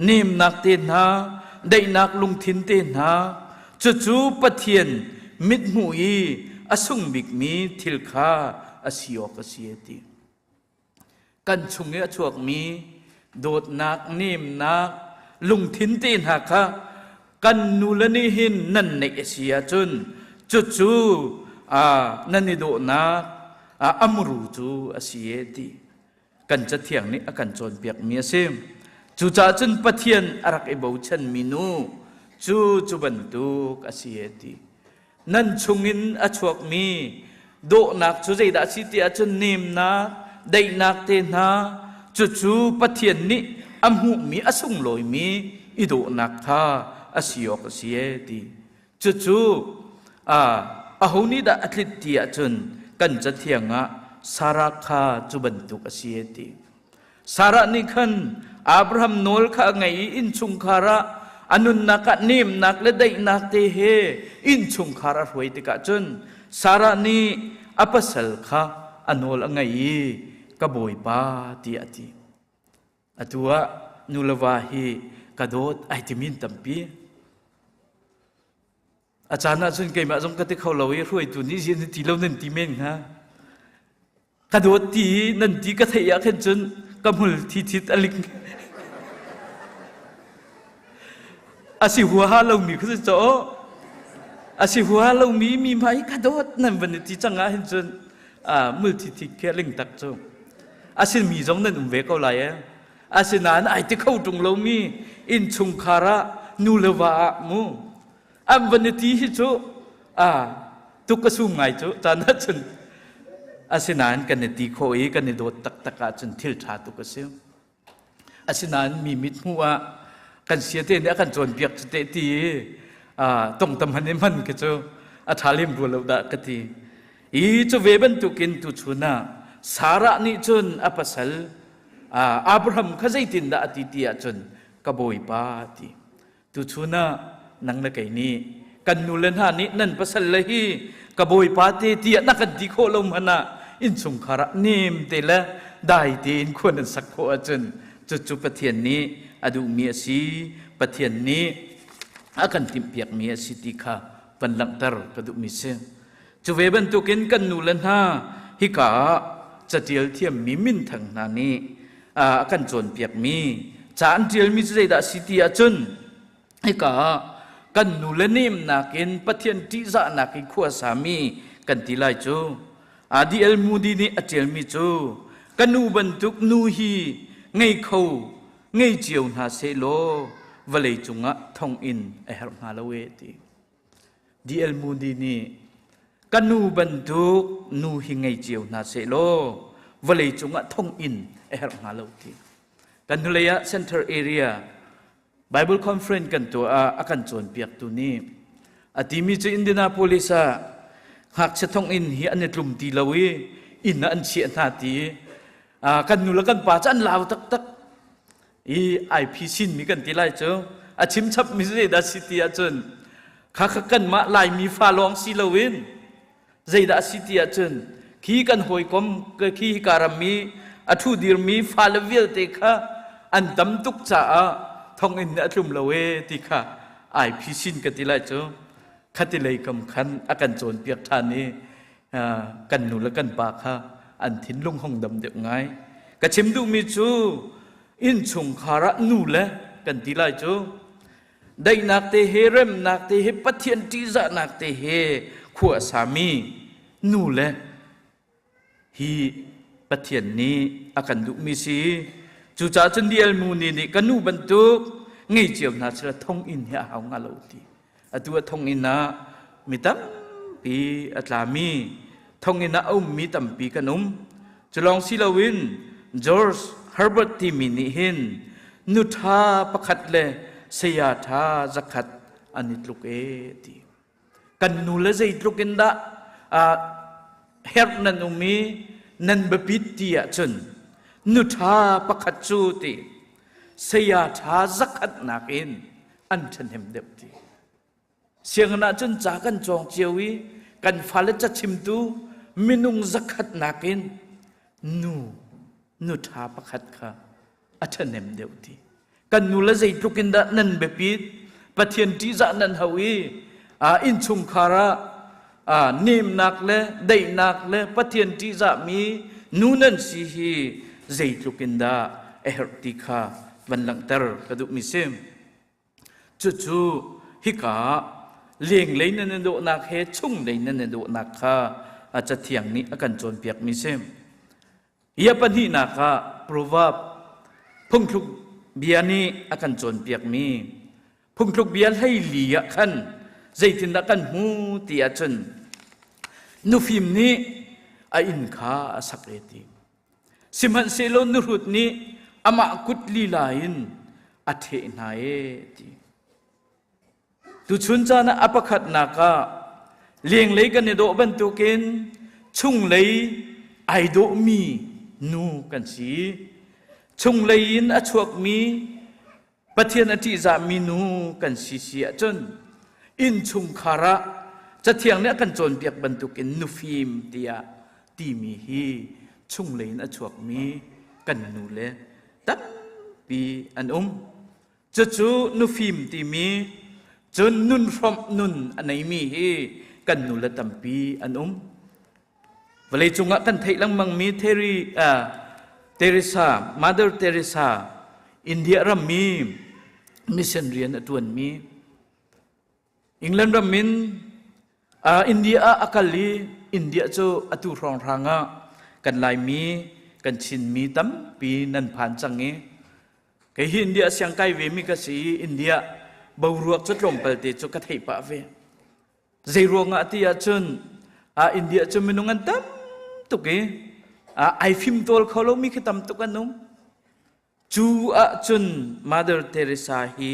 Nemnak te hna, daihnak lungthin te hna, cucu Pathian mithmuh i a sung bikmi thil kha a si awk a si a ti. Kan chung i a chuakmi dawtnak, nemnak, lungthin te hna kha kan nule nih hin nan neih a si ahcun cucu nan i dawhnak a muru cu a si e ti kan Cathiang nih a kan cawnpiakmi a si. Cucaah cun Pathian a rak i bochanmi nu cu cu bantuk a si e ti. Nan chungin a chuakmi dawhnak cu zeidah a si ti ahcun nemnak, daihnak te hna, cucu Pathian nih a hmuhmi a sunglawimi i dawhnak kha a si awk a si e ti. Cucu aho nih dah a tlit ti ahcun kan Cathiang ah Sarah kha cu bantuk a si e ti. Sarah nih khan Abraham nawl kha a ngaih i innchungkhar ah a nunnak ah nemnak le daihnak te he innchungkhar a hruai tikah cun Sarah nih a pasal kha a nawl a ngaih i ka bawipa tiah a ti. Atu ah nu le va hi ka dawt ai timi an tampi. A caan ah cun keimah zong ka ti kho lo i hruaitu nih zian ti lo nan ti men hnga. Ka dawt ti nan ti ka theih ah khin cun ka hmul thi thit a ling. A si huaha lomi kha si caw. A si huaha lomi mi hmai ka dawt nan van i ti cang ah hin cun mul thi thit khi a ling tak cu. A sin mi zong nan um ve ko lai eh. Asinain ai ti kho ṭung lomi innchungkhar ah nu le va ah mu an van i ti hi cu a tuk ka sum ngai cu caan ah cun. Asinain kan i ti khawh i kan i dawt taktak ahcun thil ṭha tuk a si. Asinain mi mit hmuh ah kan sia te nih a kan cawnpiak cu teh ti i tongtam han i hman khi cu a ṭha lem rua lo dah ka ti. I cu ve bantukin tuchun ah Sarah nih cun a pasal Abraham kha zeitindah a ti ti ahcun ka bawipa ti. Tuchun ah nang le kei nih kan nu le hna nih nan pasal le hi ka bawipa te tiah na kan ti khawh lo hmanh ah innchungkhar ah nem te le dai tein khua nan sak khawh ahcun cucu Pathian nih a duhmi a si, Pathian nih a kan timhpiakmi a si ti kha van langhter ka duhmi si. Cu ve bantukin kan nu le hna hika ah catial thiammi minthang hna nih a kan cawnpiakmi ca an ṭialmi cu zeidah a si ti ahcun. Hika ah kan nu le nemnak in Pathian ṭihzahnak in khua sami kan ti lai cu. A.D.L. Moody nih a ṭialmi cu ka nu bantuk nu hi ngei kho ngei cio hna sehlaw vawlei cungah thonginn a herh hnga lo e ti. D.L. Moody nih ka nu bantuk nu hi ngei cio hna sehlaw vawlei cungah thonginn a herh hnga lo ti. Kan hnulei ah Center Area Bible Conference kan tuah ah a kan cawnpiaktu nih a timi cu Indianapolis ah ngakchia thonginn hi an i tlum ti lo i inn ah an chiah hna ti kan nu le kan pa cu an lau taktak i ai phisin mi kan ti lai cu a chim chap mi zeidah si ti ahcun kha kha kanmah Laimi fa lawng si loin Zeidah a si ti ahcun khi kan hawikom khi hika ram i a ṭhu dirmi fale vialte kha an tam tuk caah thonginn nih a tlum lo ee ti kha ai phisin ka ti lai cu. Khati lei kam khan a kan cawnpiak ṭhan i kan nu le kan pa kha an thinlung hong dam deuh ngai. Ka chim duhmi cu innchungkhar ah nu le kan ti lai cu daihnak te he remnak te he Pathian ṭihzahnak te he khua a sami nu le hi Pathian nih a kan duhmi si. Cucaah cun DL Moody nih ka nu bantuk ngei cio hna sila thonginn hi a hau hnga lo ti. Atu a thonginn ah mi tampi a tlami, thonginn ah a ummi tampi kan um. Cu lawng si loin George Herbert timi nih hin nu ṭha pakhat le saya ṭha zakhat an i tluk ee ti. Kan nu le zeitluk in dah herh nan um i nan biapit ti ahcun nu ṭha pakhat cu ti saya ṭha zakhat nakin an ṭhahnem deuh ti. Sianginn ah cun ca kan cawng cio i kan fale cachimtu minung zakhat nakin nu nu ṭha pakhat kha a ṭhahnem deuh ti. Kan nu le zeitluk in dah nan biapit, Pathian ṭihzah nan hau i innchungkhar ah nemnak le daihnak le Pathian ṭihzahmi nu nan si hi zeitluk in dah a herh ti kha van langhter ka duhmi si. Cucu hika ah lenglei nan i dawhnak he chunglei nan i dawhnak kha Cathiang nih a kan cawnpiakmi si. Hi a pahnihnak ah proverb phungthluk bia nih a kan cawnpiakmi phungthluk bia 14 ah khan zeitindah kan hmu ti ahcun nufim nih a inn kha a sak e ti. Sihmanhsehlaw nuhrut nih amah kut lila in a ṭheh hna ee ti. Tuchun caan ah a pakhatnak ah lenglei kan i dawh bantukin chunglei ai dawhmi nu kan si. Chunglei in a chuakmi Pathian a ṭihzahmi nu kan si si ahcun innchungkhar ah Cathiang nih a kan cawnpiak bantukin nufim tiah timi hi chunglei in a chuakmi kan nu le tampi an um. Cucu nufim timi cun nun hrawmh nun a neimi hi kan nu le tampi an um. Vawleicung ah kan theih lengmangmi Terry, Teresa, Mother Teresa, India rammi mission rian a ṭuanmi, England ram in India ah a kal i India cu atu hrawnghrang ah kan Laimi, kan Chinmi tampi nan phan cang i kei hi India siang kai ve mi ka si i India boruak cu tlawmpal te cu ka theih pah ve. Zeiruangah ti ahcun India cu minung an tam tuk i ai fimtawl kho lomi khi tam tuk an um. Cu ahcun Mother Teresa hi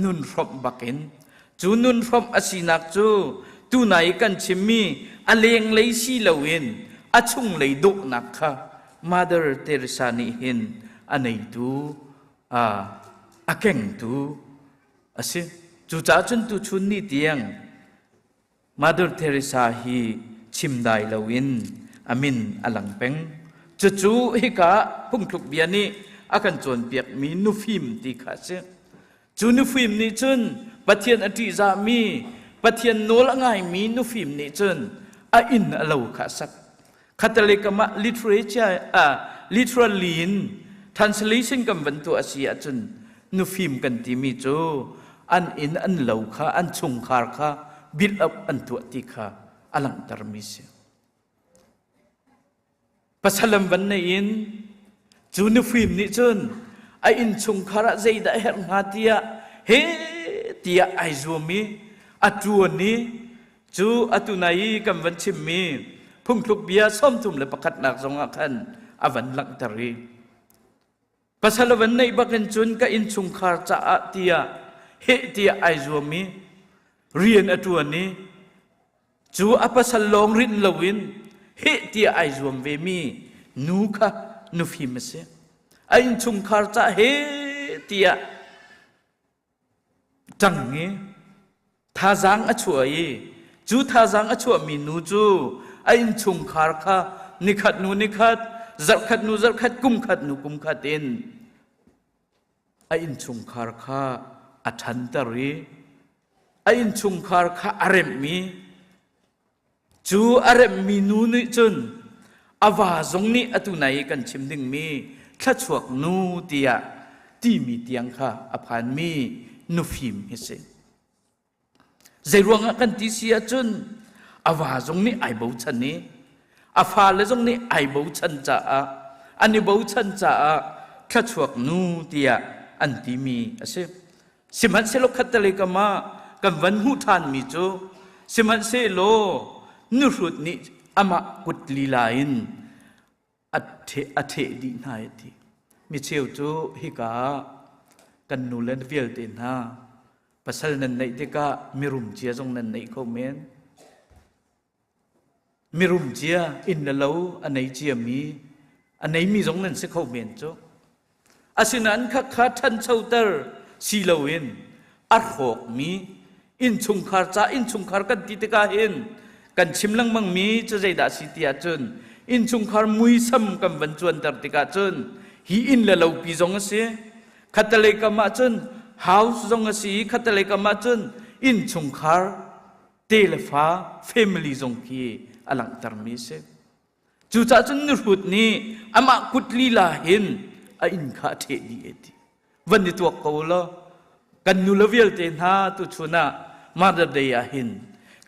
nun hrawmh bakin cu nun hrawmh a sinak cu tunai kan chimmi a lenglei si loin a chunglei dawhnak kha Mother Teresa nih hin a neitu a kengtu a si. Cucaah cun tuchun ni tiang Mother Teresa hi chim dai loin a min a lang peng. Cucu hika phungthluk bia nih a kan cawnpiakmi nufim ti kha a si. Cu nufim nih cun Pathian a ṭihzahmi, Pathian nawl a ngaimi nufim nih cun a inn a lo kha a sak. Khatalei kam ah literature literally in translation kan van tuah a si ahcun nufim kan timi cu an inn an lo kha an chungkhar kha build up an tuah ti kha a langhtermi si. Pasal an van nei in cu nufim nih cun a innchungkhar ah zeidah a herh hnga tiah he tiah ai zuam i a ṭuan i cu atu nai i kan van chimmi phungthluk bia 31nak zongah khan a van langhter i pasal a van neih bakin cun ka innchungkhar caah tiah heh tiah ai zuam i rian a ṭuan i Cu a pasal lawng rinh loin heh tiah ai zuam vemi nu kha nufim a si. A innchungkhar cah he tiah ṭang i thazaang a chuah i cu thazaang a chuahmi nu cu a innchungkhar kha nikhat hnu nikhat, zarhkhat hnu zarhkhat, kumkhat hnu kumkhat in a innchungkhar kha a ṭhanter i a innchungkhar kha a remh i cu a remhmi nu nih cun a va zong nih atu nai i kan chim dingmi thluachuak nu tiah timi tiang kha a phanmi nufim hi si. Zeiruangah kan ti si ahcun a va zong nih ai bochan i a fale zong nih ai bochan caah an i bochan caah thluachuak nu tiah an timi a si. Sihmanhsehlaw khattelei kam ah kan van hmuh ṭhanmi cu sihmanhsehlaw nuhrut nih amah kut lila in a ṭheh dih hna a ti. Micheu cu hika ah kan nu le vialte hna pasal nan neih tikah mirum cia zong nan neih kho men. Mirum cia inn le lo a nei ciami a neimi zong nan si kho men cu. Asinain khakha ṭhanchoter si loin a hrawkmi innchungkhar ca innchungkhar kan ti tikah hin kan chim lengmangmi cu zeidah si ti ahcun innchungkhar muisam kan van cuanter tikah cun hi inn le lopi zong a si khattelei kam ah cun house zong a si i khattelei kam ah cun innchungkhar te le fa family zong khi a langhtermi a si. Cucaah cun nuhrut nih amah kut lila hin a inn kha a ṭheh dih e ti. Van i tuak ko law kan nu le vialte hna tuchun ah Mother Day ah hin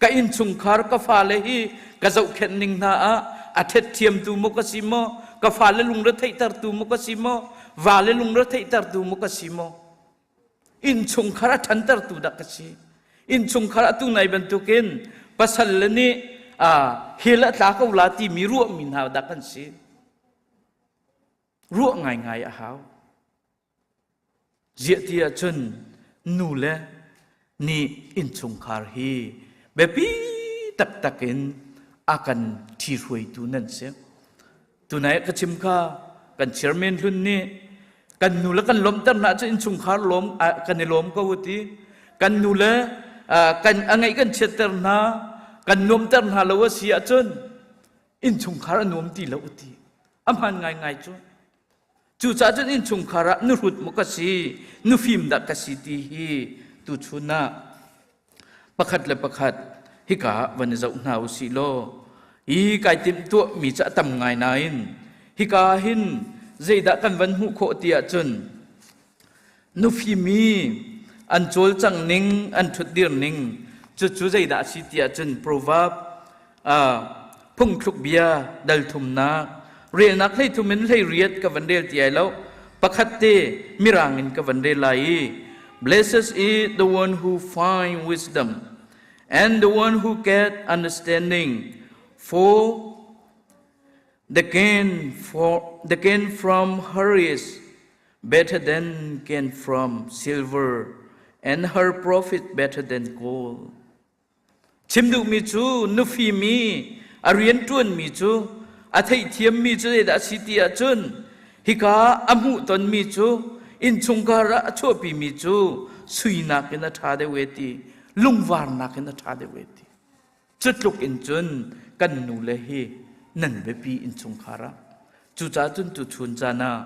ka innchungkhar ka fale hi ka zohkhenh ning hna ah a ṭhet thiamtu maw ka si maw ka fale lungre theihtertu maw ka si maw vale lungre theihtertu maw ka si maw Innchungkhar a ṭhantertu dah ka si. Innchungkhar atu nai bantukin pasal le nih hell a tla ko la timi ruahmi hna dah kan si. Ruah ngaingai a hau. Ziah ti ahcun nu le nih innchungkhar hi biapi taktak in a kan ṭhihruaitu nan si. Tunai ka chim kha kan chairman hlun nih kan nu le kan lawmhter hna cu innchungkhar lawm kan i lawm ko ti kan nu le kan a ngeih kan chiatter hna kan nuamter hna lo a si ahcun innchungkhar a nuam ti lo ti a hmaan ngaingai cu cucaah cun innchungkhar ah nuhrut maw ka si nufim dah ka si ti hi tuchun ah pakhat le pakhat hika ah van i zoh hna u sih law hi kai timhtuah mi cu a tam ngai nain hika hin zeidah kan van hmuh khawh ti ahcun nufimi an cawlcang ning an ṭhutdir ning cucu zeidah a si ti ahcun proverb phungthluk bia dal thumnak relnak 13 in 18 ka van rel ti ai lo pakhat te mirang in ka van rel lai i blessed is the one who find wisdom and the one who get understanding for the gain for the gain from her is better than gain from silver and her profit better than gold Chim duhmi cu nufimi a rianṭuanmi cu a theihthiammi cu zeidah a si ti ahcun hika a hmuhtonmi cu innchungkhar ah a chuahpimi cu sui nakin a ṭha deuh e ti lungvar nakin a ṭha deuh e ti cu tluk in cun kan nule hi nan biapi innchungkhar ah cucaah cun tuchun caan ah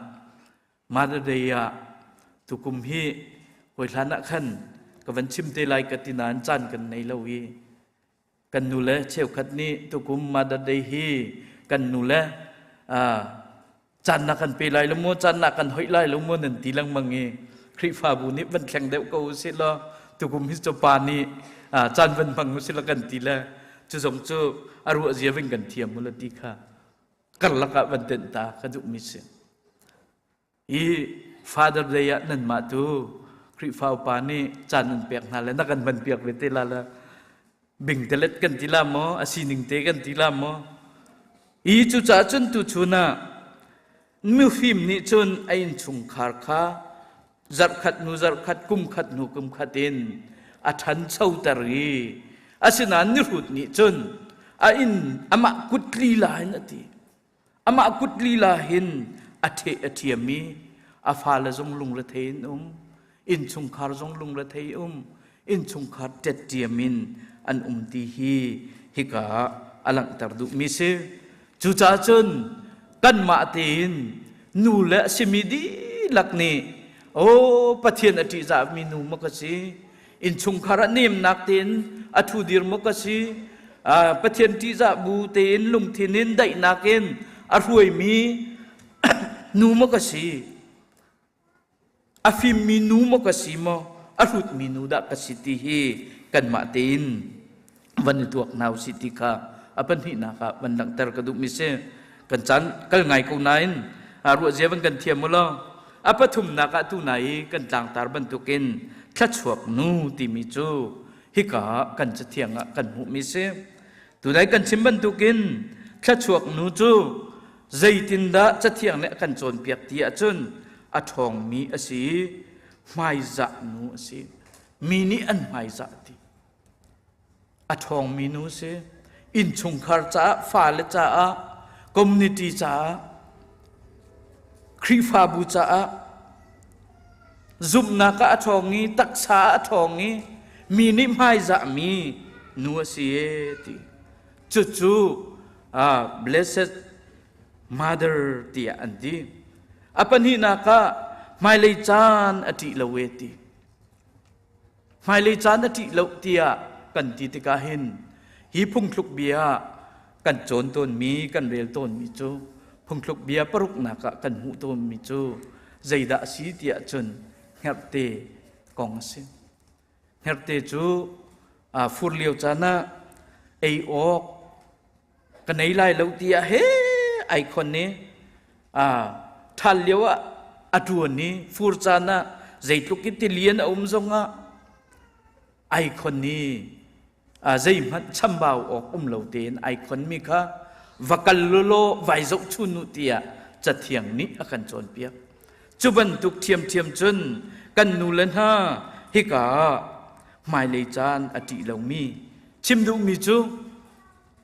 Mother Day ah tukum hi hawi hlan ah khan ka van chim te lai ka ti nain caan kan nei lo i kan nule cheukhat nih tukum Mother Day hi kan nule caan na kan pe lai lo maw caan na kan hoih lai lo maw nan ti lengmang i Khrihfabu nih van thleng deuh ko usih law. Tukum hi cu pa nih caan van hmang usila kan ti le cu zong cu a ruah zia ving kan thiam mula ti kha karlak ah van tenh ta ka duhmi si. I Father Day ah nanmah tu Khrihfa upa nih caan nan pek hna le na kan van piak ve te la la bingtelet kan ti la maw a sining te kan ti la maw i cucaah cun tu chun ah mifim nih cun a innchungkhar kha zarhkhat hnu zarhkhat kum khat hnu kum khat in a ṭhanchoter i asinain nihrut nih cun a inn amah kut lila in a ti Amah kut lila hin a ṭheh a ṭhiam i a fale zong lungrethei in um, innchungkhar zong lungrethei um, innchungkhar ṭetṭiam in an um ti hi hika ah a langhter duhmi si. Cucaah cun kanmah tein nu le a simi dihlak nih aw Pathian a ṭihzahmi nu maw ka si, innchungkhar ah nemnak tein a ṭhudir maw ka si Pathian ṭihzah bu tein lungthin in daihnak in a hruaimi nu maw ka si a fimmi nu maw ka si maw a hrutmi nu dah ka si ti hi kanmah tein van i tuak hna usih ti kha a pahnihnak ah van langhter ka duhmi si kan caan kal ngai ko nain ruah zia van kan thiam u law a pathumnak ah tu nai i kan tlangtar bantukin thlachuak nu timi cu hika kan cathiang ah kan hmuhmi si tunai kan chim bantukin thlachuak nu cu zeitindah cathiang nih a kan cawnpiak ti ahcun a ṭhawngmi a si hmaizah nu a si mi nih an hmaizah ti A ṭhawngmi nu si. Innchungkhar caah, fale caah, community caah, Khrihfabu caah, zumhnak ah a ṭhawng i taksa ah a ṭhawng i mi nih hmaizahmi nu a si e ti. Cucu blessed mother tiah an ti. A pahnihnak ah hmailei caan a ṭih lo e ti. Hmailei caan a ṭih lo tiah kan ti tikah hin hi phungthluk bia kan cawn tawnmi, kan rel tawnmi cu phungthluk bia paruknak ah kan hmuh tawnmi cu zeidah a si tiah cun hngerhte kong a si. Hngerhte cu fur lio caan ah ei awk ka nei lai lo tiah he ai khon i ṭhal lio ah a ṭuan i fur caan ah zeitluk in tilian a um zongah ai khon i zeihmanh chambau awk um lo tein ai khonmi kha va kal lulaw vai zoh chun u tiah cathiang nih a kan cawnpiak. Cu bantuk ṭhiamṭhiam cun kan nu le hna hika hmailei caan a ṭih lomi chim duhmi cu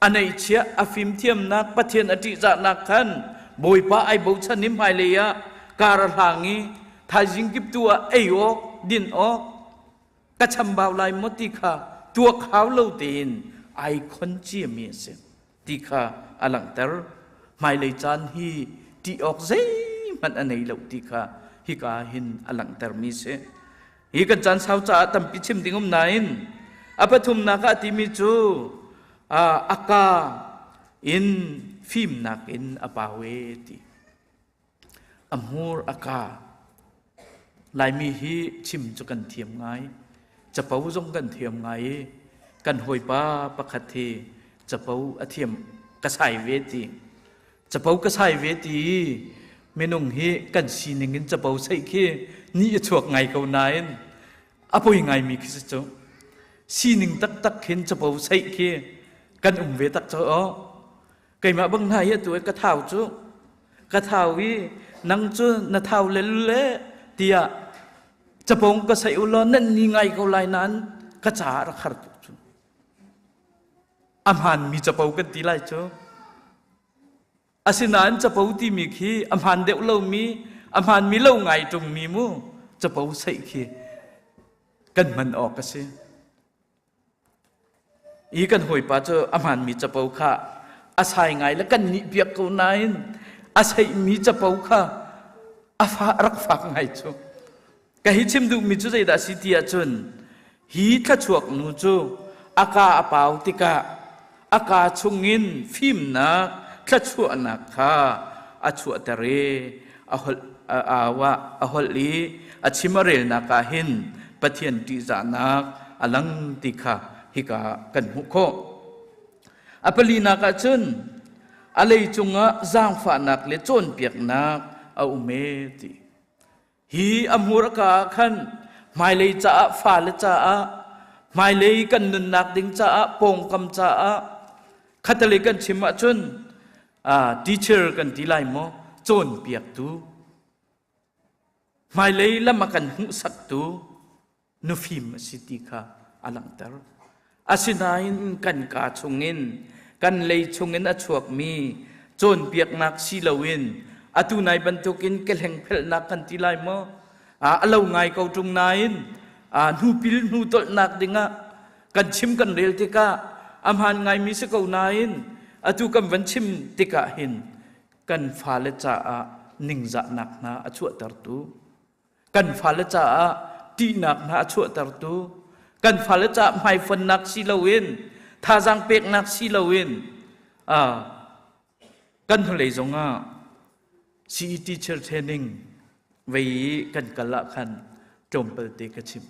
a neihchiah a fimthiamnak Pathian a ṭihzahnak khan Bawipa ai bochan i hmailei ah kar a hlang i thaizing kip tu ah ei awk din awk ka chambau lai maw ti kha tuak hau lo tein ai khon ciami a si ti kha a langhter hmailei caan hi ṭih awk zeihmanh a nei lo ti kha hika hin a langhtermi si Hi kan caan sau caah tampi chim ding um nain a pathumnak ah timi cu a ka in fimnak in a pau e ti. A hmur a ka. Laimi hi chim cu kan thiam ngai. Capo zong kan thiam ngai i kan hawipa pakhat hi capo a thiam ka sai ve ti. Capo ka sai ve ti i minung hi kan sining in capo seih khi ni a chuak ngai ko nain a poi ngaimi khi si cu. Sining taktak khin capo seih khi kan um ve tak cu aw. Keimah bang hna hi atu ka thau cu ka thau i nang cu na thau le le tiah capong ka seih u law nan ni ngai ko lai nain ka caah rak har tuk cu. A hmaanmi capo kan ti lai cu. Asinain capo timi khi a hmaan deuh lomi, a hmaanmi lo ngai ṭungmi mu capo seih khi kan hman awk a si. I kan hawipa cu a hmaanmi capo kha a sai ngai le kan nih piak ko nain a seihmi capo kha a fa rak fak ngai cu. Ka hi chim duhmi cu zeidah a si ti ahcun hi thluachuak nu cu a ka a pau tikah a ka chungin fimnak thluachuahnak kha a chuahter i a holh a au ah a holh i a chim a relnak ah hin Pathian ṭihzahnak a lang ti kha hika kan hmuh khawh. A palinak ah cun a lei cungah zaangfahnak le cawnpiaknak a um e ti. Hi a hmurka ah khan hmailei caah fale caah hmailei kan nunnak ding caah pawngkam caah khatalei kan chim ahcun teacher kan ti lai maw cawnpiaktu hmailei lam a kan hmuhsaktu nufim a si ti kha a langhter. Asinain kan kaa chungin kan lei chungin a chuakmi cawnpiaknak si loin atu nai bantukin kehlengphelhnak kan ti lai maw? A lo ngai ko ṭung nain hnupil hnu tolhnak dingah kan chim kan rel tikah a hmaan ngaimi si ko nain atu kan van chim tikah hin kan fale caah ningzahnak hna a chuahtertu kan fale caah ṭihnak hna a chuahtertu kan fale caah hmaifonnak si loin thazaang peknak si loin kan hnulei zongah CE teacher training vei i kan kal ah khan tlawmpal te ka chim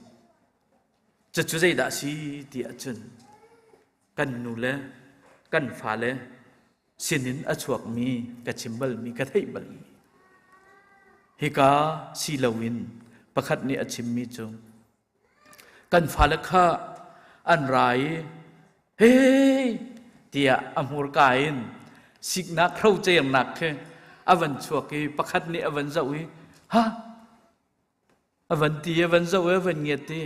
cucu zeidah a si ti ahcun kan nu le kan fale sinin a chuakmi ka chim balmi ka theih balmi hika si loin pakhat nih a chimmi cu kan fale kha an ra i hei tiah a hmurka in siknak hrocernak khi a van chuak i pakhat nih a van zoh i ha A van ti, a van zoh i a van ngiat i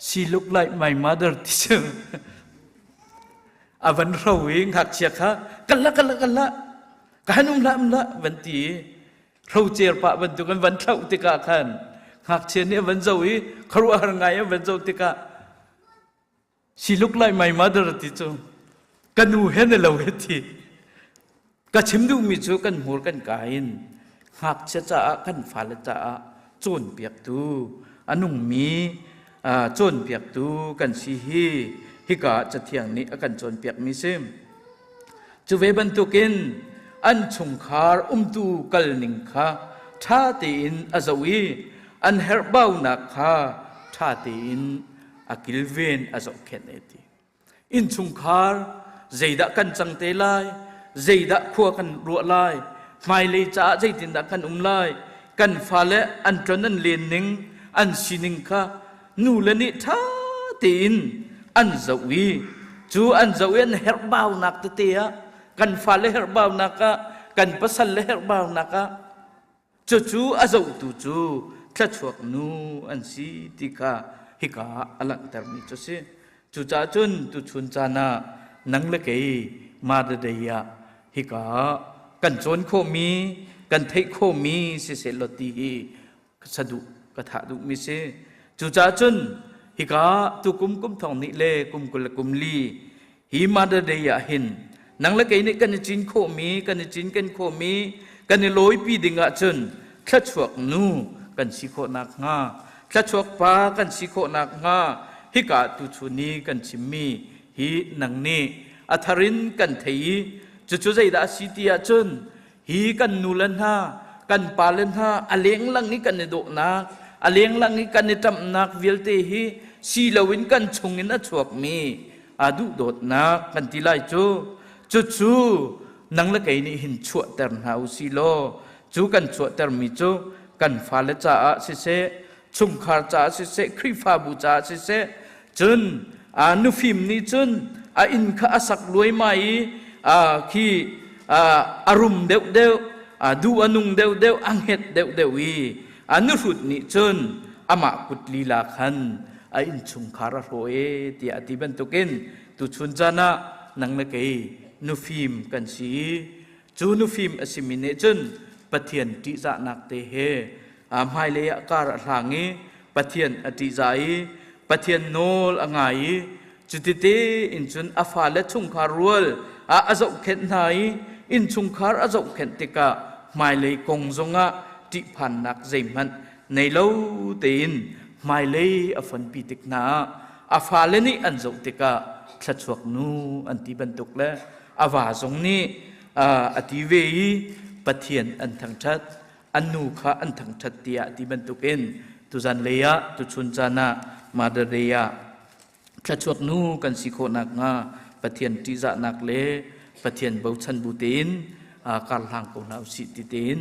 she look like my mother ti cu a van hro i ngakchia kha kal la kal la kal la ka han um hlah um hlah van ti i hrocer pah bantuk an van thlauh tikah khan ngakchia nih a van zoh i khuaruahhar ngai a van zoh tikah She look like my mother ti cu ka nu he na lo he ti. Ka chim duhmi cu kan hmur kan ka in ngakchia caah kan fale caah cawnpiaktu a nungmi cawnpiaktu kan si hi hika cathiang nih a kan cawnpiakmi si. Cu ve bantukin an chungkhar umtu kalning kha ṭha tein a zoh i an herhbaunak kha ṭha tein a kilven a zohkhenh e ti innchungkhar zeidah kan cang te lai zeidah khua kan ruah lai hmailei caah zeitindah kan um lai kan fale an tlon an len ning an sining kha nu le nih ṭha tein an zoh i cu an zoh i an herhbaunak tete ah kan fale herhbaunak ah kan pasal le herhbaunak ah Cucu a zohtu cu thluachuak nu an si ti kha hika ah a langhtermi cu a si. Cucaah cun tuchun caan ah nang le kei Mother Day ah hika ah kan cawn khawhmi, kan theih khawhmi siseh law ti hi ka saduh ka thah duhmi si. Cucaah cun hika tukum kum thong hnih le kum 20 le kum li Hi Mother Day ah hin nang le kei nih kan i cin khawhmi, kan i cinken khawhmi, kan i lawipi ding ahcun thluachuak nu kan si khawh nakhnga, thluachuak pa kan si khawh nakhnga hika tuchun i kan chimmi hi nang nih a thar in kan thei i cucu zeidah a si ti ahcun hi kan nule hna kan pale hna a lenglang i kan i dawhnak a lenglang i kan i ṭamhnak vialte hi si loin kan chungin a chuakmi aa duhdawtnak kan ti lai cu cucu nang le kei nih hin chuahter hna u si law cu kan chuahtermi cu kan fale caah siseh chungkhar caah siseh Khrihfabu caah siseh cun nufim nih cun a inn kha a sak luaimai i khi a rum deuhdeuh duh a nung deuhdeuh a hnget deuhdeuh i a nuhrut nih cun amah kut lila khan a innchungkhar a hrawh e tiah a ti bantukin tuchun caan ah nang le kei nufim kan si i cu nufim a simi nih cun Pathian ṭihzahnak te he hmailei ah kar a hlang i Pathian a ṭihzah i Pathian nawl a ngai i cutite in cun a fale chungkhar rual a zohkhenh hna i innchungkhar a zohkhenh tikah hmailei kong zongah ṭihphannak zeihmanh nei lo tein hmailei a fonpi tik hna ah a fale nih an zoh tikah thluachuak nu an ti bantuk le a va zong nih a ti ve i Pathian an thangṭhat an nu kha an thangṭhat tiah ti bantukin. Tuzan lei ah tuchun caan ah Mother Day ah thluachuak nu kan si khawh nakhnga Pathian ṭihzahnak le Pathian bochan bu tein karhlang ko hna usih ti tein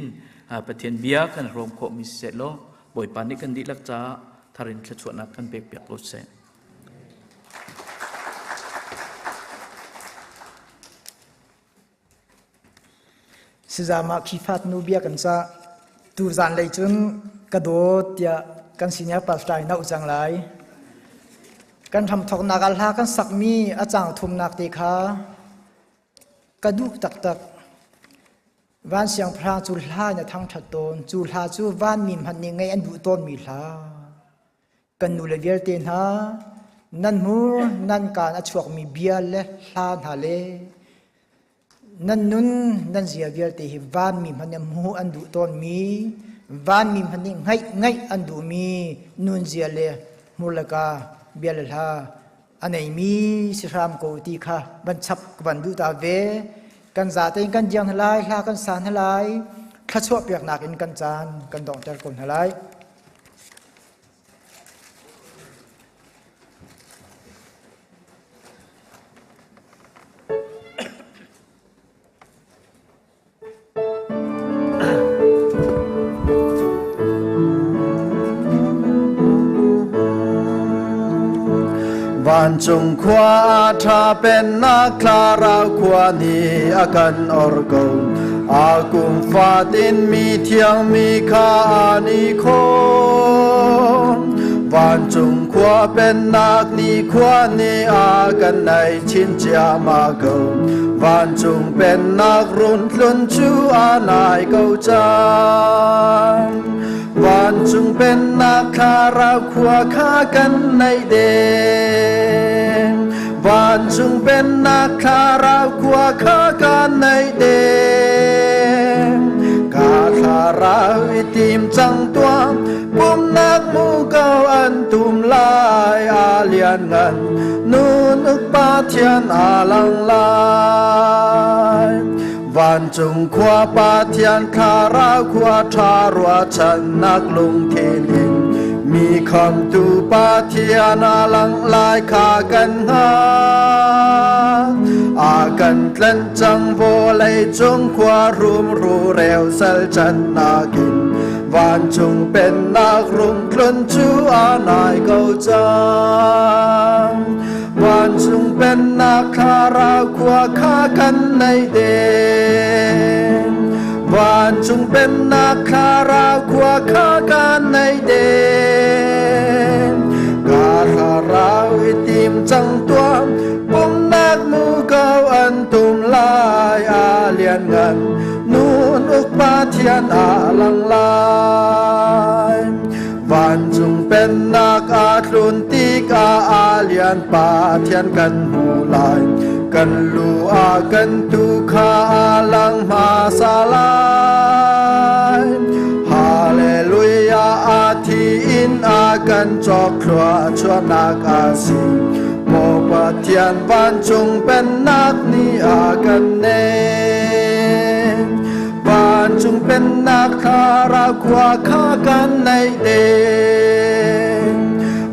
Pathian bia kan hrawm khawhmi siseh law Bawipa nih kan dihlak caah thar in thluachuahnak kan pekpiak ko seh. Sizamah khifat nu bia kan cah. Tu zanlei cun ka dawt tiah kan senior pastor in a uh cang lai. Kan hramthawknak ah hla kan sakmi a cang thumnak te kha ka duh taktak. Van siangpahrang cu hla in a thangṭhat tawn. Cu hla cu vanmi hmanh nih ngaih an duh tawnmi hla. Kan nule vialte hna, nan hmur nan kaan a chuakmi bia le hla hna le nan nun nan zia vialte hi vanmi hmanh nih hmuh an duh tawnmi, vanmi hmanh nih ngaih ngaih an duhmi nunzia le hmur le ka bia le hla a neimi si hram ko ti kha van chap ka van duh ta ve. Kan zatein kan diang hna lai, hla kan sa hna lai, thluachuah piaknak in kan caan kan donghter ko hna lai. Vancung khua ṭha pennak thlarau khua nih a kan or ko. A kum fatin mi thiang mi kha an i khawm. Vancung khua pennak ni khua nih a kan naih chin ciahmah ko. Vancung pennak run tlun cu a nai ko cang. Vancung pennak thlarau khua kha kan naih deng. Vancung pennak thlarau khua kha kan naih deng. Ka thlarau i tim cang tuah, pumnak mu ko an tum lai a lian ngan. Nun uk Pathian a lang lai. Vancung khua Pathian thlarau khua ṭha ruahchannak lungthin in mi khamtu Pathian a lang lai kha kan hngak. A kan tlanh cang vawlei cung khua rumru reu sal cannak in vancung pennak rung tlun cu a nai ko cang. Vancung pennak thlarau khua kha kan nei deng. Vancung pennak thlarau khua kha kan nei deng. Ka thlarau i tim cang tuah, pumnak mu ko an tum lai a lian ngan. Nun uk Pathian a lang lai. Vancung pennak a tlun tikah a lian Pathian kan hmu lai. Kan lu a kan tu kha a lang hmasa lai. Hallelujah a thi in a kan cawk thluachuahnak a si. Maw Pathian vancung pennak nih a kan nek. Vancung pennak thlarau khua kha kan naih deng.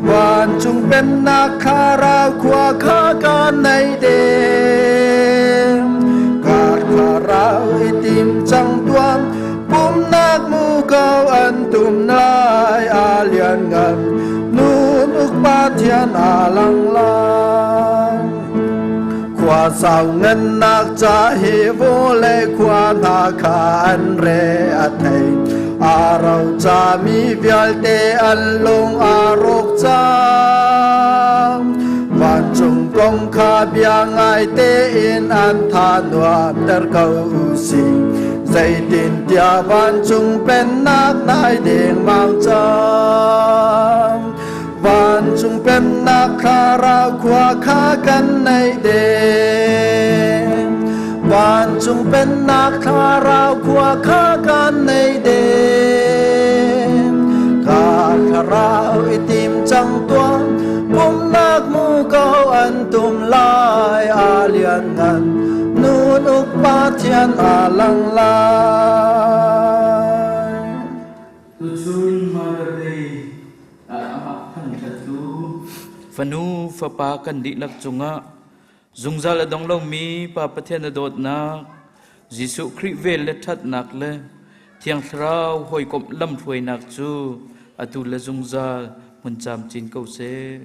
Vancung pennak thlarau khua kha kan naih deng. Kar thlarau i tim cang tuam, pumnak mu ko an tum lai a lian ngan. Nun uk Pathian a lang lai. Khua sau ngannak ca hi vawlei khua hna kha an re a thei. A ro ca mi vialte an lung a rawk cang. Vancung kong kha bia ngai tein an tha nuamter ko u sih. Zeitintiah vancung pennak nai dengmang cang. Vancung pennak thlarau khua kha kan nei deng. Vancung pennak thlarau khua kha kan nei deng. Ka thlarau i tim cang tuah, pumnak mu ko an tum lai a lian ngan. Nun uk Pathian a lang lai. Tuchun Mother Day Fanu fapa kan dihlak cungah zungzal a dong lomi Pa Pathian a dawtnak, Jesuh Khrih vel le ṭhatnak le Thiang Thlarau hawikomh lamhruainak cu atu le zungzal hmun camcin ko seh.